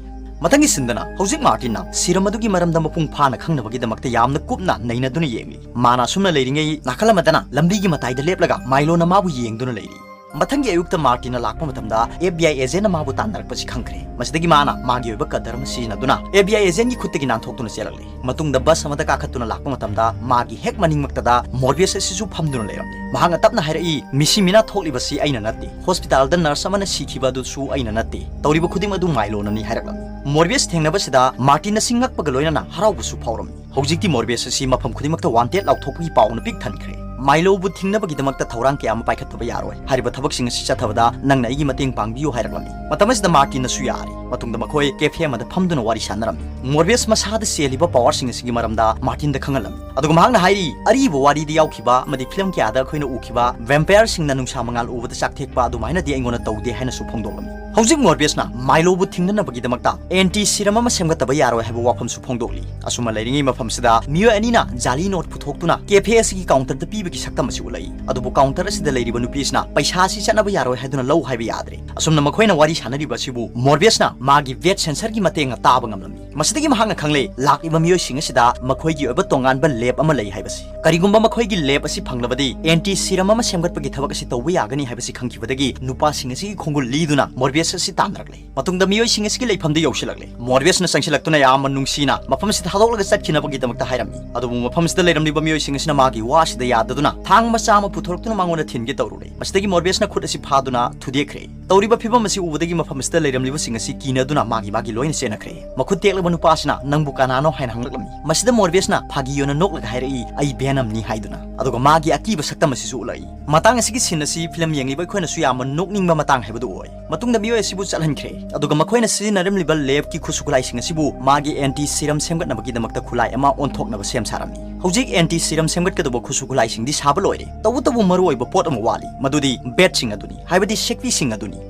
ꯃꯊꯪꯒꯤ scene ꯗꯅ ꯍꯧꯖꯤꯛ ꯃꯥꯔꯇꯤꯟꯅ serum ꯑꯗꯨꯒꯤ ꯃꯔꯝꯗ ꯃꯄꯨꯡ ꯐꯥꯅ ꯈꯪꯅꯕꯒꯤꯗꯃꯛꯇ ꯌꯥꯝꯅ ꯀꯨꯞꯅ ꯅꯩꯅꯗꯨꯅ ꯌꯦꯡꯂꯤ꯫ ꯃꯥꯅ ꯑꯁꯨꯝꯅ ꯂꯩꯔꯤꯉꯩ ꯅꯥꯀꯜ ꯑꯃꯗꯅ ꯂꯝꯕꯤꯒꯤ ꯃꯇꯥꯏꯗ ꯂꯦꯞꯂꯒ ꯃꯥꯏꯂꯣꯅ ꯃꯥꯕꯨ ꯌꯦꯡꯗꯨꯅ ꯂꯩꯔꯤ꯫ ꯃꯊꯪꯒꯤ ꯑꯌꯨꯛꯇ ꯃꯥꯔꯇꯤꯟꯅ ꯂꯥꯛꯄ ꯃꯇꯝꯗ F B I agent ꯅ ꯃꯥꯕꯨ ꯇꯥꯟꯅꯔꯛꯄꯁꯤ ꯈꯪꯈ꯭ꯔꯦ꯫ ꯃꯁꯤꯗꯒꯤ ꯃꯥꯅ ꯃꯥꯒꯤ ꯑꯣꯏꯕ ꯀꯗꯔ ꯑꯃ ꯁꯤꯖꯤꯟꯅꯗꯨꯅ F B I agent ꯀꯤ ꯈꯨꯠꯇꯒꯤ ꯅꯥꯟꯊꯣꯛꯇꯨꯅ ꯆꯦꯜꯂꯛꯂꯦ꯫ ꯃꯇꯨꯡꯗ bus ꯑꯃꯗ ꯀꯥꯈꯠꯇꯨꯅ ꯂꯥꯛꯄ ꯃꯇꯝꯗ ꯃꯥꯒꯤ ꯍꯦꯛ ꯃꯅꯤꯡꯃꯛꯇꯗ ꯃꯣꯔꯕꯤꯌꯁ ꯑꯁꯤꯁꯨ ꯐꯝꯗꯨꯅ ꯂꯩꯔꯝꯂꯦ꯫ ꯃꯍꯥꯛꯅ ꯇꯞꯅ ꯍꯥꯏꯔꯛꯏ, "ꯃꯤꯁꯤ ꯃꯤꯅꯥ ꯊꯣꯛꯂꯤꯕꯁꯤ ꯑꯩꯅ ꯅꯠꯇꯦ꯫ Hospital ꯗ nurse ꯑꯃꯅ ꯁꯤꯈꯤꯕ ꯑꯗꯨꯁꯨ ꯑꯩꯅ ꯅꯠꯇꯦ꯫ ꯇꯧꯔꯤꯕ ꯈꯨꯗꯤꯡ ꯑꯗꯨ ꯃꯥꯏꯂꯣꯅꯅꯤ" ꯍꯥꯏꯔꯛꯂꯝꯃꯤ꯫ ꯃꯣꯔꯕꯤꯌꯁ ꯊꯦꯡꯅꯕꯁꯤꯗ ꯃꯥꯔꯇꯤꯟ ꯑꯁꯤ ꯉꯛꯄꯒ ꯂꯣꯏꯅꯅ ꯍꯔꯥꯎꯕꯁꯨ ꯐꯥꯎꯔꯝꯃꯤ꯫ ꯍꯧꯖꯤꯛꯇꯤ ꯃꯣꯔꯕꯤꯌꯁ ꯑꯁꯤ ꯃꯐꯝ ꯈꯨꯗꯤꯡꯃꯛꯇ ꯋꯥꯟꯇꯦꯗ ꯂꯥꯎꯊꯣꯛꯄꯒꯤ ꯄꯥꯎꯅ ꯄꯤꯛ ꯊꯟꯈ꯭ꯔꯦ꯫ ꯃꯥꯏꯂꯣꯕꯨ ꯊꯤꯡꯅꯕꯒꯤꯗꯃꯛꯇ ꯊꯧꯔꯥꯡ ꯀꯌꯥ ꯑꯃ ꯄꯥꯏꯈꯠꯇꯕ ꯌꯥꯔꯣꯏ꯫ ꯍꯥꯏꯔꯤꯕ ꯊꯕꯛꯁꯤꯡ ꯑꯁꯤ ꯆꯠꯊꯕꯗ ꯅꯪꯅ ꯑꯩꯒꯤ ꯃꯇꯦꯡ ꯄꯥꯡꯕꯤꯌꯨ ꯍꯥꯏꯔꯛꯂꯝꯃꯤ꯫ ꯃꯇꯝ ꯑꯁꯤꯗ ꯃꯥꯔꯇꯤꯟꯅꯁꯨ ꯌꯥꯔꯦ꯫ ꯃꯇꯨꯡꯗ ꯃꯈꯣꯏ ꯀꯦꯐꯦ ꯑꯃꯗ ꯐꯝꯗꯨꯅ ꯋꯥꯔꯤ ꯁꯥꯟꯅꯔꯝꯃꯤ꯫ ꯃꯣꯔꯕꯤꯌꯁ ꯃꯁꯥꯗ ꯆꯦꯜꯂꯤꯕ ꯄꯥꯋꯔꯁꯤꯡ ꯑꯁꯤꯒꯤ ꯃꯔꯝꯗ ꯃꯥꯔꯇꯤꯟꯗ ꯈꯪꯍꯜꯂꯝꯃꯤ꯫ ꯑꯗꯨꯒ ꯃꯍꯥꯛꯅ ꯍꯥꯏꯔꯤ, "ꯑꯔꯤꯕ ꯋꯥꯔꯤꯗ ꯌꯥꯎꯈꯤꯕ ꯑꯃꯗꯤ ꯐꯤꯂꯝ ꯀꯌꯥꯗ ꯑꯩꯈꯣꯏꯅ ꯎꯈꯤꯕ ꯚꯦꯝꯄꯥꯌꯔꯁꯤꯡꯅ ꯅꯨꯡꯁꯥ ꯃꯉꯥꯜ ꯎꯕꯗ ꯆꯥꯛ ꯊꯦꯛꯄ ꯑꯗꯨꯃꯥꯏꯅꯗꯤ ꯑꯩꯉꯣꯟꯗ ꯇꯧꯗꯦ" ꯍꯥꯏꯅꯁꯨ ꯐꯣꯡꯗꯣꯛꯂꯝꯃꯤ꯫ ꯍꯧꯖꯤꯛ ꯃꯣꯔꯕꯤꯌꯁꯅ ꯃꯥꯏꯂꯣꯕꯨ ꯊꯤꯡꯅꯅꯕꯒꯤꯗꯃꯛꯇ ꯑꯦꯟꯇꯤ ꯁꯤꯔꯝ ꯑꯃ ꯁꯦꯝꯒꯠꯇꯕ ꯌꯥꯔꯣꯏ ꯍꯥꯏꯕ ꯋꯥꯐꯝꯁꯨ ꯐꯣꯡꯗꯣꯛꯂꯤ꯫ ꯑꯁꯨꯝꯅ ꯂꯩꯔꯤꯉꯩ ꯃꯐꯝꯁꯤꯗ ꯃꯤꯑꯣꯏ ꯑꯅꯤꯅ ꯖꯥꯂꯤ ꯅꯣꯠ ꯄꯨꯊꯣꯛꯇꯨꯅ ꯀꯦꯐꯦ ꯑꯁꯤꯒꯤ ꯀꯥꯎꯟꯇꯔꯗ ꯄꯤꯕꯒꯤ ꯁꯛꯇꯝ ꯑꯁꯤ ꯎꯠꯂꯛꯏ꯫ ꯑꯗꯨꯕꯨ ꯀꯥꯎꯟꯇꯔ ꯑꯁꯤꯗ ꯂꯩꯔꯤꯕ ꯅꯨꯄꯤ ꯑꯁꯤꯅ ꯄꯩꯁꯥ ꯑꯁꯤ ꯆꯠꯅꯕ ꯌꯥꯔꯣꯏ ꯍꯥꯏꯗꯨꯅ ꯂꯧ ꯍꯥꯏꯕ ꯌꯥꯗ꯭ꯔꯦ꯫ ꯑꯁꯨꯝꯅ ꯃꯈꯣꯏꯅ ꯋꯥꯔꯤ ꯁꯥꯟꯅꯔꯤꯕ ꯑꯁꯤꯕꯨ ꯃꯣꯔꯕꯤꯌꯁꯅ ꯃꯥꯒꯤ ꯕꯦꯠ ꯁꯦꯟꯁꯔꯒꯤ ꯃꯇꯦꯡꯅ ꯇꯥꯕ ꯉꯝꯂꯝꯃꯤ꯫ ꯃꯁꯤꯗꯒꯤ ꯃꯍꯥꯛꯅ ꯈꯪꯂꯦ, ꯂꯥꯛꯂꯤꯕ ꯃꯤꯑꯣꯏꯁꯤꯡ ꯑꯁꯤꯗ ꯃꯈꯣꯏꯒꯤ ꯑꯣꯏꯕ ꯇꯣꯉꯥꯟꯕ ꯂꯦꯕ ꯑꯃ ꯂꯩ ꯍꯥꯏꯕꯁꯤ꯫ ꯀꯔꯤꯒꯨꯝꯕ ꯃꯈꯣꯏꯒꯤ ꯂꯦꯕ ꯑꯁꯤ ꯐꯪꯂꯕꯗꯤ ꯑꯦꯟꯇꯤ ꯁꯤꯔꯝ ꯑꯃ ꯁꯦꯝꯒꯠꯄꯒꯤ ꯊꯕꯛ ꯑꯁꯤ ꯇꯧꯕ ꯌꯥꯒꯅꯤ ꯍꯥꯏꯕꯁꯤ ꯈꯪꯈꯤꯕꯗꯒꯤ ꯅꯨꯄꯥꯁꯤꯡ ꯑꯁꯤꯒꯤ ꯈꯣꯡꯒꯨꯜ ꯂꯤꯗꯨꯅ ꯃꯣꯔꯕꯤꯌꯁ ꯑꯁꯤ ꯇꯥꯟꯅꯔꯛꯂꯦ꯫ ꯃꯇꯨꯡꯗ ꯃꯤꯑꯣꯏꯁꯤꯡ ꯑꯁꯤꯒꯤ ꯂꯩꯐꯝꯗ ꯌꯧꯁꯤꯜꯂꯛꯂꯦ꯫ ꯃꯣꯔꯕꯤꯌꯁꯅ ꯆꯪꯁꯤꯜꯂꯛꯇꯨꯅ ꯌꯥꯝꯅ ꯅꯨꯡꯁꯤꯅ ꯃꯐꯝꯁꯤꯗ ꯊꯥꯗꯣꯛꯂꯒ ꯆꯠꯈꯤꯅꯕꯒꯤꯗꯃꯛꯇ ꯍꯥꯏꯔꯝꯃꯤ꯫ ꯑꯗꯨꯕꯨ ꯃꯐꯝꯁꯤꯗ ꯂꯩꯔꯝꯂꯤꯕ ꯃꯤꯑꯣꯏꯁꯤꯡ ꯑꯁꯤꯅ ꯃꯥꯒꯤ ꯋꯥꯁꯤꯗ ꯌꯥꯗꯗꯨꯅ ꯊꯥꯡ ꯃꯆꯥ ꯑꯃ ꯄꯨꯊꯣꯔꯛꯇꯨꯅ ꯃꯉꯣꯟꯗ ꯊꯤꯟꯒꯦ ꯇꯧꯔꯨꯔꯦ꯫ ꯃꯁꯤꯗꯒꯤ ꯃꯣꯔꯕꯤꯌꯁꯅ ꯈꯨꯠ ꯑꯁꯤ ꯐꯥꯗꯨꯅ ꯊꯨꯗꯦꯛꯈ꯭ꯔꯦ꯫ ꯇꯧꯔꯤꯕ ꯐꯤꯕꯝ ꯑꯁꯤ ꯎꯕꯗꯒꯤ ꯃꯐꯝ ꯑꯁꯤꯗ ꯂꯩꯔꯝꯂꯤꯕꯁꯤꯡ ꯑꯁꯤ ꯀꯤꯅꯗꯨꯅ ꯃꯥꯒꯤ ꯃꯥꯒꯤ ꯂꯣꯏꯅ ꯆꯦꯟꯅꯈ꯭ꯔꯦ꯫ ꯃꯈꯨꯠ ꯇꯦꯛꯂꯕ ꯅꯨꯄꯥ ꯑꯁꯤꯅ "ꯅꯪꯕꯨ ꯀꯅꯥꯅꯣ?" ꯍꯥꯏꯅ ꯍꯪꯂꯛꯂꯝꯃꯤ꯫ ꯃꯁꯤꯗ ꯃꯣꯔꯕꯤꯌꯁꯅ ꯐꯥꯒꯤ ꯑꯣꯏꯅ ꯅꯣꯛꯂꯒ ꯍꯥꯏꯔꯛꯏ, "ꯑꯩ ꯚꯦꯅꯝꯅꯤ" ꯍꯥꯏꯗꯨꯅ꯫ ꯑꯗꯨꯒ ꯃꯥꯒꯤ ꯑꯀꯤꯕ ꯁꯛꯇꯝ ꯑꯁꯤꯁꯨ ꯎꯠꯂꯛꯏ꯫ ꯃꯇꯥꯡ ꯑꯁꯤꯒꯤ ꯁꯤꯟ ꯑꯁꯤ ꯐꯤꯂꯝ ꯌꯦꯡꯂꯤꯕ ꯑꯩꯈꯣꯏꯅꯁꯨ ꯌꯥꯝꯅ ꯅꯣꯛꯅꯤꯡꯕ ꯃꯇꯥꯡ ꯍꯥꯏꯕꯗꯨ ꯑꯣꯏ꯫ ꯃꯇꯨꯡꯗ ꯃꯤꯑꯣꯏ ꯑꯁꯤꯕꯨ ꯆꯠꯍꯟꯈ꯭ꯔꯦ꯫ ꯑꯗꯨꯒ ꯃꯈꯣꯏꯅ ꯁꯤꯖꯤꯟꯅꯔꯝꯂꯤꯕ ꯂꯦꯕꯀꯤ ꯈꯨꯠꯁꯨ ꯈꯨꯠꯂꯥꯏꯁꯤꯡ ꯑꯁꯤꯕꯨ ꯃꯥꯒꯤ ꯑꯦꯟꯇꯤ ꯁꯤꯔꯝ ꯁꯦꯝꯒꯠꯅꯕꯒꯤꯗꯃꯛꯇ ꯈꯨꯠꯂꯥꯏ ꯑꯃ ꯑꯣꯟꯊꯣꯛꯅꯕ ꯁꯦꯝ ꯁꯥꯔꯝꯃꯤ꯫ ꯍꯧꯖꯤꯛ ꯑꯦꯟꯇꯤ ꯁꯤꯔꯝ ꯁꯦꯝꯒꯠꯀꯗꯧꯕ ꯈꯨꯠꯁꯨ ꯈꯨꯠꯂꯥꯏꯁꯤꯡꯗꯤ ꯁꯥꯕ ꯂꯣꯏꯔꯦ꯫ ꯇꯧꯕꯇꯕꯨ ꯃꯔꯨꯑꯣꯏꯕ ꯄꯣꯠ ꯑꯃ ꯋꯥꯠꯂꯤ, ꯃꯗꯨꯗꯤ ꯕꯦꯠꯁꯤꯡ ꯑꯗꯨꯅꯤ, ꯍꯥꯏꯕꯗꯤ ꯁꯦꯛꯄꯤꯁꯤꯡ ꯑꯗꯨꯅꯤ꯫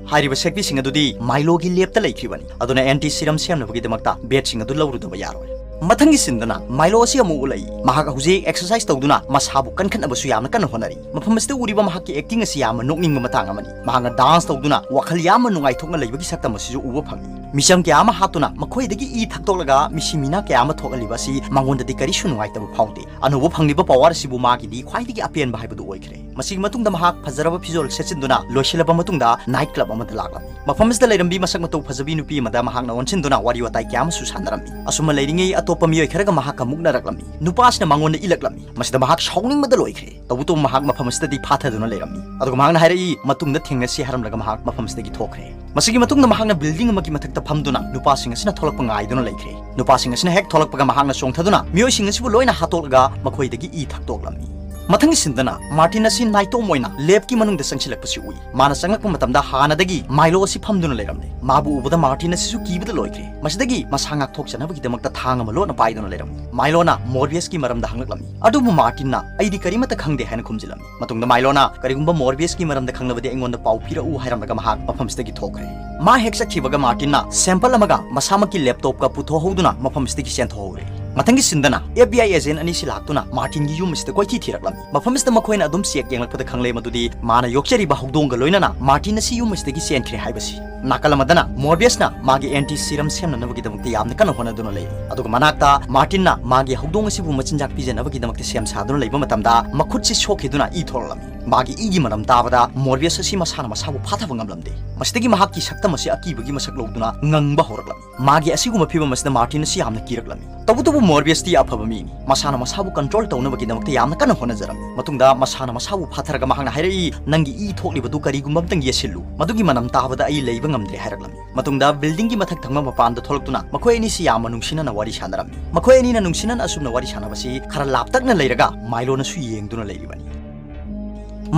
ꯍꯥꯏꯔꯤꯕ ꯁꯦꯛꯄꯤꯁꯤꯡ ꯑꯗꯨꯗꯤ ꯃꯥꯏꯂꯣꯒꯤ ꯂꯦꯕꯇ ꯂꯩꯈ꯭ꯔꯤꯕꯅꯤ꯫ ꯑꯗꯨꯅ ꯑꯦꯟꯇꯤ ꯁꯤꯔꯝ ꯁꯦꯝꯅꯕꯒꯤꯗꯃꯛꯇ ꯕꯦꯠꯁꯤꯡ ꯑꯗꯨ ꯂꯧꯔꯨꯗꯕ ꯌꯥꯔꯣꯏ꯫ ꯃꯊꯪꯒꯤ ꯁꯤꯟꯗꯅ ꯃꯥꯏꯂꯣ ꯑꯁꯤ ꯑꯃꯨꯛ ꯎꯠꯂꯛꯏ꯫ ꯃꯍꯥꯛ ꯍꯧꯖꯤꯛ ꯑꯦꯛꯁꯔꯁꯥꯏꯁ ꯇꯧꯗꯨꯅ ꯃꯁꯥꯕꯨ ꯀꯟꯈꯠꯅꯕꯁꯨ ꯌꯥꯝꯅ ꯀꯟꯅ ꯍꯣꯠꯅꯔꯤ꯫ ꯃꯐꯝ ꯑꯁꯤꯗ ꯎꯔꯤꯕ ꯃꯍꯥꯛꯀꯤ ꯑꯦꯛꯇꯤꯡ ꯑꯁꯤ ꯌꯥꯝꯅ ꯅꯣꯛꯅꯤꯡꯕ ꯃꯇꯥꯡ ꯑꯃꯅꯤ꯫ ꯃꯍꯥꯛꯅ ꯗꯥꯟꯁ ꯇꯧꯗꯨꯅ ꯋꯥꯈꯜ ꯌꯥꯝꯅ ꯅꯨꯡꯉꯥꯏꯊꯣꯛꯅ ꯂꯩꯕꯒꯤ ꯁꯛꯇꯝ ꯑꯁꯤꯁꯨ ꯎꯕ ꯐꯪꯏ꯫ ꯃꯤꯆꯝ ꯀꯌꯥ ꯑꯃ ꯍꯥꯠꯇꯨꯅ ꯃꯈꯣꯏꯗꯒꯤ ꯏ ꯊꯛꯇꯣꯛꯂꯒ ꯃꯤꯁꯤ ꯃꯤꯅꯥ ꯀꯌꯥ ꯑꯃ ꯊꯣꯛꯍꯜꯂꯤꯕ ꯑꯁꯤ ꯃꯉꯣꯟꯗꯗꯤ ꯀꯔꯤꯁꯨ ꯅꯨꯡꯉꯥꯏꯇꯕ ꯐꯥꯎꯗꯦ꯫ ꯑꯅꯧꯕ ꯐꯪꯂꯤꯕ ꯄꯋꯥꯔ ꯑꯁꯤꯕꯨ ꯃꯥꯒꯤꯗꯤ ꯈ꯭ꯋꯥꯏꯗꯒꯤ ꯑꯄꯦꯟꯕ ꯍꯥꯏꯕꯗꯨ ꯑꯣꯏꯈ꯭ꯔꯦ꯫ ꯃꯁꯤꯒꯤ ꯃꯇꯨꯡꯗ ꯃꯍꯥꯛ ꯐꯖꯔꯕ ꯐꯤꯖꯣꯜ ꯁꯦꯠꯆꯤꯟꯗꯨꯅ ꯂꯣꯏꯁꯤꯜꯂꯕ ꯃꯇꯨꯡꯗ ꯅꯥꯏꯠ ꯀ꯭ꯂꯕ ꯑꯃꯗ ꯂꯥꯛꯂꯝꯃꯤ꯫ ꯃꯐꯝ ꯑꯁꯤꯗ ꯂꯩꯔꯝꯕꯤ ꯃꯁꯛ ꯃꯇꯧ ꯐꯖꯕꯤ ꯅꯨꯄꯤ ꯑꯃꯗ ꯃꯍꯥꯛꯅ ꯑꯣꯟꯁꯤꯟꯗꯨꯅ ꯋꯥꯔꯤ ꯋꯥꯇꯥꯏ ꯀꯌꯥ ꯑꯃꯁꯨ ꯁꯥꯟꯅꯔꯝꯃꯤ꯫ ꯑꯁꯨꯝꯅ ꯂꯩꯔꯤꯉꯩ ꯑꯇꯣꯞꯄ ꯃꯤꯑꯣꯏ ꯈꯔꯒ ꯃꯍꯥꯛꯀ ꯃꯨꯛꯅꯔꯛꯂꯝꯃꯤ꯫ ꯅꯨꯄꯥ ꯑꯁꯤꯅ ꯃꯉꯣꯟꯗ ꯏꯜꯂꯛꯂꯝꯃꯤ꯫ ꯃꯁꯤꯗ ꯃꯍꯥꯛ ꯁꯥꯎꯅꯤꯡꯕꯗ ꯂꯣꯏꯈ꯭ꯔꯦ꯫ ꯇꯧꯕꯇꯕꯨ ꯃꯍꯥꯛ ꯃꯐꯝ ꯑꯁꯤꯗꯗꯤ ꯐꯥꯊꯗꯨꯅ ꯂꯩꯔꯝꯃꯤ꯫ ꯑꯗꯨꯒ ꯃꯍꯥꯛꯅ ꯍꯥꯏꯔꯛꯏ, "ꯃꯇꯨꯡꯗ ꯊꯦꯡꯅꯁꯤ" ꯍꯥꯏꯔꯝꯂꯒ ꯃꯍꯥꯛ ꯃꯐꯝ ꯑꯁꯤꯗꯒꯤ ꯊꯣꯛꯈ꯭ꯔꯦ꯫ ꯃꯁꯤꯒꯤ ꯃꯇꯨꯡꯗ ꯃꯍꯥꯛꯅ ꯕꯤꯜꯗꯤꯡ ꯑꯃꯒꯤ ꯃꯊꯛꯇ ꯐꯝꯗꯨꯅ ꯅꯨꯄꯥꯁꯤꯡ ꯑꯁꯤꯅ ꯊꯣꯛꯂꯛꯄ ꯉꯥꯏꯗꯨꯅ ꯂꯩꯈ꯭ꯔꯦ꯫ ꯅꯨꯄꯥꯁꯤꯡ ꯑꯁꯤꯅ ꯍꯦꯛ ꯊꯣꯛꯂꯛꯄꯒ ꯃꯍꯥꯛꯅ ꯆꯣꯡꯊꯗꯨꯅ ꯃꯤꯑꯣꯏꯁꯤꯡ ꯑꯁꯤꯕꯨ ꯂꯣꯏꯅ ꯍꯥꯠꯇꯣꯛꯂꯒ ꯃꯈꯣꯏꯗꯒꯤ ꯏ ꯊꯛꯇꯣꯛꯂꯝꯃꯤ꯫ ꯃꯊꯪꯒꯤ ꯁꯤꯟꯗꯅ ꯃꯥꯔꯇꯤꯟ ꯑꯁꯤ ꯅꯥꯏꯇꯣꯝ ꯑꯣꯏꯅ ꯂꯦꯞꯀꯤ ꯃꯅꯨꯡꯗ ꯆꯪꯁꯤꯜꯂꯛꯄꯁꯤ ꯎꯏ꯫ ꯃꯥꯅ ꯆꯪꯂꯛꯄ ꯃꯇꯝꯗ ꯍꯥꯟꯅꯗꯒꯤ ꯃꯥꯏꯂꯣ ꯑꯁꯤ ꯐꯝꯗꯨꯅ ꯂꯩꯔꯝꯂꯦ꯫ ꯃꯥꯕꯨ ꯎꯕꯗ ꯃꯥꯔꯇꯤꯟ ꯑꯁꯤꯁꯨ ꯀꯤꯕꯗ ꯂꯣꯏꯈ꯭ꯔꯦ꯫ ꯃꯁꯤꯗꯒꯤ ꯃꯁꯥ ꯉꯥꯛꯊꯣꯛꯆꯅꯕꯒꯤꯗꯃꯛꯇ ꯊꯥꯡ ꯑꯃ ꯂꯣꯠꯅ ꯄꯥꯏꯗꯨꯅ ꯂꯩꯔꯝꯃꯤ꯫ ꯃꯥꯏꯂꯣꯅ ꯃꯣꯔꯕꯤꯌꯁꯀꯤ ꯃꯔꯝꯗ ꯍꯪꯂꯛꯂꯝꯃꯤ꯫ ꯑꯗꯨꯕꯨ ꯃꯥꯔꯇꯤꯟꯅ, "ꯑꯩꯗꯤ ꯀꯔꯤꯃꯠꯇ ꯈꯪꯗꯦ" ꯍꯥꯏꯅ ꯈꯨꯝꯖꯤꯜꯂꯝꯃꯤ꯫ ꯃꯇꯨꯡꯗ ꯃꯥꯏꯂꯣꯅ, "ꯀꯔꯤꯒꯨꯝꯕ ꯃꯣꯔꯕꯤꯌꯁꯀꯤ ꯃꯔꯝꯗ ꯈꯪꯂꯕꯗꯤ ꯑꯩꯉꯣꯟꯗ ꯄꯥꯎ ꯄꯤꯔꯛꯎ" ꯍꯥꯏꯔꯝꯂꯒ ꯃꯍꯥꯛ ꯃꯐꯝꯁꯤꯗꯒꯤ ꯊꯣꯛꯈ꯭ꯔꯦ꯫ ꯃꯥ ꯍꯦꯛ ꯆꯠꯈꯤꯕꯒ ꯃꯥꯔꯇꯤꯟꯅ ꯁꯦꯝꯄꯜ ꯑꯃꯒ ꯃꯁꯥꯃꯛꯀꯤ ꯂꯦꯞꯇꯣꯞꯀ ꯄꯨꯊꯣꯛꯍꯧꯗꯨꯅ ꯃꯐꯝꯁꯤꯗꯒꯤ ꯆꯦꯟꯊꯣꯛꯍꯧꯔꯦ꯫ ꯃꯊꯪꯒꯤ ꯁꯤꯟꯗꯅ F B I agent ꯑꯅꯤꯁꯤ ꯂꯥꯛꯇꯨꯅ ꯃꯥꯔꯇꯤꯟꯒꯤ ꯌꯨꯝ ꯑꯁꯤꯗ ꯀꯣꯏꯊꯤ ꯊꯤꯔꯛꯂꯝꯃꯤ꯫ ꯃꯐꯝ ꯑꯁꯤꯗ ꯃꯈꯣꯏꯅ ꯑꯗꯨꯝ ꯆꯦꯛ ꯌꯦꯡꯂꯛꯄꯗ ꯈꯪꯂꯦ ꯃꯗꯨꯗꯤ ꯃꯥꯅ ꯌꯣꯛꯆꯔꯤꯕ ꯍꯧꯗꯣꯡꯒ ꯂꯣꯏꯅꯅ ꯃꯥꯔꯇꯤꯟ ꯑꯁꯤ ꯌꯨꯝ ꯑꯁꯤꯗꯒꯤ ꯆꯦꯟꯈ꯭ꯔꯦ ꯍꯥꯏꯕꯁꯤ꯫ ꯅꯥꯀꯜ ꯑꯃꯗꯅ ꯃꯣꯔꯕꯤꯌꯁꯅ ꯃꯥꯒꯤ ꯑꯦꯟꯇꯤ ꯁꯤꯔꯝ ꯁꯦꯝꯅꯅꯕꯒꯤꯗꯃꯛꯇ ꯌꯥꯝꯅ ꯀꯟꯅ ꯍꯣꯠꯅꯗꯨꯅ ꯂꯩꯔꯤ꯫ ꯑꯗꯨꯒ ꯃꯅꯥꯛꯇ ꯃꯥꯔꯇꯤꯟꯅ ꯃꯥꯒꯤ ꯍꯧꯗꯣꯡ ꯑꯁꯤꯕꯨ ꯃꯆꯤꯟꯖꯥꯛ ꯄꯤꯖꯅꯕꯒꯤꯗꯃꯛꯇ ꯁꯦꯝ ꯁꯥꯗꯨꯅ ꯂꯩꯕ ꯃꯇꯝꯗ ꯃꯈꯨꯠꯁꯤ ꯁꯣꯛꯈꯤꯗꯨꯅ ꯏ ꯊꯣꯔꯛꯂꯝꯃꯤ꯫ ꯃꯥꯒꯤ ꯏꯒꯤ ꯃꯅꯝ ꯇꯥꯕꯗ ꯃꯣꯔꯕꯤꯌꯁ ꯑꯁꯤ ꯃꯁꯥꯅ ꯃꯁꯥꯕꯨ ꯐꯥꯊꯕ ꯉꯝꯂꯝꯗꯦ꯫ ꯃꯁꯤꯗꯒꯤ ꯃꯍꯥꯛꯀꯤ ꯁꯛꯇꯝ ꯑꯁꯤ ꯑꯀꯤꯕꯒꯤ ꯃꯁꯛ ꯂꯧꯗꯨꯅ ꯉꯪꯕ ꯍꯧꯔꯛꯂꯝꯃꯤ꯫ ꯃꯥꯒꯤ ꯑꯁꯤꯒꯨꯝꯕ ꯐꯤꯚꯝ ꯑꯁꯤꯗ ꯃꯥꯔꯇꯤꯟ ꯑꯁꯤ ꯌꯥꯝꯅ ꯀꯤꯔꯛꯂꯝꯃꯤ꯫ ꯇꯧꯕꯇꯕꯨ ꯃꯣꯔꯕꯤꯌꯁꯇꯤ ꯑꯐꯕ ꯃꯤꯅꯤ꯫ ꯃꯁꯥꯅ ꯃꯁꯥꯕꯨ ꯀꯟꯇ꯭ꯔꯣꯜ ꯇꯧꯅꯕꯒꯤꯗꯃꯛꯇ ꯌꯥꯝꯅ ꯀꯟꯅ ꯍꯣꯠꯅꯖꯔꯝꯃꯤ꯫ ꯃꯇꯨꯡꯗ ꯃꯁꯥꯅ ꯃꯁꯥꯕꯨ ꯐꯥꯊꯔꯒ ꯃꯍꯥꯛꯅ ꯍꯥꯏꯔꯛꯏ, "ꯅꯪꯒꯤ ꯏ ꯊꯣꯛꯂꯤꯕꯗꯨ ꯀꯔꯤꯒꯨꯝꯕ ꯑꯝꯇꯪ ꯌꯦꯠꯁꯤꯜꯂꯨ꯫ ꯃꯗꯨꯒꯤ ꯃꯅꯝ ꯇꯥꯕꯗ ꯑꯩ ꯂꯩꯕ ꯉꯝꯗ꯭ꯔꯦ" ꯍꯥꯏꯔꯛꯂꯝꯃꯤ꯫ ꯃꯇꯨꯡꯗ ꯕꯤꯜꯗꯤꯡꯒꯤ ꯃꯊꯛ ꯊꯪꯕ ꯃꯄꯥꯟꯗ ꯊꯣꯛꯂꯛꯇꯨꯅ ꯃꯈꯣꯏ ꯑꯅꯤꯁꯤ ꯌꯥꯝꯅ ꯅꯨꯡꯁꯤꯅꯅ ꯋꯥꯔꯤ ꯁꯥꯟꯅꯔꯝꯃꯤ꯫ ꯃꯈꯣꯏ ꯑꯅꯤꯅ ꯅꯨꯡꯁꯤꯅꯅ ꯑꯁꯨꯝꯅ ꯋꯥꯔꯤ ꯁꯥꯟꯅꯕꯁꯤ ꯈꯔ ꯂꯥꯞꯇꯛꯅ ꯂꯩꯔꯒ ꯃꯥꯏꯂꯣꯅꯁꯨ ꯌꯦꯡꯗꯨꯅ ꯂꯩꯔꯤꯕꯅꯤ꯫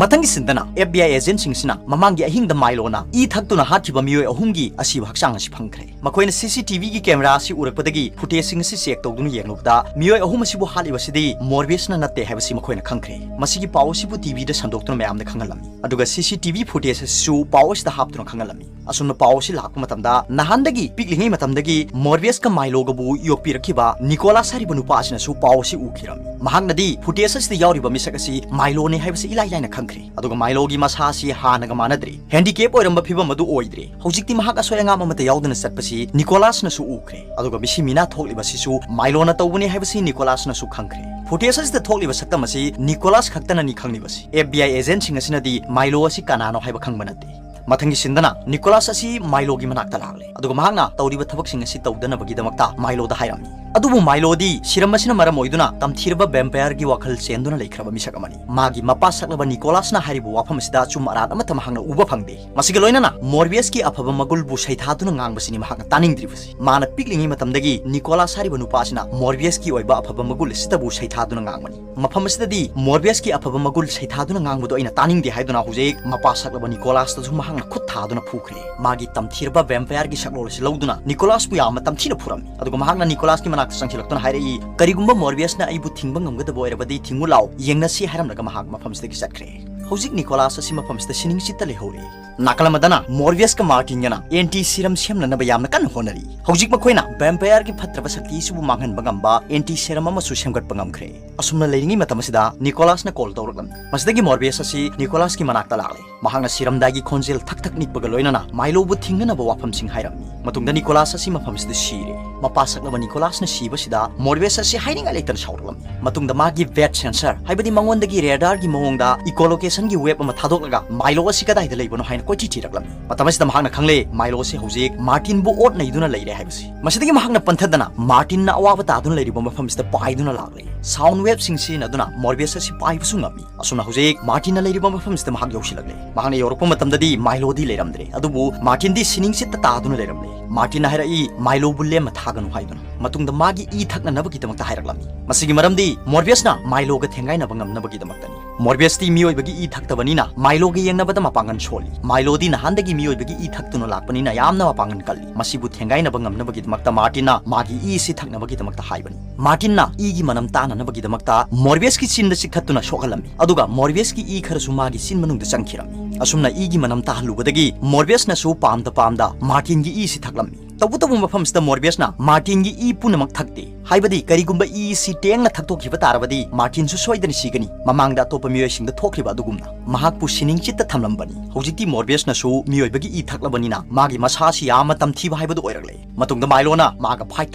ꯃꯊꯪꯒꯤ ꯁꯤꯟꯗꯅ F B I agentꯁꯤꯡꯁꯤꯅ ꯃꯃꯥꯡꯒꯤ ꯑꯍꯤꯡꯗ ꯃꯥꯏꯂꯣꯅ ꯏ ꯊꯛꯇꯨꯅ ꯍꯥꯠꯈꯤꯕ ꯃꯤꯑꯣꯏ ꯑꯍꯨꯝꯒꯤ ꯑꯁꯤꯕ ꯍꯛꯆꯥꯡ ꯑꯁꯤ ꯐꯪꯈ꯭ꯔꯦ꯫ ꯃꯈꯣꯏꯅ C C T V ꯒꯤ ꯀꯦꯃꯦꯔꯥ ꯑꯁꯤ ꯎꯔꯛꯄꯗꯒꯤ ꯐꯨꯇꯦꯖꯁꯤꯡ ꯑꯁꯤ ꯆꯦꯛ ꯇꯧꯗꯨꯅ ꯌꯦꯡꯂꯨꯕꯗ ꯃꯤꯑꯣꯏ ꯑꯍꯨꯝ ꯑꯁꯤꯕꯨ ꯍꯥꯠꯂꯤꯕꯁꯤꯗꯤ ꯃꯣꯔꯕꯤꯌꯁꯅ ꯅꯠꯇꯦ ꯍꯥꯏꯕꯁꯤ ꯃꯈꯣꯏꯅ ꯈꯪꯈ꯭ꯔꯦ꯫ ꯃꯁꯤꯒꯤ ꯄꯥꯎ ꯑꯁꯤꯕꯨ T V ꯗ ꯁꯟꯗꯣꯛꯇꯨꯅ ꯃꯌꯥꯝꯗ ꯈꯪꯍꯜꯂꯝꯃꯤ꯫ ꯑꯗꯨꯒ C C T V footage ꯑꯁꯤꯁꯨ ꯄꯥꯎ ꯑꯁꯤꯗ ꯍꯥꯞꯇꯨꯅ ꯈꯪꯍꯜꯂꯝꯃꯤ꯫ ꯑꯁꯨꯝꯅ ꯄꯥꯎ ꯑꯁꯤ ꯂꯥꯛꯄ ꯃꯇꯝꯗ ꯅꯍꯥꯟꯗꯒꯤ ꯄꯤꯛꯂꯤꯉꯩ ꯃꯇꯝꯗꯒꯤ ꯃꯣꯔꯕꯤꯌꯁꯀ ꯃꯥꯏꯂꯣꯒꯕꯨ ꯌꯣꯛꯄꯤꯔꯛꯈꯤꯕ ꯅꯤꯀꯣꯂꯥꯁ ꯍꯥꯏꯔꯤꯕ ꯅꯨꯄꯥ ꯑꯁꯤꯅꯁꯨ ꯄꯥꯎ ꯑꯁꯤ ꯎꯈꯤꯔꯝꯃꯤ꯫ ꯃꯍꯥꯛꯅꯗꯤ ꯐꯨꯇꯦꯖ ꯑꯁꯤꯗ ꯌꯥꯎꯔꯤꯕ ꯃꯤꯁꯛ ꯑꯁꯤ ꯃꯥꯏꯂꯣꯅꯤ ꯍꯥꯏꯕꯁꯤ ꯏꯂꯥꯏ ꯂꯥꯏꯅ ꯈꯪꯈ꯭ꯔꯦ꯫ ꯑꯗꯨꯒ ꯃꯥꯏꯂꯣꯒꯤ ꯃꯁꯥ ꯑꯁꯤ ꯍꯥꯟꯅꯒ ꯃꯥꯟꯅꯗ꯭ꯔꯦ꯫ ꯍꯦꯟꯗꯤꯀꯦꯞ ꯑꯣꯏꯔꯝꯕ ꯐꯤꯕꯝ ꯑꯗꯨ ꯑꯣꯏꯗ꯭ꯔꯦ꯫ ꯍꯧꯖꯤꯛꯇꯤ ꯃꯍꯥꯛ ꯑꯁꯣꯏ ꯑꯉꯥꯝ ꯑꯃꯠꯇ ꯌꯥꯎꯗꯅ ꯆꯠꯄꯁꯤ ꯅꯤꯀꯣꯂꯥꯁꯅꯁꯨ ꯎꯈ꯭ꯔꯦ꯫ ꯑꯗꯨꯒ ꯃꯤꯁꯤ ꯃꯤꯅꯥ ꯊꯣꯛꯂꯤꯕꯁꯤꯁꯨ ꯃꯥꯏꯂꯣꯅ ꯇꯧꯕꯅꯤ ꯍꯥꯏꯕꯁꯤ ꯅꯤꯀꯣꯂꯥꯁꯅꯁꯨ ꯈꯪꯈ꯭ꯔꯦ꯫ Footage ꯑꯁꯤꯗ ꯊꯣꯛꯂꯤꯕ ꯁꯛꯇꯝ ꯑꯁꯤ ꯅꯤꯀꯣꯂꯥꯁ ꯈꯛꯇꯅꯅꯤ ꯈꯪꯂꯤꯕꯁꯤ꯫ F B I agentꯁꯤꯡ ꯑꯁꯤꯅꯗꯤ ꯃꯥꯏꯂꯣ ꯑꯁꯤ ꯀꯅꯥꯅꯣ ꯍꯥꯏꯕ ꯈꯪꯕ ꯅꯠꯇꯦ꯫ ꯃꯊꯪꯒꯤ sceneꯗꯅ ꯅꯤꯀꯣꯂꯥꯁ ꯑꯁꯤ ꯃꯥꯏꯂꯣꯒꯤ ꯃꯅꯥꯛꯇ ꯂꯥꯛꯂꯦ, ꯑꯗꯨꯒ ꯃꯍꯥꯛꯅ ꯇꯧꯔꯤꯕ ꯊꯕꯛꯁꯤꯡ ꯑꯁꯤ ꯇꯧꯗꯅꯕꯒꯤꯗꯃꯛꯇ ꯃꯥꯏꯂꯣꯗ ꯍꯥꯏꯔꯝꯃꯤ꯫ ꯑꯗꯨꯕꯨ ꯃꯥꯏꯂꯣꯗꯤ serum ꯑꯁꯤꯅ ꯃꯔꯝ ꯑꯣꯏꯗꯨꯅ ꯇꯝꯊꯤꯔꯕ vampireꯒꯤ ꯋꯥꯈꯜ ꯆꯦꯟꯗꯨꯅ ꯂꯩꯈ꯭ꯔꯕ ꯃꯤꯁꯛ ꯑꯃꯅꯤ꯫ ꯃꯥꯒꯤ ꯃꯄꯥ ꯁꯛꯂꯕ ꯅꯤꯀꯣꯂꯥꯁꯅ ꯍꯥꯏꯔꯤꯕ ꯋꯥꯐꯝ ꯑꯁꯤꯗ ꯑꯆꯨꯝ ꯑꯔꯥꯟ ꯑꯃꯠꯇ ꯃꯍꯥꯛꯅ ꯎꯕ ꯐꯪꯗꯦ꯫ ꯃꯁꯤꯒ ꯂꯣꯏꯅꯅ ꯃꯣꯔꯕꯤꯌꯁꯀꯤ ꯑꯐꯕ ꯃꯒꯨꯜꯕꯨ ꯁꯩꯊꯥꯗꯨꯅ ꯉꯥꯡꯕꯁꯤꯅꯤ ꯃꯍꯥꯛꯅ ꯇꯥꯅꯤꯡꯗ꯭ꯔꯤꯕꯁꯤ꯫ ꯃꯥꯅ ꯄꯤꯛꯂꯤꯉꯩ ꯃꯇꯝꯗꯒꯤ ꯅꯤꯀꯣꯂꯥꯁ ꯍꯥꯏꯔꯤꯕ ꯅꯨꯄꯥ ꯑꯁꯤꯅ ꯃꯣꯔꯕꯤꯌꯁꯀꯤ ꯑꯣꯏꯕ ꯑꯐꯕ ꯃꯒꯨꯜ ꯑꯁꯤꯇꯕꯨ ꯁꯩꯊꯥꯗꯨꯅ ꯉꯥꯡꯕꯅꯤ꯫ ꯃꯐꯝ ꯑꯁꯤꯗꯗꯤ ꯃꯣꯔꯕꯤꯌꯁꯀꯤ ꯑꯐꯕ ꯃꯒꯨꯜ ꯁꯩꯊꯥꯗꯨꯅ ꯉꯥꯡꯕꯗꯨ ꯑꯩꯅ ꯇꯥꯅꯤꯡꯗꯦ ꯍꯥꯏꯗꯨꯅ ꯍꯧꯖꯤꯛ ꯃꯄꯥ ꯁꯛꯂꯕ ꯅꯤꯀꯣꯂꯥꯁꯇꯁꯨ ꯃꯍꯥꯛꯅ ꯈꯨꯠ ꯊꯥꯗꯨꯅ ꯐꯨꯈ꯭ꯔꯦ꯫ ꯃꯥꯒꯤ ꯇꯝꯊꯤꯔꯕ vampireꯒꯤ ꯁꯛꯂꯣꯟ ꯑꯁꯤ ꯂꯧꯗꯨꯅ ꯅꯤꯀꯣꯂꯥꯁꯄꯨ ꯌꯥꯝꯅ ꯇꯝꯊꯤꯅ ꯐꯨꯔꯝꯃꯤ꯫ ꯑꯗꯨꯒ ꯃꯍꯥꯛꯅ ꯅꯤꯀꯣꯂꯥꯁꯀꯤ ꯃꯅꯥꯛꯇ ꯆꯪꯁꯤꯜꯂꯛꯇꯨꯅ ꯍꯥꯏꯔꯛꯏ, "ꯀꯔꯤꯒꯨꯝꯕ ꯃꯣꯔꯕꯤꯌꯁꯅ ꯑꯩꯕꯨ ꯊꯤꯡꯕ ꯉꯝꯒꯗꯕ ꯑꯣꯏꯔꯕꯗꯤ ꯊꯤꯡꯉꯨ ꯂꯥꯎ, ꯌꯦꯡꯅꯁꯤ" ꯍꯥꯏꯔꯝꯂꯒ ꯃꯍꯥꯛ ꯃꯐꯝꯁꯤꯗꯒꯤ ꯆꯠꯈ꯭ꯔꯦ꯫ ꯍꯧꯖꯤꯛ ꯅꯤꯀꯣꯂꯥꯁ ꯑꯁꯤ ꯃꯐꯝꯁꯤꯗ ꯁꯤꯅꯤꯡꯆꯤꯠꯇ ꯂꯩꯍꯧꯔꯦ꯫ ꯅꯥꯀꯜ ꯑꯃꯗꯅ ꯃꯣꯔꯕꯤꯌꯁꯀ ꯃꯥꯔꯇꯤꯟꯒꯅ anti serum ꯁꯦꯝꯅꯅꯕ ꯌꯥꯝꯅ ꯀꯟꯅ ꯍꯣꯠꯅꯔꯤ꯫ ꯍꯧꯖꯤꯛ ꯃꯈꯣꯏꯅ vampireꯒꯤ ꯐꯠꯇ꯭ꯔꯕ ꯁꯛꯇꯤ ꯑꯁꯤꯕꯨ ꯃꯥꯡꯍꯟꯕ ꯉꯝꯕ anti serum ꯑꯃꯁꯨ ꯁꯦꯝꯒꯠꯄ ꯉꯝꯈ꯭ꯔꯦ꯫ ꯑꯁꯨꯝꯅ ꯂꯩꯔꯤꯉꯩ ꯃꯇꯝ ꯑꯁꯤꯗ ꯅꯤꯀꯣꯂꯥꯁꯅ call ꯇꯧꯔꯛꯂꯝꯃꯤ꯫ ꯃꯁꯤꯗꯒꯤ ꯃꯣꯔꯕꯤꯌꯁ ꯑꯁꯤ ꯅꯤꯀꯣꯂꯥꯁꯀꯤ ꯃꯅꯥꯛꯇ ꯂꯥꯛꯂꯦ꯫ ꯃꯍꯥꯛꯅ ꯁꯤꯔꯝꯗꯥꯏꯒꯤ ꯈꯣꯟꯖꯦꯜ ꯊꯛ ꯊꯛ ꯅꯤꯛꯄꯒ ꯂꯣꯏꯅꯅ ꯃꯥꯏꯂꯣꯕꯨ ꯊꯤꯡꯅꯅꯕ ꯋꯥꯐꯝꯁꯤꯡ ꯍꯥꯏꯔꯝꯃꯤ꯫ ꯃꯇꯨꯡꯗ ꯅꯤꯀꯣꯂꯥꯁ ꯑꯁꯤ ꯃꯐꯝꯁꯤꯗ ꯁꯤꯔꯦ꯫ ꯃꯄꯥ ꯁꯛꯂꯕ ꯅꯤꯀꯣꯂꯥꯁꯅ ꯁꯤꯕꯁꯤꯗ ꯃꯣꯔꯕꯤꯌꯁ ꯑꯁꯤ ꯍꯥꯏꯅꯤꯡꯉꯥꯏ ꯂꯩꯇꯅ ꯁꯥꯎꯔꯛꯂꯝꯃꯤ꯫ ꯃꯇꯨꯡꯗ ꯃꯥꯒꯤ vet sensor, ꯍꯥꯏꯕꯗꯤ ꯃꯉꯣꯟꯗꯒꯤ radarꯒꯤ ꯃꯑꯣꯡꯗ echolocationꯒꯤ wave ꯑꯃ ꯊꯥꯗꯣꯛꯂꯒ ꯃꯥꯏꯂꯣ ꯑꯁꯤ ꯀꯗꯥꯏꯗ ꯂꯩꯕꯅꯣ ꯍꯥꯏꯅ ꯀꯣꯏꯊꯤ ꯊꯤꯔꯛꯂꯝꯃꯤ꯫ ꯃꯇꯝ ꯑꯁꯤꯗ ꯃꯍꯥꯛꯅ ꯈꯪꯂꯦ ꯃꯥꯏꯂꯣ ꯑꯁꯤ ꯍꯧꯖꯤꯛ ꯃꯥꯔꯇꯤꯟꯕꯨ ꯑꯣꯠ ꯅꯩꯗꯨꯅ ꯂꯩꯔꯦ ꯍꯥꯏꯕꯁꯤ꯫ ꯃꯁꯤꯗꯒꯤ ꯃꯍꯥꯛꯅ ꯄꯟꯊꯗꯅ ꯃꯥꯔꯇꯤꯟꯅ ꯑꯋꯥꯕ ꯇꯥꯗꯨꯅ ꯂꯩꯔꯤꯕ ꯃꯐꯝꯁꯤꯗ ꯄꯥꯏꯗꯨꯅ ꯂꯥꯛꯂꯦ꯫ Sound waveꯁꯤꯡ ꯁꯤꯖꯤꯟꯅꯗꯨꯅ ꯃꯣꯔꯕꯤꯌꯁ ꯑꯁꯤ ꯄꯥꯏꯕꯁꯨ ꯉꯝꯃꯤ꯫ ꯑꯁꯨꯝꯅ ꯍꯧꯖꯤꯛ ꯃꯥꯔꯇꯤꯟꯅ ꯂꯩꯔꯤꯕ ꯃꯐꯝꯁꯤꯗ ꯃꯍꯥꯛ ꯌꯧꯁꯤꯜꯂꯛꯂꯦ꯫ ꯃꯍꯥꯛꯅ ꯌꯧꯔꯛꯄ ꯃꯇꯝꯗꯗꯤ ꯃꯥꯏꯂꯣꯗꯤ ꯂꯩꯔꯝꯗ꯭ꯔꯦ, ꯑꯗꯨꯕꯨ ꯃꯥꯔꯇꯤꯟꯗꯤ ꯁꯤꯅꯤꯡꯆꯤꯠꯇ ꯇꯥꯗꯨꯅ ꯂꯩꯔꯝꯂꯦ꯫ ꯃꯥꯔꯇꯤꯟꯅ ꯍꯥꯏꯔꯛꯏ, "ꯃꯥꯏꯂꯣꯕꯨ ꯂꯦꯝꯅ ꯊꯥꯒꯅꯨ" ꯍꯥꯏꯗꯨꯅ꯫ ꯃꯇꯨꯡꯗ ꯃꯥꯒꯤ ꯏ ꯊꯛꯅꯅꯕꯒꯤꯗꯃꯛꯇ ꯍꯥꯏꯔꯛꯂꯝꯃꯤ꯫ ꯃꯁꯤꯒꯤ ꯃꯔꯝꯗꯤ ꯃꯣꯔꯕꯤꯌꯁꯅ ꯃꯥꯏꯂꯣꯒ ꯊꯦꯡꯒꯥꯏꯅꯕ ꯉꯝꯅꯕꯒꯤꯗꯃꯛꯇꯅꯤ꯫ ꯃꯣꯔꯕꯤꯌꯁꯇꯤ ꯃꯤꯑꯣꯏꯕꯒꯤ ꯏ ꯊꯛꯇꯕꯅꯤꯅ ꯃꯥꯏꯂꯣꯒ ꯌꯦꯡꯅꯕꯗ ꯃꯄꯥꯡꯒꯜ ꯁꯣꯜꯂꯤ꯫ ꯃꯥꯏꯂꯣꯗꯤ ꯅꯍꯥꯟꯗꯒꯤ ꯃꯤꯑꯣꯏꯕꯒꯤ ꯏ ꯊꯛꯇꯨꯅ ꯂꯥꯛꯄꯅꯤꯅ ꯌꯥꯝꯅ ꯃꯄꯥꯡꯒꯜ ꯀꯜꯂꯤ꯫ ꯃꯁꯤꯕꯨ ꯊꯦꯡꯒꯥꯏꯅꯕ ꯉꯝꯅꯕꯒꯤꯗꯃꯛꯇ ꯃꯥꯔꯇꯤꯟꯅ ꯃꯥꯒꯤ ꯏ ꯑꯁꯤ ꯊꯛꯅꯕꯒꯤꯗꯃꯛꯇ ꯍꯥꯏꯕꯅꯤ꯫ ꯃꯥꯔꯇꯤꯟꯅ ꯏꯒꯤ ꯃꯅꯝ ꯇꯥꯅꯅꯕꯒꯤꯗꯃꯛꯇ ꯃꯣꯔꯕꯤꯌꯁꯀꯤ ꯆꯤꯟꯗ ꯆꯤꯛꯊꯠꯇꯨꯅ ꯁꯣꯛꯍꯜꯂꯝꯃꯤ꯫ ꯑꯗꯨꯒ ꯃꯣꯔꯕꯤꯌꯁꯀꯤ ꯏ ꯈꯔꯁꯨ ꯃꯥꯒꯤ ꯆꯤꯟ ꯃꯅꯨꯡꯗ ꯆꯪꯈꯤꯔꯝꯃꯤ꯫ ꯑꯁꯨꯝꯅ ꯏꯒꯤ ꯃꯅꯝ ꯇꯥꯍꯜꯂꯨꯕꯗꯒꯤ ꯃꯣꯔꯕꯤꯌꯁꯅꯁꯨ ꯄꯥꯝꯗ ꯄꯥꯝꯗ ꯃꯥꯔꯇꯤꯟꯒꯤ ꯏ ꯑꯁꯤ ꯊꯛꯂꯝꯃꯤ꯫ ꯇꯧꯕꯇꯕꯨ ꯃꯐꯝꯁꯤꯗ ꯃꯣꯔꯕꯤꯌꯁꯅ ꯃꯥꯔꯇꯤꯟꯒꯤ ꯏ ꯄꯨꯝꯅꯃꯛ ꯊꯛꯇꯦ꯫ ꯍꯥꯏꯕꯗꯤ ꯀꯔꯤꯒꯨꯝꯕ ꯏ ꯑꯁꯤ ꯇꯦꯡꯅ ꯊꯛꯇꯣꯛꯈꯤꯕ ꯇꯥꯔꯕꯗꯤ ꯃꯥꯔꯇꯤꯟꯁꯨ ꯁꯣꯏꯗꯅ ꯁꯤꯒꯅꯤ, ꯃꯃꯥꯡꯗ ꯑꯇꯣꯞꯄ ꯃꯤꯑꯣꯏꯁꯤꯡꯗ ꯊꯣꯛꯈ꯭ꯔꯤꯕ ꯑꯗꯨꯒꯨꯝꯅ꯫ ꯃꯍꯥꯛꯄꯨ ꯁꯤꯅꯤꯡ ꯆꯤꯠꯇ ꯊꯝꯂꯝꯕꯅꯤ꯫ ꯍꯧꯖꯤꯛꯇꯤ ꯃꯣꯔꯕꯤꯌꯁꯅꯁꯨ ꯃꯤꯑꯣꯏꯕꯒꯤ ꯏ ꯊꯛꯂꯕꯅꯤꯅ ꯃꯥꯒꯤ ꯃꯁꯥ ꯑꯁꯤ ꯌꯥꯝꯅ ꯇꯝꯊꯤꯕ ꯍꯥꯏꯕꯗꯨ ꯑꯣꯏꯔꯛꯂꯦ꯫ ꯃꯇꯨꯡꯗ ꯃꯥꯏꯂꯣꯅ ꯃꯥꯒ ꯐꯥꯏꯠ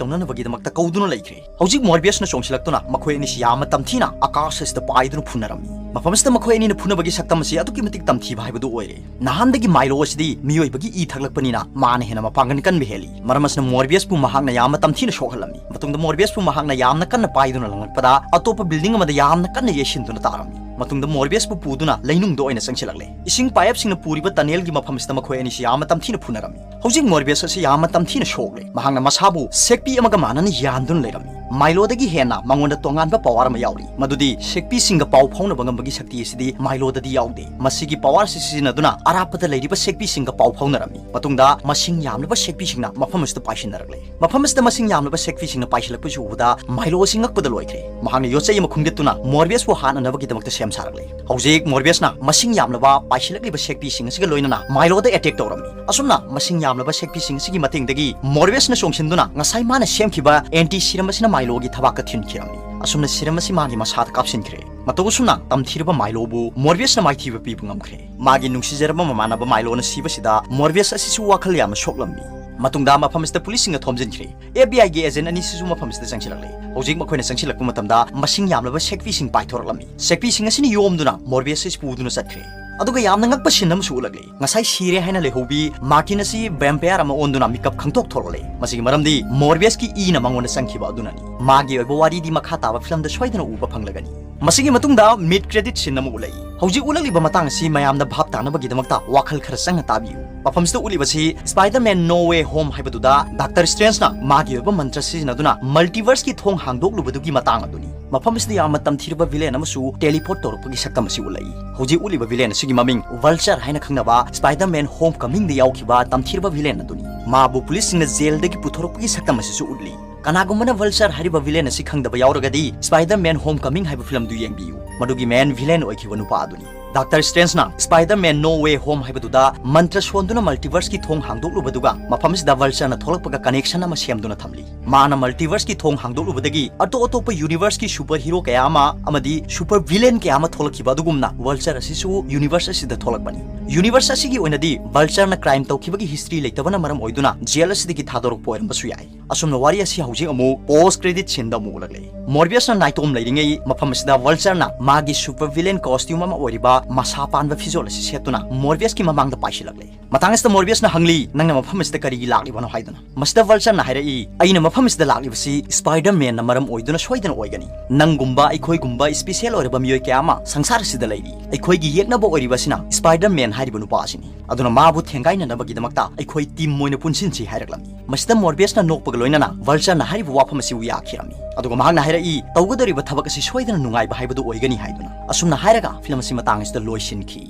ꯇꯧꯅꯅꯕꯒꯤꯗꯃꯛꯇ ꯀꯧꯗꯨꯅ ꯂꯩꯈ꯭ꯔꯦ꯫ ꯍꯧꯖꯤꯛ ꯃꯣꯔꯕꯤꯌꯁꯅ ꯆꯣꯡꯁꯤꯜꯂꯛꯇꯨꯅ ꯃꯈꯣꯏ ꯑꯅꯤꯁꯤ ꯌꯥꯝꯅ ꯇꯝꯊꯤꯅ ꯑꯀꯥꯁ ꯑꯁꯤꯗ ꯄꯥꯏꯗꯨꯅ ꯐꯨꯅꯔꯝꯃꯤ꯫ ꯃꯐꯝ ꯑꯁꯤꯗ ꯃꯈꯣꯏ ꯑꯅꯤꯅ ꯐꯨꯅꯕꯒꯤ ꯁꯛꯇꯝ ꯑꯁꯤ ꯑꯗꯨꯛꯀꯤ ꯃꯇꯤꯛ ꯇꯝꯊꯤꯕ ꯍꯥꯏꯕꯗꯨ ꯑꯣꯏꯔꯦ꯫ ꯅꯍꯥꯟꯗꯒꯤ ꯃꯥꯏꯂꯣ ꯑꯁꯤꯗꯤ ꯃꯤꯑꯣꯏꯕꯒꯤ ꯏ ꯊꯛꯂꯛꯄꯅꯤꯅ ꯃꯥꯅ ꯍꯦꯟꯅ ꯃꯄꯥꯡꯒꯜ ꯀꯟꯕ ꯍꯦꯜꯂꯤ꯫ ꯃꯔꯝ ꯑꯁꯤꯅ ꯃꯣꯔꯕꯤꯌꯁꯄꯨ ꯃꯍꯥꯛꯅ ꯌꯥꯝꯅ ꯇꯝꯊꯤꯅ ꯁꯣꯛꯍꯜꯂꯝꯃꯤ꯫ ꯃꯇꯨꯡꯗ ꯃꯣꯔꯕꯤꯌꯁꯄꯨ ꯃꯍꯥꯛꯅ ꯌꯥꯝꯅ ꯀꯟꯅ ꯄꯥꯏꯗꯨꯅ ꯂꯪꯂꯛꯄꯗ ꯑꯇꯣꯞꯄ ꯕꯤꯜꯗꯤꯡ ꯑꯃꯗ ꯌꯥꯝꯅ ꯀꯟꯅ ꯌꯩꯁꯤꯟꯗꯨꯅ ꯇꯥꯔꯝꯃꯤ꯫ ꯃꯇꯨꯡꯗ ꯃꯣꯔꯕꯤꯌꯁꯄꯨ ꯄꯨꯗꯨꯅ ꯂꯩꯅꯨꯡꯗ ꯑꯣꯏꯅ ꯆꯪꯁꯤꯜꯂꯛꯂꯦ꯫ ꯏꯁꯤꯡ ꯄꯥꯏꯞꯁꯤꯡꯅ ꯄꯨꯔꯤꯕ ꯇꯅꯦꯜꯒꯤ ꯃꯐꯝꯁꯤꯗ ꯃꯈꯣꯏ ꯑꯅꯤꯁꯤ ꯌꯥꯝꯅ ꯇꯝꯊꯤꯅ ꯐꯨꯅꯔꯝꯃꯤ꯫ ꯍꯧꯖꯤꯛ ꯃꯣꯔꯕꯤꯌꯁ ꯑꯁꯤ ꯌꯥꯝꯅ ꯇꯝꯊꯤꯅ ꯁꯣꯛꯂꯦ꯫ ꯃꯍꯥꯛꯅ ꯃꯁꯥꯕꯨ ꯁꯦꯛꯄꯤ ꯑꯃꯒ ꯃꯥꯟꯅꯅ ꯌꯥꯟꯗꯨꯅ ꯂꯩꯔꯝꯃꯤ꯫ ꯃꯥꯏꯂꯣꯗꯒꯤ ꯍꯦꯟꯅ ꯃꯉꯣꯟꯗ ꯇꯣꯉꯥꯟꯕ ꯄꯋꯥꯔ ꯑꯃ ꯌꯥꯎꯔꯤ, ꯃꯗꯨꯗꯤ ꯁꯦꯛꯄꯤꯁꯤꯡꯒ ꯄꯥꯎ ꯐꯥꯎꯅꯕ ꯉꯝꯕꯒꯤ ꯁꯛꯇꯤ ꯑꯁꯤꯗꯤ ꯃꯥꯏꯂꯣꯗꯗꯤ ꯌꯥꯎꯗꯦ꯫ ꯃꯁꯤꯒꯤ ꯄꯋꯥꯔ ꯑꯁꯤ ꯁꯤꯖꯤꯟꯅꯗꯨꯅ ꯑꯔꯥꯞꯄꯗ ꯂꯩꯔꯤꯕ ꯁꯦꯛꯄꯤꯁꯤꯡꯒ ꯄꯥꯎ ꯐꯥꯎꯅꯔꯝꯃꯤ꯫ ꯃꯇꯨꯡꯗ ꯃꯁꯤꯡ ꯌꯥꯝꯂꯕ ꯁꯦꯛꯄꯤꯁꯤꯡꯅ ꯃꯐꯝ ꯑꯁꯤꯗ ꯄꯥꯏꯁꯤꯟꯅꯔꯛꯂꯦ꯫ ꯃꯐꯝ ꯑꯁꯤꯗ ꯃꯁꯤꯡ ꯌꯥꯝꯂꯕ ꯁꯦꯛꯄꯤꯁꯤꯡꯅ ꯄꯥꯏꯁꯤꯜꯂꯛꯄꯁꯤ ꯎꯕꯗ ꯃꯥꯏꯂꯣ ꯑꯁꯤ ꯉꯛꯄꯗ ꯂꯣꯏꯈ꯭ꯔꯦ꯫ ꯃꯍꯥꯛꯅ ꯌꯣꯠꯆꯩ ꯑꯃ ꯈꯨꯟꯒꯠꯇꯨꯅ ꯃꯣꯔꯕꯤꯌꯁꯄꯨ ꯍꯥꯠꯅꯅꯕꯒꯤꯗꯃꯛꯇ ꯁꯦꯝ ꯁꯥꯔꯛꯂꯦ꯫ ꯍꯧꯖꯤꯛ ꯃꯣꯔꯕꯤꯌꯁꯅ ꯃꯁꯤꯡ ꯌꯥꯝꯂꯕ ꯄꯥꯏꯁꯤꯜꯂꯛꯂꯤꯕ ꯁꯦꯛꯄꯤꯁꯤꯡ ꯑꯁꯤꯒ ꯂꯣꯏꯅꯅ ꯃꯥꯏꯂꯣꯗ ꯑꯦꯇꯦꯛ ꯇꯧꯔꯝꯃꯤ꯫ ꯑꯁꯨꯝꯅ ꯃꯁꯤꯡ ꯌꯥꯝꯂꯕ ꯁꯦꯛꯄꯤꯁꯤꯡ ꯑꯁꯤꯒꯤ ꯃꯇꯦꯡꯗꯒꯤ ꯃꯣꯔꯕꯤꯌꯁꯅ ꯆꯣꯡꯁꯤꯟꯗꯨꯅ ꯉꯁꯥꯏ ꯃꯥꯅ ꯁꯦꯝꯈꯤꯕ ꯑꯦꯟꯇꯤ ꯁꯤꯔꯝ ꯑꯁꯤꯅ ꯃꯥꯏꯂꯣꯒꯤ ꯊꯕꯥꯛꯇ ꯊꯤꯟꯈꯤꯔꯝꯃꯤ꯫ ꯑꯁꯨꯝꯅ ꯁꯤꯔꯝ ꯑꯁꯤ ꯃꯥꯒꯤ ꯃꯁꯥꯗ ꯀꯥꯞꯁꯤꯟꯈ꯭ꯔꯦ꯫ ꯃꯇꯧ ꯑꯁꯨꯝꯅ ꯇꯝꯊꯤꯔꯕ ꯃꯥꯏꯂꯣꯕꯨ ꯃꯣꯔꯕꯤꯌꯁꯅ ꯃꯥꯏꯊꯤꯕ ꯄꯤꯕ ꯉꯝꯈ꯭ꯔꯦ꯫ ꯃꯥꯒꯤ ꯅꯨꯡꯁꯤꯖꯔꯕ ꯃꯃꯥꯟꯅꯕ ꯃꯥꯏꯂꯣꯅ ꯁꯤꯕꯁꯤꯗ ꯃꯣꯔꯕꯤꯌꯁ ꯑꯁꯤꯁꯨ ꯋꯥꯈꯜ ꯌꯥꯝꯅ ꯁꯣꯛꯂꯝꯃꯤ꯫ ꯃꯇꯨꯡꯗ ꯃꯐꯝ ꯑꯁꯤꯗ ꯄꯨꯂꯤꯁꯁꯤꯡꯅ ꯊꯣꯝꯖꯤꯟꯈ꯭ꯔꯦ꯫ ꯑꯦꯐ ꯕꯤ ꯑꯥꯏꯒꯤ ꯑꯦꯖꯦꯟ ꯑꯅꯤꯁꯤꯁꯨ ꯃꯐꯝꯁꯤꯗ ꯆꯪꯁꯤꯜꯂꯛꯂꯦ꯫ ꯍꯧꯖꯤꯛ ꯃꯈꯣꯏꯅ ꯆꯪꯁꯤꯜꯂꯛꯄ ꯃꯇꯝꯗ ꯃꯁꯤꯡ ꯌꯥꯝꯂꯕ ꯁꯦꯛꯄꯤꯁꯤꯡ ꯄꯥꯏꯊꯣꯔꯛꯂꯝꯃꯤ꯫ ꯁꯦꯛꯄꯤꯁꯤꯡ ꯑꯁꯤꯅ ꯌꯣꯝꯗꯨꯅ ꯃꯣꯔꯕꯤꯌꯁ ꯑꯁꯤ ꯄꯨꯗꯨꯅ ꯆꯠꯈ꯭ꯔꯦ꯫ ꯑꯗꯨꯒ ꯌꯥꯝꯅ ꯉꯛꯄ ꯁꯤꯟ ꯑꯃꯁꯨ ꯎꯠꯂꯛꯂꯦ꯫ ꯉꯁꯥꯏ ꯁꯤꯔꯦ ꯍꯥꯏꯅ ꯂꯩꯍꯧꯕꯤ ꯃꯥꯔꯇꯤꯟ ꯑꯁꯤ ꯚꯦꯝꯄꯌꯔ ꯑꯃ ꯑꯣꯟꯗꯨꯅ ꯃꯤꯀꯞ ꯈꯪꯊꯣꯛ ꯊꯣꯛꯂꯛꯂꯦ꯫ ꯃꯁꯤꯒꯤ ꯃꯔꯝꯗꯤ ꯃꯣꯔꯕꯤꯌꯁꯀꯤ ꯏꯅ ꯃꯉꯣꯟꯗ ꯆꯪꯈꯤꯕ ꯑꯗꯨꯅꯅꯤ꯫ ꯃꯥꯒꯤ ꯑꯣꯏꯕ ꯋꯥꯔꯤꯗꯤ ꯃꯈꯥ ꯇꯥꯕ ꯐꯤꯂꯝꯗ ꯁꯣꯏꯗꯅ ꯎꯕ ꯐꯪꯂꯒꯅꯤ꯫ ꯃꯁꯤꯒꯤ ꯃꯇꯨꯡꯗ ꯃꯤꯗ ꯀ꯭ꯔꯦꯗꯤꯠ ꯁꯤꯟ ꯑꯃ ꯎꯠꯂꯛꯏ꯫ ꯍꯧꯖꯤꯛ ꯎꯠꯂꯛꯂꯤꯕ ꯃꯇꯥꯡ ꯑꯁꯤ ꯃꯌꯥꯝꯅ ꯚꯥꯞ ꯇꯥꯅꯕꯒꯤꯗꯃꯛꯇ ꯋꯥꯈꯜ ꯈꯔ ꯆꯪꯅ ꯇꯥꯕꯤꯌꯨ꯫ ꯃꯐꯝꯁꯤꯗ ꯎꯠꯂꯤꯕꯁꯤ Spider-Man No Way Home ꯍꯥꯏꯕꯗꯨꯗ ꯗꯥꯛꯇꯔ ꯁ꯭ꯇ꯭ꯔꯦꯟꯖꯅ ꯃꯥꯒꯤ ꯑꯣꯏꯕ ꯃꯟꯇ꯭ꯔ ꯁꯤꯖꯤꯟꯅꯗꯨꯅ ꯃꯜꯇꯤꯚꯔꯁꯀꯤ ꯊꯣꯡ ꯍꯥꯡꯗꯣꯛꯂꯨꯕꯗꯨꯒꯤ ꯃꯇꯥꯡ ꯑꯗꯨꯅꯤ꯫ ꯃꯐꯝ ꯑꯁꯤꯗ ꯌꯥꯝꯅ ꯇꯝꯊꯤꯔꯕ ꯚꯤꯂꯦꯟ ꯑꯃꯁꯨ ꯇꯦꯂꯤꯄꯣꯔꯠ ꯇꯧꯔꯛꯄꯒꯤ ꯁꯛꯇꯝ ꯑꯁꯤ ꯎꯠꯂꯛꯏ꯫ ꯍꯧꯖꯤꯛ ꯎꯠꯂꯤꯕ ꯚꯤꯂꯦꯟ ꯑꯁꯤꯒꯤ ꯃꯃꯤꯡ ꯚꯜꯆꯔ ꯍꯥꯏꯅ ꯈꯪꯅꯕ Spider-Man Homecoming ꯗ ꯌꯥꯎꯈꯤꯕ ꯇꯝꯊꯤꯔꯕ ꯚꯤꯂꯦꯟ ꯑꯗꯨꯅꯤ꯫ ꯃꯥꯕꯨ ꯄꯨꯂꯤꯁꯁꯤꯡꯅ ꯖꯦꯜꯗꯒꯤ ꯄꯨꯊꯣꯔꯛꯄꯒꯤ ꯁꯛꯇꯝ ꯑꯁꯤꯁꯨ ꯎꯠꯂꯤ꯫ ꯀꯅꯥꯒꯨꯝꯕꯅ Vulture ꯍꯥꯏꯔꯤꯕ villain ꯑꯁꯤ ꯈꯪꯗꯕ ꯌꯥꯎꯔꯒꯗꯤ Spider-Man Homecoming ꯍꯥꯏꯕ film ꯗꯨ ꯌꯦꯡꯕꯤꯌꯨ꯫ ꯃꯗꯨꯒꯤ main villain ꯑꯣꯏꯈꯤꯕ ꯅꯨꯄꯥ ꯑꯗꯨꯅꯤ꯫ Doctor Strange ꯅ Spider-Man No Way Home ꯍꯥꯏꯕꯗꯨꯗ ꯃꯟꯇ꯭ꯔ ꯁꯣꯟꯗꯨꯅ multiverse ꯀꯤ ꯊꯣꯡ ꯍꯥꯡꯗꯣꯛꯂꯨꯕꯗꯨꯒ ꯃꯐꯝꯁꯤꯗ Vulture ꯅ ꯊꯣꯛꯂꯛꯄꯒ connection ꯑꯃ ꯁꯦꯝꯗꯨꯅ ꯊꯝꯂꯤ꯫ ꯃꯥꯅ multiverse ꯀꯤ ꯊꯣꯡ ꯍꯥꯡꯗꯣꯛꯂꯨꯕꯗꯒꯤ ꯑꯇꯣꯞ ꯑꯇꯣꯞꯄ universe ꯀꯤ superhero ꯀꯌꯥ ꯑꯃ ꯑꯃꯗꯤ super villain ꯀꯌꯥ ꯑꯃ ꯊꯣꯛꯂꯛꯈꯤꯕ ꯑꯗꯨꯒꯨꯝꯅ Vulture ꯑꯁꯤꯁꯨ universe ꯑꯁꯤꯗ ꯊꯣꯛꯂꯛꯄꯅꯤ꯫ Universe ꯑꯁꯤꯒꯤ ꯑꯣꯏꯅꯗꯤ Vulture ꯅ crime ꯇꯧꯈꯤꯕꯒꯤ history ꯂꯩꯇꯕꯅ ꯃꯔꯝ ꯑꯣꯏꯗꯨꯅ jail ꯑꯁꯤꯗꯒꯤ ꯊꯥꯗꯣꯔꯛꯄ ꯑꯣꯏꯔꯝꯕꯁꯨ ꯌꯥꯏ꯫ ꯑꯁꯨꯝꯅ ꯋꯥꯔꯤ ꯑꯁꯤ ꯍꯧꯖꯤꯛ ꯑꯃꯨꯛ post credit scene ꯗ ꯑꯃꯨꯛ ꯎꯠꯂꯛꯂꯦ꯫ Morbius ꯅ ꯅꯥꯏꯇꯣꯝ ꯂꯩꯔꯤꯉꯩ ꯃꯐꯝ ꯑꯁꯤꯗ Vulture ꯅ ꯃꯥꯒꯤ super villain costume ꯑꯃ ꯑꯣꯏꯔꯤꯕ ꯃꯁꯥ ꯄꯥꯟꯕ ꯐꯤꯖꯣꯜ ꯑꯁꯤ ꯁꯦꯠꯇꯨꯅ Morbius ꯀꯤ ꯃꯃꯥꯡꯗ ꯄꯥꯏꯁꯤꯜꯂꯛꯂꯦ꯫ ꯃꯇꯥꯡ ꯑꯁꯤꯗ Morbius ꯅ ꯍꯪꯂꯤ, "ꯅꯪꯅ ꯃꯐꯝ ꯑꯁꯤꯗ ꯀꯔꯤꯒꯤ ꯂꯥꯛꯂꯤꯕꯅꯣ?" ꯍꯥꯏꯗꯨꯅ꯫ ꯃꯁꯤꯗ Vulture ꯅ ꯍꯥꯏꯔꯛꯏ, "ꯑꯩꯅ ꯃꯐꯝ ꯑꯁꯤꯗ ꯂꯥꯛꯂꯤꯕꯁꯤ Spider-Man ꯅ ꯃꯔꯝ ꯑꯣꯏꯗꯨꯅ ꯁꯣꯏꯗꯅ ꯑꯣꯏꯒꯅꯤ꯫ ꯅꯪꯒꯨꯝꯕ ꯑꯩꯈꯣꯏꯒꯨꯝꯕ special ꯑꯣꯏꯔꯕ ꯃꯤꯑꯣꯏ ꯀꯌꯥ ꯑꯃ ꯁꯪꯁꯥꯔ ꯑꯁꯤꯗ ꯂꯩꯔꯤ꯫ ꯑꯩꯈꯣꯏꯒꯤ ꯌꯦꯛꯅꯕ ꯑꯣꯏꯔꯤꯕ ꯑꯁꯤꯅ Spider-Man ꯍꯥꯏꯔꯤꯕ ꯅꯨꯄꯥ ꯑꯁꯤꯅꯤ꯫ ꯑꯗꯨꯅ ꯃꯥꯕꯨ ꯊꯦꯡꯒꯥꯏꯅꯅꯕꯒꯤꯗꯃꯛꯇ ꯑꯩꯈꯣꯏ team ꯑꯣꯏꯅ ꯄꯨꯟꯁꯤꯟꯁꯤ" ꯍꯥꯏꯔꯛꯂꯝꯃꯤ꯫ ꯃꯁꯤꯗ Morbius ꯅ ꯅꯣꯛꯄꯒ ꯂꯣꯏꯅꯅ Vulture ꯅ ꯍꯥꯏꯔꯤꯕ ꯋꯥꯐꯝ ꯑꯁꯤꯕꯨ ꯌꯥꯈꯤꯔꯝꯃꯤ꯫ ꯑꯗꯨꯒ ꯃꯍꯥꯛꯅ ꯍꯥꯏꯔꯛꯏ, "ꯇꯧꯒꯗꯧꯔꯤꯕ ꯊꯕꯛ ꯑꯁꯤ ꯁꯣꯏꯗꯅ ꯅꯨꯡꯉꯥꯏꯕ ꯍꯥꯏꯕꯗꯨ ꯑꯣꯏꯒꯅꯤ" ꯍꯥꯏꯗꯨꯅ꯫ ꯑꯁꯨꯝꯅ ꯍꯥꯏꯔꯒ film ꯑꯁꯤ ꯃꯇꯥꯡ ꯑꯁꯤꯗ ꯂꯣꯏꯁꯤꯟꯈꯤ꯫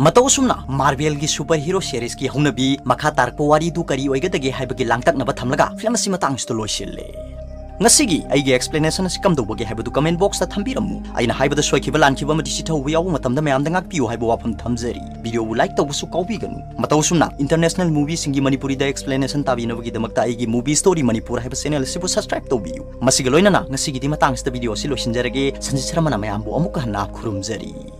ꯃꯇꯧ ꯑꯁꯨꯝꯅ Marvel ꯒꯤ superhero series ꯀꯤ ꯍꯧꯅꯕꯤ ꯃꯈꯥ ꯇꯥꯔꯛꯄ ꯋꯥꯔꯤꯗꯨ ꯀꯔꯤ ꯑꯣꯏꯒꯗꯒꯦ ꯍꯥꯏꯕꯒꯤ ꯂꯥꯡꯇꯛꯅꯕ ꯊꯝꯂꯒ film ꯑꯁꯤ ꯃꯇꯥꯡ ꯑꯁꯤꯗ ꯂꯣꯏꯁꯤꯜꯂꯦ꯫ ꯉꯁꯤꯒꯤ ꯑꯩꯒꯤ explanation ꯑꯁꯤ ꯀꯝꯗꯧꯕꯒꯦ ꯍꯥꯏꯕꯗꯨ comment box ꯇ ꯊꯝꯕꯤꯔꯝꯃꯨ꯫ ꯑꯩꯅ ꯍꯥꯏꯕꯗ ꯁꯣꯏꯈꯤꯕ ꯂꯥꯟꯈꯤꯕ ꯑꯃꯗꯤ ꯆꯤꯊꯍꯧꯕ ꯌꯥꯎꯕ ꯃꯇꯝꯗ ꯃꯌꯥꯝꯗ ꯉꯥꯛꯄꯤꯌꯨ ꯍꯥꯏꯕ ꯋꯥꯐꯝ ꯊꯝꯖꯔꯤ꯫ Video ꯕꯨ like ꯇꯧꯕꯁꯨ ꯀꯥꯎꯕꯤꯒꯅꯨ꯫ ꯃꯇꯧ ꯑꯁꯨꯝꯅ international movie ꯁꯤꯡꯒꯤ ꯃꯅꯤꯄꯨꯔꯤꯗ explanation ꯇꯥꯕꯤꯅꯕꯒꯤꯗꯃꯛꯇ ꯑꯩꯒꯤ Movie Story Manipur ꯍꯥꯏꯕ channel ꯑꯁꯤꯕꯨ subscribe ꯇꯧꯕꯤꯌꯨ꯫ ꯃꯁꯤꯒ ꯂꯣꯏꯅꯅ ꯉꯁꯤꯒꯤꯗꯤ ꯃꯇꯥꯡ ꯑꯁꯤꯗ video ꯑꯁꯤ ꯂꯣꯏꯁꯤꯟꯖꯔꯒꯦ꯫ ꯁꯟꯖꯤꯠ ꯁꯔꯃꯅ ꯃꯌꯥꯝꯕꯨ ꯑꯃꯨꯛꯀ ꯍꯟꯅ ꯈꯨꯔꯨꯝꯖꯔꯤ꯫